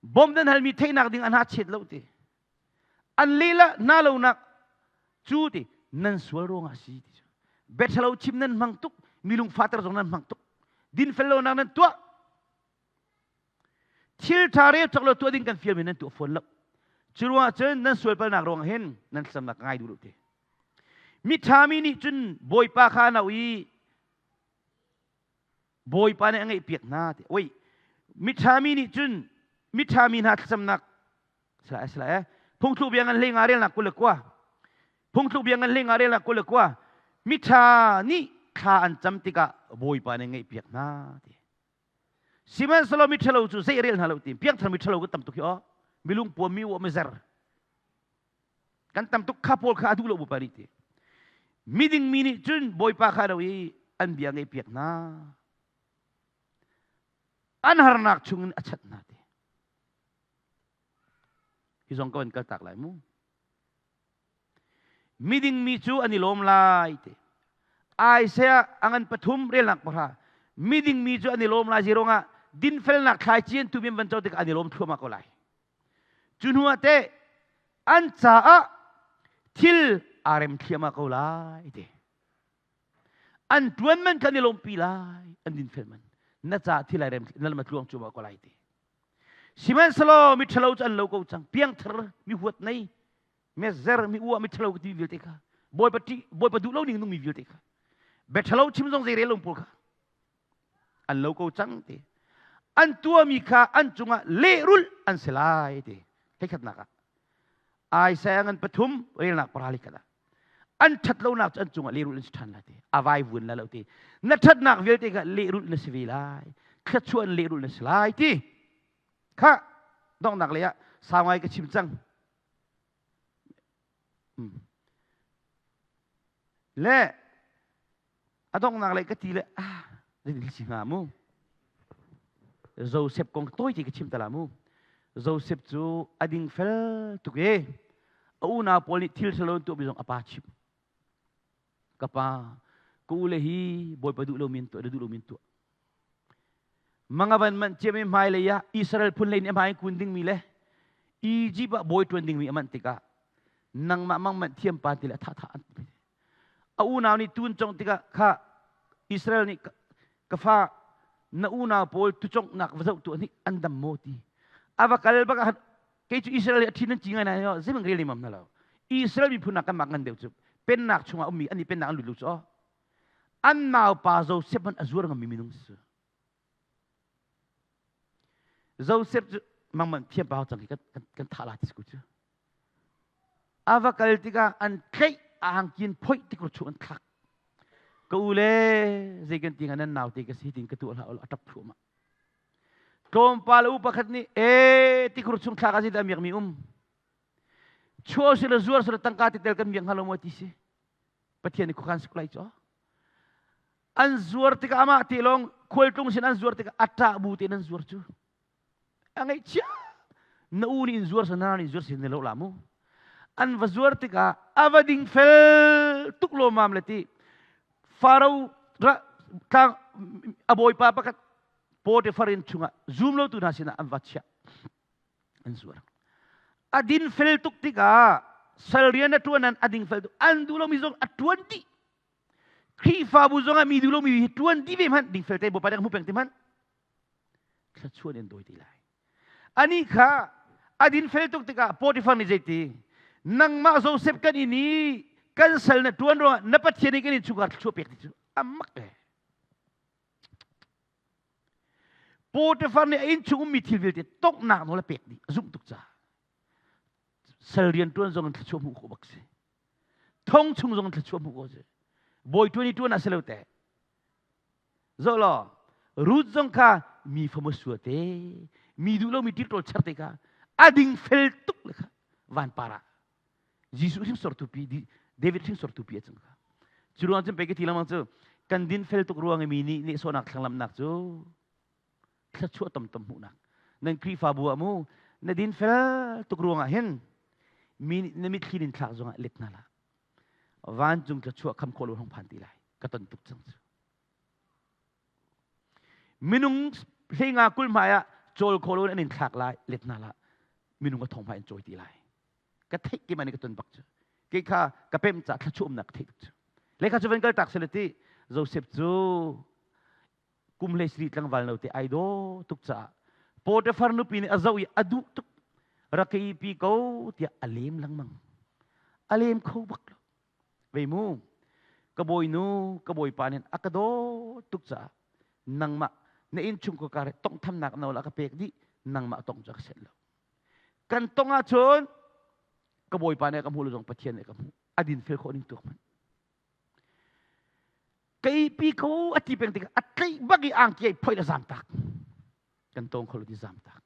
bom nan halmi theihnak ding an ha chet lo te an lehla na lonak cu ti nan sual ruangah si ti cu bethalo chim nan hmang tuk mi lungfahter zong nan hmang tuk dinfel lonak nan tuah Thil ṭha rel cawk lo tuah ding kan fialmi nan tuah fawn lo. Cu ruangah cun nan sualpalnak ruangah hin nan thlacamnak ka ngai duh lo ti. Miṭhami nih cun Bawipa kha an auh i Bawipa nih a ngaihpiak hna ti. Oi, miṭhami nih cun miṭhami hna thlacamnak sila sila eh phungthluk bia ngan hlei nga relnak 29 phungthluk bia ngan hlei nga relnak 29 miṭha nih thla an cam tikah Bawipa nih ngaihpiak hna ti. Sihmanhsehlaw miṭhalo cu zei rel hna lo ti piangthar miṭhalo kan tam tuk hi aw milung puam mi uah mizer kan tam tuk kha pawl kha a duh lo bawipa nih ti miding mi nih cun bawipa kha do i an bia ngei piak hna an harnak chungin a chanh hna ti hi zong ka van kal tak lai mu Miding mi cu an i lawm lai ti. Isaiah a ngan pathum relnak pahra. Miding mi cu an i lawm lai ziruangah dinfelnak thlaici an tum in van co tikah an i lawm thluahmah ko lai. Cu hnu ah teh an caah thil aa rem thliahmah ko lai ti. An ṭuan man kha an i lawmpi lai, an dinfel man. Na caah thil ai rem na lam a tluang cuahmah ko lai ti. Sihmanhsehlaw miṭhalo cu an lo ko cang. Piangthar mi huat nei mezer mi uah mi ṭhalo ka ti vialte kha bawipa ṭih bawipa duh lo ning nungmi vialte kha bia ṭhalo chim zong zei rel lo pawl kha. An lo ko cang ti. An tuahmi kha an cungah lehrulh an si lai ti. Theikhatnak ah. Isaiah ngan pathum relnak parali khat ah. An ṭhat lonak cu an cungah lehrulh an si ṭhan lai ti. A vai vun la lo ti. Na ṭhatnak vialte kha lehrulh na si ve lai. Thluachuah in lehrulh na si lai ti. Kha donghnak lei ah sau ngai ka chim cang. Le a donghnak lei ka ti le ah zeitin si hnga mu. Joseph kong tawi ti ka chim ta la mu. Joseph cu a ding fel tuk e. A unau pawl nih thil ṭhalo tuah mi zong a pa chim. Ka pa, ka u le hi Bawipa duh lo min tuah, na duh lo min tuah. Mangavan manh ciami hmailei ah Israel phun lei nih a hmai kun dingmi le Egypt ah bawi ṭuan dingmi a manh tikah nangmah mang manh thiam pa ti le tha tha an ti. A unau nih tun cong tikah kha Israel nih ka fa na unau pawl tucongnak va zoh tuah nih an dam maw ti. A va kal bak ah kei cu Israel a ṭhin an ci ngai na yo zeimang rel mam na lo. Israel miphun ah kan mak ngan deuh cu pennak chungah ummi an i pennak an lut lu cu an naupa Joseph hmanh a zuar ngammi minung si. Joseph cu mangman thiam pa cang hi kan thah la ti ku cu. A va kal tikah an tlaih a hangkin phoih tikur chu an thlak. Ka u le zei kan ti nan nau te ka si tin ka tu hlah a tap thluahmah. Tlawmpal u pakhat nih e tikur chung thlak a si dah miak mi um. Chuah si le zuar si le tangka ti tel kan miak hnga lo maw ti si. Pathian nih khuakhan si lai cu. An zuar tikah amah te lawng khualtlung sin an zuar tikah a ṭah bu tein an zuar cu. A ngaihchia na u nih in zuar sa na nih zuar sin ne lo la mu. An va zuar tikah a va ding fel tuk lawmam le ti Faro ra tlang a bawipa pakhat Potiphar inn chungah zum lo tu hna sinah an va chiah. An zuar. A din fel tuk tikah sal rian a ṭuan an a ding fel tuk. An duh lomi zong a ṭuan dih. Khrihfabu zong ah mi duh lomi hi ṭuan dih ve hmanh ding fel te Bawipa nih a hmu peng ti hmanh. Thluachuah in dawi ti lai. Anih kha a din fel tuk tikah Potiphar nih zeiti nangmah Joseph kan inn i kan sal na ṭuan ruangah na Pathian nih kan innchungkhar thluachuah pek ti cu a mak e. Potiphar nih a innchung ummi thil vialte tonghnak nawl a pek dih a zumh tuk caah sal rian ṭuan zong in thluachuah hmuh khawh bak si. Thong chung zong in thluachuah hmuh khawh si. Bawi ṭuan i ṭuan ah si lo teh. Zoh law Ruth zong kha mi famo sua te mi duh lomi ṭilṭawl cher te kha a ding fel tuk le kha van par ah Jesuh hringsortu pi David hringsortu pi a cang kha. Cu ruang cun pei ka ti lengmang cu kan din fel tuk ruang i mi nih nehsawhnak thlanglamnak cu thluachuah tamtam hmuhnak. Nan Khrihfabu ah mu na din fel tuk ruangah hin mi nih na mitthli nin thlak zongah let hna hlah. Vancung thluachuah kham khawh lo hong phan ti lai. Ka ton tuk cang cu. Minung hleinga kul hmai ah cawl khawh lo in an in thlak lai let hna hlah. Minung a thong hmai in cawi ti lai. Ka theih ki man ka ton bak cu. Kei kha ka pem ca thluachuah umnak ka theih tuk cu. Le kha cu van kal tak sele ti Joseph cu kum hlei sri tlangval no te ai daw tuk caah Potiphar nupi nih a zoh i a duh tuk rak ka pi ko tiah a lem lengmang. A lem kho bak lo. Vei mu, ka bawinu, ka bawipa nih a ka dawt tuk caah nangmah na innchung ka kar tonghthamnak nawl a ka pek dih nangmah tong cu a ka set lo. Kan tong ahcun ka bawipa nih a ka hmuh lo zong Pathian nih a ka hmuh. A din fel khawh ning tuak hmanh. Kei pi ko a ti peng tikah a tlaih bak i angki ai phoih le zam tak. Kan tong kho lo ti zam tak.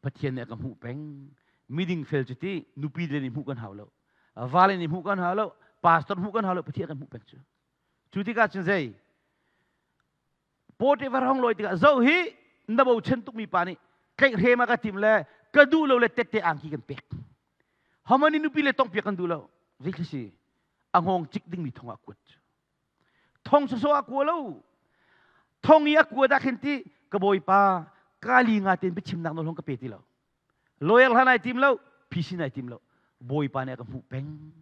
Pathian nih a ka hmuh peng. Miding fel cu ti nupi le nih hmuh kan hau lo. Vale nih hmuh kan hau lo. Pastor hmuh kan hau lo. Pathian kan hmuh peng cu. Cu tikah cun zei? Potiphar hong lawi tikah zoh hi na bochan tukmi pa nih tlaihhrem a ka tim le ka duh lo le tette angki kan pek. Hamani nupi le tongpiak kan duh lo. Zei si? A ngawng cik dingmi thong ah kuat cu. Thong sawsawh ah kua lo. Thong i a kua dah khin ti ka bawipa kali nga ten biachimnak nawl hong ka pe ti lo. Lawyer hlan ai tim lo, PC ai tim lo. Bawipa nih a ka hmuh peng.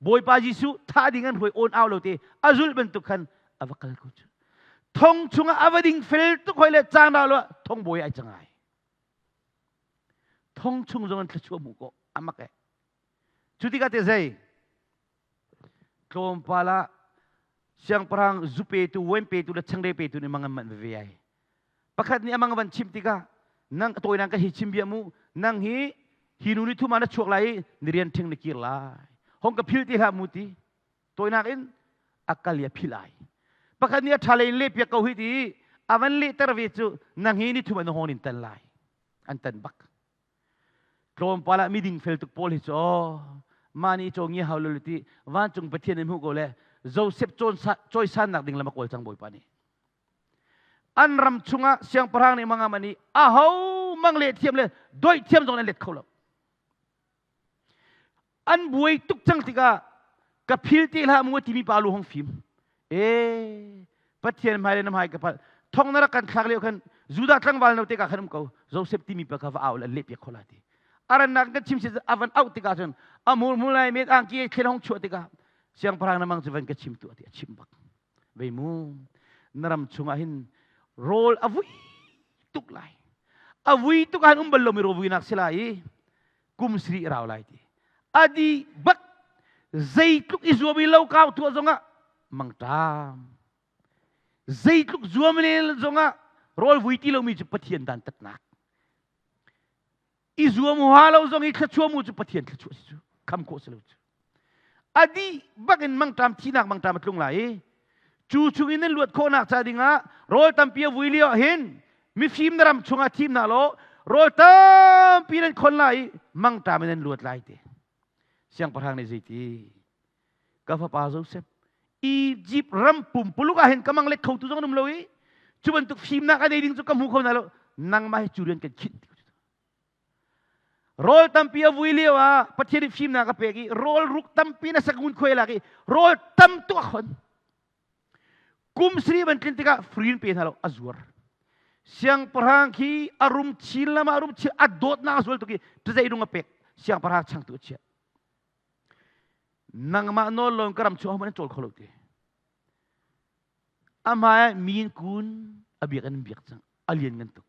Bawipa Jesuh thah ding an hruai awn au lo te a zulh bantuk khan a va kal ko cu. Thong chungah a va ding fel tuk hoi le cang dah lo thong bawi ai cangai. Thong chung zong an thluachuah hmuh ko amak e. Cu tikah te zei tlawmpal ah. Siangpahrang zu petu, wine petu le changreu petu nih mang an manh veve ai. Pakhat nih amang van chim tikah nang tawinak ka hi chim bia mu nang hi hi nu nih thuma na chuak lai i ni rian ṭhing na kir lai. Hong ka phil ti hlah mu ti. Tawinak in a kal i a phil ai. Pakhat nih a ṭha lei in leh piak ko hi ti a van lehter ve cu nang hi ni thum an hon in tan lai. An tan bak. Tlawmpal ah miding fel tuk pawl hi cu aw mah nih caw ngia hau lo ti vancung Pathian in hmuh ko le Joseph cawisannak ding lam a kawl cang Bawipa nih. An ram chungah siangpahrang nih mangam an i aho mang le thiam le doih thiam zong an let kho lo. An buai tuk cang tikah ka phil te hlah mu timi pa lu hong fim. E Pathian hmai le na hmai ka pal thong na rak kan thlak lio khan Judah tlangval no te ka khan um ko Joseph timi pa kha va au le leh piak khola ti. Arannak kan chim si avan auh tikah cun amur mulai met angki thlen hong chuah tikah siangpahrang na mang cu van ka chim tu ati a chim bak. Vei mu na ram chungah hin rawl a vui tuk lai. A vui tuk ah um bal lomi rawl vuinak si lai i kum siri rau lai ti. Adi bak zeitluk i zuam i lo kau tuah zongah mangṭam. Zeitluk zuam le zongah rawl vui ti lomi cu Pathian dan tatnak. I zuam hua lo zong i thluachuah mu cu Pathian thluachuah si cu kham khawh si lo cu. A dih bak in mangṭam thihnak mangṭam a tlung lai i cu chung in nan luat khawhnak ca dingah rawl tampi a vui lio ah hin mifim na ram chungah thim hna law rawl tampi nan khon lai i mangṭam in nan luat lai ti. Siangpahrang nih zeiti ka fapa Joseph Egypt ram pumpuluk ah hin ka mang let kho tu zong an um lo i cu bantuk fimnak a nei ding cu ka hmu kho hna lo nangmah hi cu rian kan khinh ti Rawl tampi a vui lio ah Pathian nih fimnak a pek i rawl ruk tampi na sak ngun khuai lak i rawl tam tuk a khon. Kum sari ban tlin tikah free pe hna lo a zuar. Siangpahrang khi a rum chin lama a rum chin a dawtnak a zual tuk i ṭazei rung a pek siangpahrang changtu a chiah. Nangmah nawl lawng ka ram chung ahohmanh an cawl kho lo ti. Amah min kun a biak an biak cang a lian ngan tuk.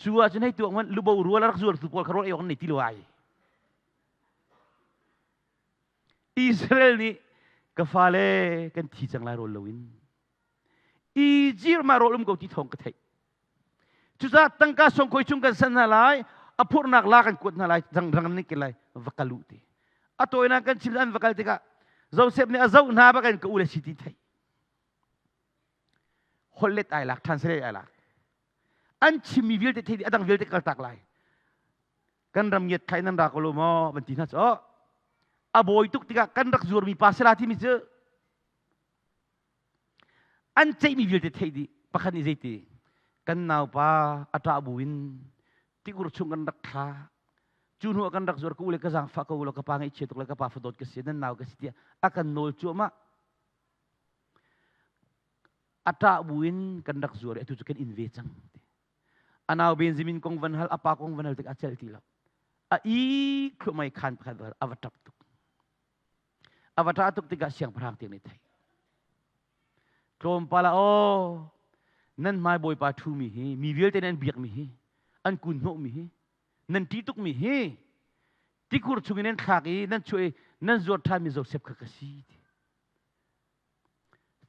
Cu ah cun hei tuak hmanh lubo rual a rak zuar tu pawl kha rawl ei awk an nei ti lo ai. Israel nih ka fale kan thi cang lai rawl loin Egypt ma rawl um ko ti thawng ka theih. Cucaah tangka songkhoi chung kan san hna lai, a phurhnak la kan kuat hna lai, rang rang nih ke lai va kal u ti. A tawinak kan chim an va kal tikah Joseph nih a zoh hna bak in ka u le si ti theih. Holh let ai lak, translate ai lak. An chimmi vialte thei dih, a dang vialte kal tak lai. Kan ram ngiat thlai nan ra ko lo maw van ti hna cu a bawi tuk tikah kan rak zuarmi pa sila timi cu an ceihmi vialte theih dih pakhat nih zeiti kan naupa a ṭah buin tikur chung kan rak thla cu hnu ah kan rak zuar ka u le ka zaangfah ko u ka pa ngaihchia tuk le ka pa fadawt ka si nan nau ka si tiah a kan nawl cuahmah a ṭah buin kan rak zuar i atu cu kan in ve cang a nau Benjamin kong van hal a pa kong van hal tik a celh ti lo a i khumai khan pakhat a va ṭap tuk A va ṭah tuk tikah siangpahrang tiang nih theih. Tlawmpal ah aw nan hmai Bawipa ṭhumi hi mi vialte nih an biakmi hi an kun hnawhmi hi nan ṭih tukmi hi tikhur chungin nan thlak i nan chuah i nan zuar ṭhanmi Joseph kha ka si ti.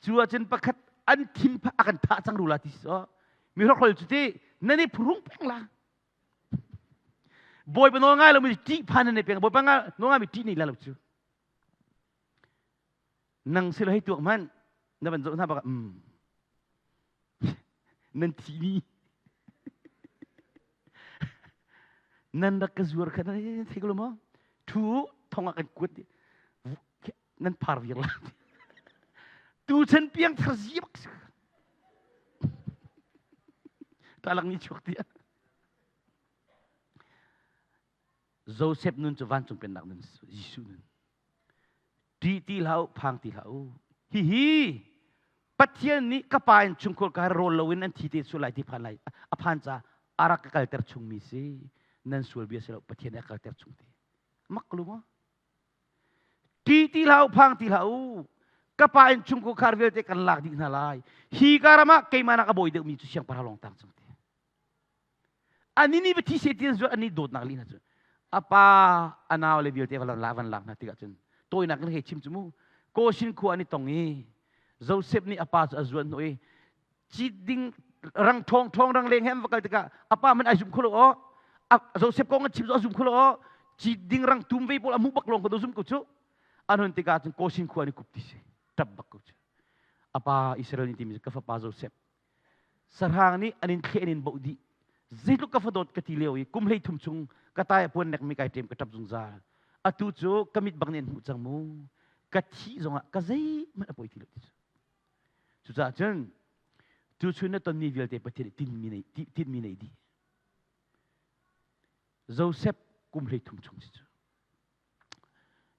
Cu ahcun pakhat an thin a kan thah cang rula ti si mi hrokhrol cu ti nan i phuhrung peng la Bawipa nawl ngai lomi ṭih phan nan i peng. Bawipa nawl ngaimi ṭih nei la lo cu. Nang si lo hei tuak hmanh na van zoh hna bak um nan thi ni nan rak ka zuar kha nan thei ko lo maw thu thong ah kan kuat nan phar viar la tu chan piang thar zi bak ta lang ni chuak tiah Joseph nun cu vancung pennak nun Jesuh nun ṭih ti hlah u phang ti hlah u hihi Pathian nih ka pa in chungkhur ka rawl loin an thi te sual lai ti phan lai a phan ca a rak ka kalter chungmi si nan sual bia si lo Pathian nih a kalter chung ti mak lu maw Ṭih ti hlah u, phang ti hlah u. Ka pa in chungkhar vialte kan lak dih hna lai. Hi ka ram ah keimah nak a bawi deuhmi cu siangpahrang lawng tang cang ti. Ani nih va thi se ti an zuat ani dawtnak lih hna cu. A pa a nau le vialte van la van lak hna tikah cun tawinak in hei chim cu mu. Kawshin khua an i tong i. Joseph nih a pa cu a zuan hnu i cit ding rang ṭhawng ṭhawng rang leng he an va kal tikah a pa man ai zum kho lo aw. Joseph kong an chim cu a zum kho lo aw. Cit ding rang tum ve pawl a hmuh bak lawng ko zum ko cu. An hun tikah cun Kosin khua ni kup ti si. Ṭap bak ko cu. A pa Israel nih timi ka fapa Joseph Sahrang nih an in thleh an in boh dih. Zeitluk ka fadawt ka ti lio i kum 13 chung ka tai a puan nekmi kai ṭem ka ṭap zungzal. Atu cu ka mit bak nih an hmuh cang mu. Ka thih zongah ka zeihmanh a poi ti lo ti cu. Cucaah cun tuchun na tonmi vialte Pathian nih tinmi nei tinmi nei dih. Joseph kum 13 chung si cu.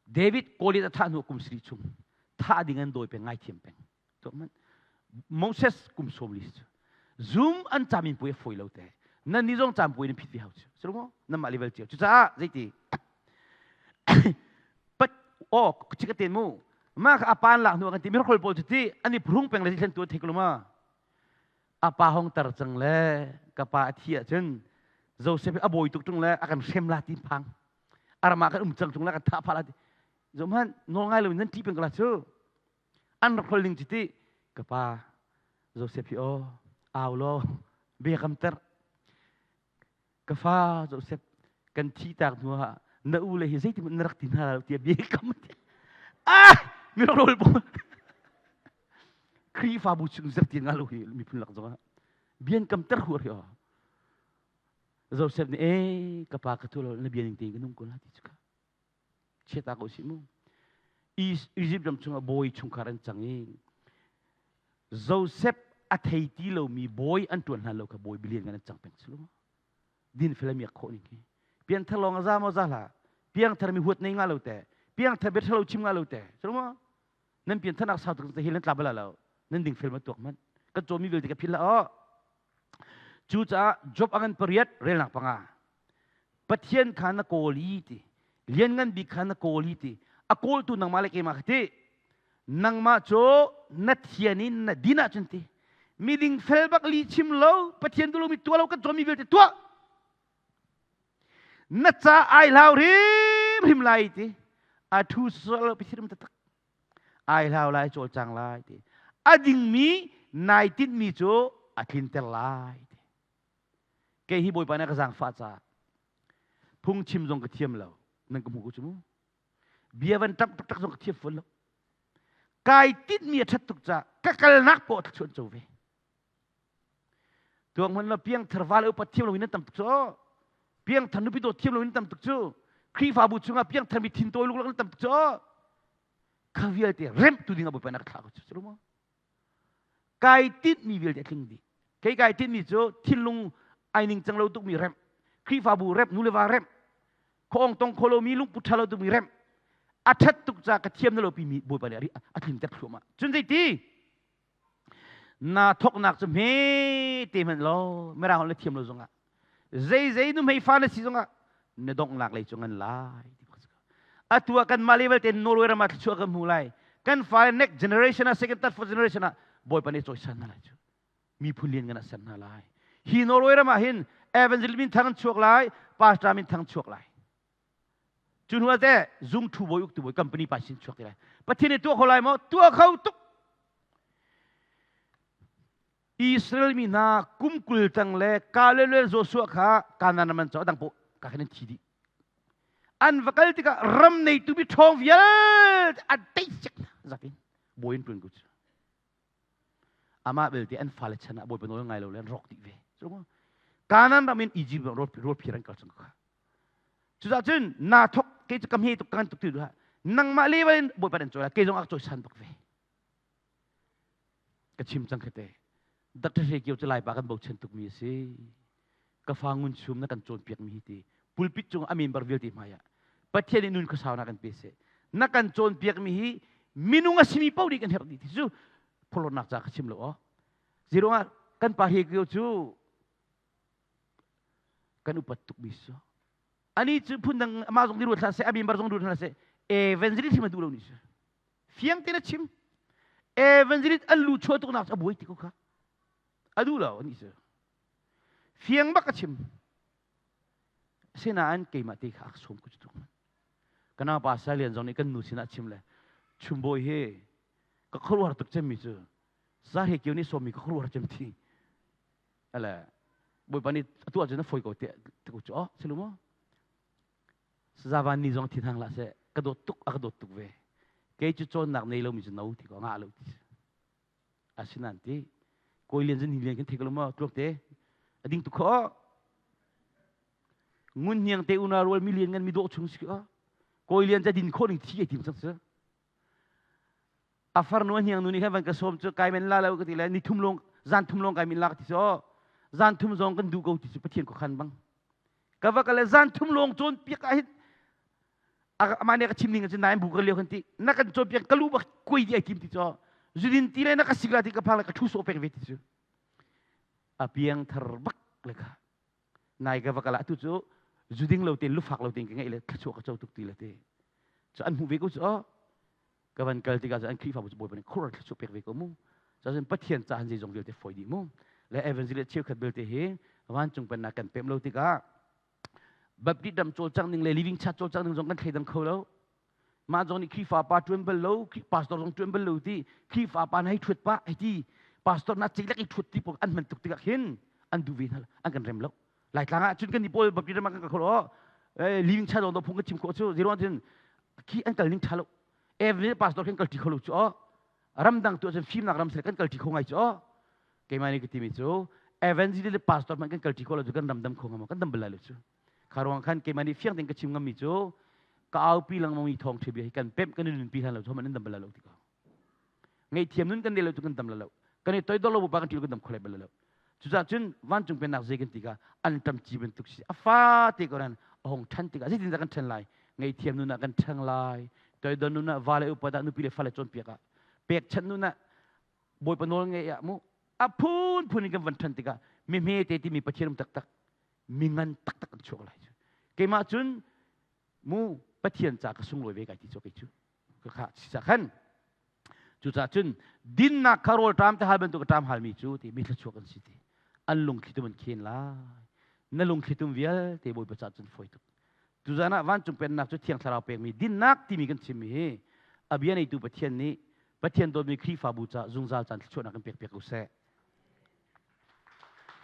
David Goliath a thah hnu kum sarih chung thah ding an dawi peng ngaithiam peng. Moses kum 40 cu Zoom an camin puai a fawi lo te. Nan ni zong cam puai nan phit ve hau cu. Si maw? Nan mah level cio. Cucaah zeiti pat o chika ten mu ma kha apan lak hnu kan ti miracle pawl cu ti an i phurung peng le thlen tu thei ko ma apa hong tar cang le ka pa a thi ahcun Joseph a bawi tuk tung le a kan hrem la ti phang arama kan um cang tung le kan thah pha la ti zohman nawl ngai lo in nan ṭih peng ko la cu an rak hrol ning cu ti ka pa Joseph hi aw au law bia kam ter ka fa Joseph kan thi tak hnu ah na u le hi zeitin na rak ti hna lo tiah bia kam ti ah mi rak rol bu Khrihfabu chung zerti nga lo hi miphun lak zong ah bian kam ter hu ri aw Joseph nih e ka pa ka tu lo na bia ning tein ka nung ko la ti chu ka Chiata ko sih mu. Egypt ram chungah bawi chungkhar an cang i Joseph a thei ti lomi bawi an ṭuan hna lo kha bawi bilian ngan an cang peng sulu. Din fel miak khawh ning hi. Pianthar lawng a za maw za hlah. Piangthar mi huat nei nga lo te. Piangthar bia ṭhalo chim nga lo te. Sulu maw? Nan piantharnak sau tuk hi nan tla bala lo. Nan ding fel ma tuak man. Kan cawmi vialte ka phil la aw. Cucaah Job a ngan pariat relnak panga. Pathian kha na kawl i ti. Lianngan bik kha na kawl i ti. A kawltu nangmah le keimah kha ti. Nangmah cu na thian in na din ahcun ti. Miding fel bak li chim lo, Pathian duh lomi tuah lo kan cawmi vialte tuah. Na ca ai hlau hrimhrim lai ti. A thu sual lo Pathian taktak. Ai hlau lai cawlcang lai ti. A dingmi nai tinhmi cu a tlinter lai ti. Kei hi Bawipa nih a ka zaangfah caah phungchim zong ka thiam lo. Nan ka hmu ko cu mu. Bia van ṭap taktak zong ka thiam fawn lo. Kai tinhmi a ṭhat tuk caah ka kalnak poah thluachuah an co ve. Tuang hmanh lo piangthar val upat thiam lo in nan tam tuk cu. Piangthar nupi dawt thiam lo in tam tuk cu. Khrihfabu chungah piangthar mi thintawi luklak nan tam tuk cu. Kha vialte remh tu ding ah Bawipa na ka thlah ko cu. Maw? Kai tinhmi vialte a tling dih. Kei kai tinhmi cu thinlung ai ning cang lo tukmi remh, Khrihfabu remh, nu le va remh, khuaong tong kho lomi lungput ṭha lo tukmi remh. A ṭhat tuk ca ka thiam na lo pimi Bawipa nih a tlinter thluahmah. Cun zeiti? Na thawknak cu hme te hmanh law mirang holh na thiam lo zongah zeizei nu hmei fa na si zongah na donghnak lei cu ngan lai. Atu ah kanmah level te Norway ram ah thluachuah kan hmu lai. Kan fale next generation ah second third fourth generation ah Bawipa nih cawisan hna lai cu. Miphun lian ngan ah ser hna lai. Hi Norway ram ah hin evangelist min thang an chuak lai, pastor min thang chuak lai. Cu hnu ah teh zung thu bawi uktu bawi company pa sin chuak ti lai. Pathian nih tuah kho lai maw? Tuah kho tuk. Israel mi hna kum 20 tang le Kaleb le Joshua kha Kanaan ram an co dang poh ka khan an thi dih. An va kal tikah ram neitu mi ṭhawng vialte an tei siak hna zatin bawi an ṭuan ko cu. Amah belte an fale chan ah bawipa nawl ngai lo le an rawk dih ve. Kanaan ram in Egypt ram rawl phir an kal cang kha. Cucaah cun naa thok kei cu ka hme tuk ka ngan tuk ti duh nangmah level in bawipa an cawi lai kei zong a ka cawisan bak ve. Ka chim cang khete. Dr. Hre Kio cu Laipa kan bochan tukmi a si. Ka fa ngun chum na kan cawnpiakmi hi ti pulpit cung a member vialte hmai ah Pathian nih nun khuasau na kan pe seh. Na kan cawnpiakmi hi minung a simi paoh nih kan herh dih ti cu phorhlawtnak ca ka chim lo aw. Zeiruangah kan pa Hre Kio cu kan upat tukmi si. Ani cu phundang amah zong nih ruat hlah seh, a member zong ruat hlah seh, evangelist hrim a duh lo ni si. Fiang tein a chim. Evangelist an lu chuah tuknak cu a buai ti ko kha. A duh lo ani cu. Fiang bak a chim. Asinain keimah te kha a sawm ko cu tuk. Kana pa Salian zong nih kan nu sinah chim le chumbawi he Ka khuaruahhar tuk cemmi cu Zahre kio nih sawmmi ka khuaruahhar cem thi. Ale Bawipa nih atu ahcun a fawi ko te ku cu oh silu maw? Sazavan ni zong thin hang hlah seh ka dawt tuk a ka dawt tuk ve. Kei cu cawnnak nei lomi cu no ti ko ngah lo ti. Asinain ti kawi lian zan hi lian kan thei ko lo maw tluak te a ding tuk kho ngun hniang te una rual mi lian ngan mi dawh chung si ko kawi lian ca din khawh ning thi ai tim cang si a farnu a hniang nu nih khan van ka sawm cu kai men la lo ka ti le ni thum lawng zan thum lawng kai min la ka ti so zan thum zong kan duh ko ti cu Pathian ko khan bang ka va ka le zan thum lawng cawn piak ah hin amah nih ka chim ning cun nain bu ka lio kan ti na kan cawn piak ka lu bak kuai di ai tim ti cho zudin ti le na ka sikla ti ka phang le ka thu so pek ve ti cu a piang thar bak le kha nai ka va kala tu cu zuding lo tein lufak lo tein ka ngeih le thluachuah ka co tuk ti le te cu an hmuh ve ko cu ka van kal tikah an Khrihfabu cu Bawipa nih khur thluachuah pek ve ko mu cun Pathian ca han zeizong vialte fawi dih mu le evangelist cheukhat belte hi vancung pennak kan pem lo tikah Baptist dam cawlcang ning le living church cawlcang ning zong kan thleidang kho lo mah zong nih Khrihfa pa ṭuan bal lo pastor zong ṭuan bal lo ti Khrihfa pa na hei ṭhuat pah hei ti pastor na ceilak i ṭhuat ti pawl an hman tuk tikah khin an duh ve hna an kan rem lo Laitlang ah cun kan ni pawl Baptist ram ah kan kal kho lo living church zong phung kan chim khawh cu zero cun khi an kal ning ṭha lo every pastor khin kal ṭi kho lo cu ramdang tu cun fimnak ram sel kan kal ṭi kho ngai cu keimah nih ka timi cu evangelist le pastor hmanh kan kal ṭi kho lo cu kan ram dam kho ngam kan dam bal lai lo cu kha ruang khan keimah nih fiang tein ka chim ngammi cu ka aupi lengmang mi thawng bia hi kan pemh kan i nunpi hlan lo cu man dam bal lo ti ko ngaihthiam nun kan nei lo cu kan dam lo kan i toidor lo bu pa kan ṭil kan dam kho lai bal lo cucaah cun vancung pennak zei kan ti ka an ṭam ci bantuk si a fate ko nan a hong ṭhan tikah zeitindah kan ṭhen lai ngaihthiam nun ah kan ṭhang lai toidor nun ah vale upa dah nupi le fale cawnpiak ah pekchanh nun ah Bawipa nawl ngeih ah mu a phunphun in kan van ṭhan tikah mi hme te timi Pathian um taktak mi ngan taktak an chuak lai cu keimah cun mu Pathian ca ka sunglawi ve kai ti cu kei cu ka kha si ca khan cucaah cun dinnak kha rawl ṭam te hal bantuk ṭam halmi cu ti mi thluachuak an si ti an lungthlitum an khen lai na lungthlitum vialte Bawipa ca cun fawi tuk tuzan ah vancung pennak cu thiang thlarau pekmi dinnak timi kan chimmi hi a bia neitu Pathian nih Pathian dawtmi Khrihfabu ca zungzal caan thluachuahnak kan pek piak ko seh.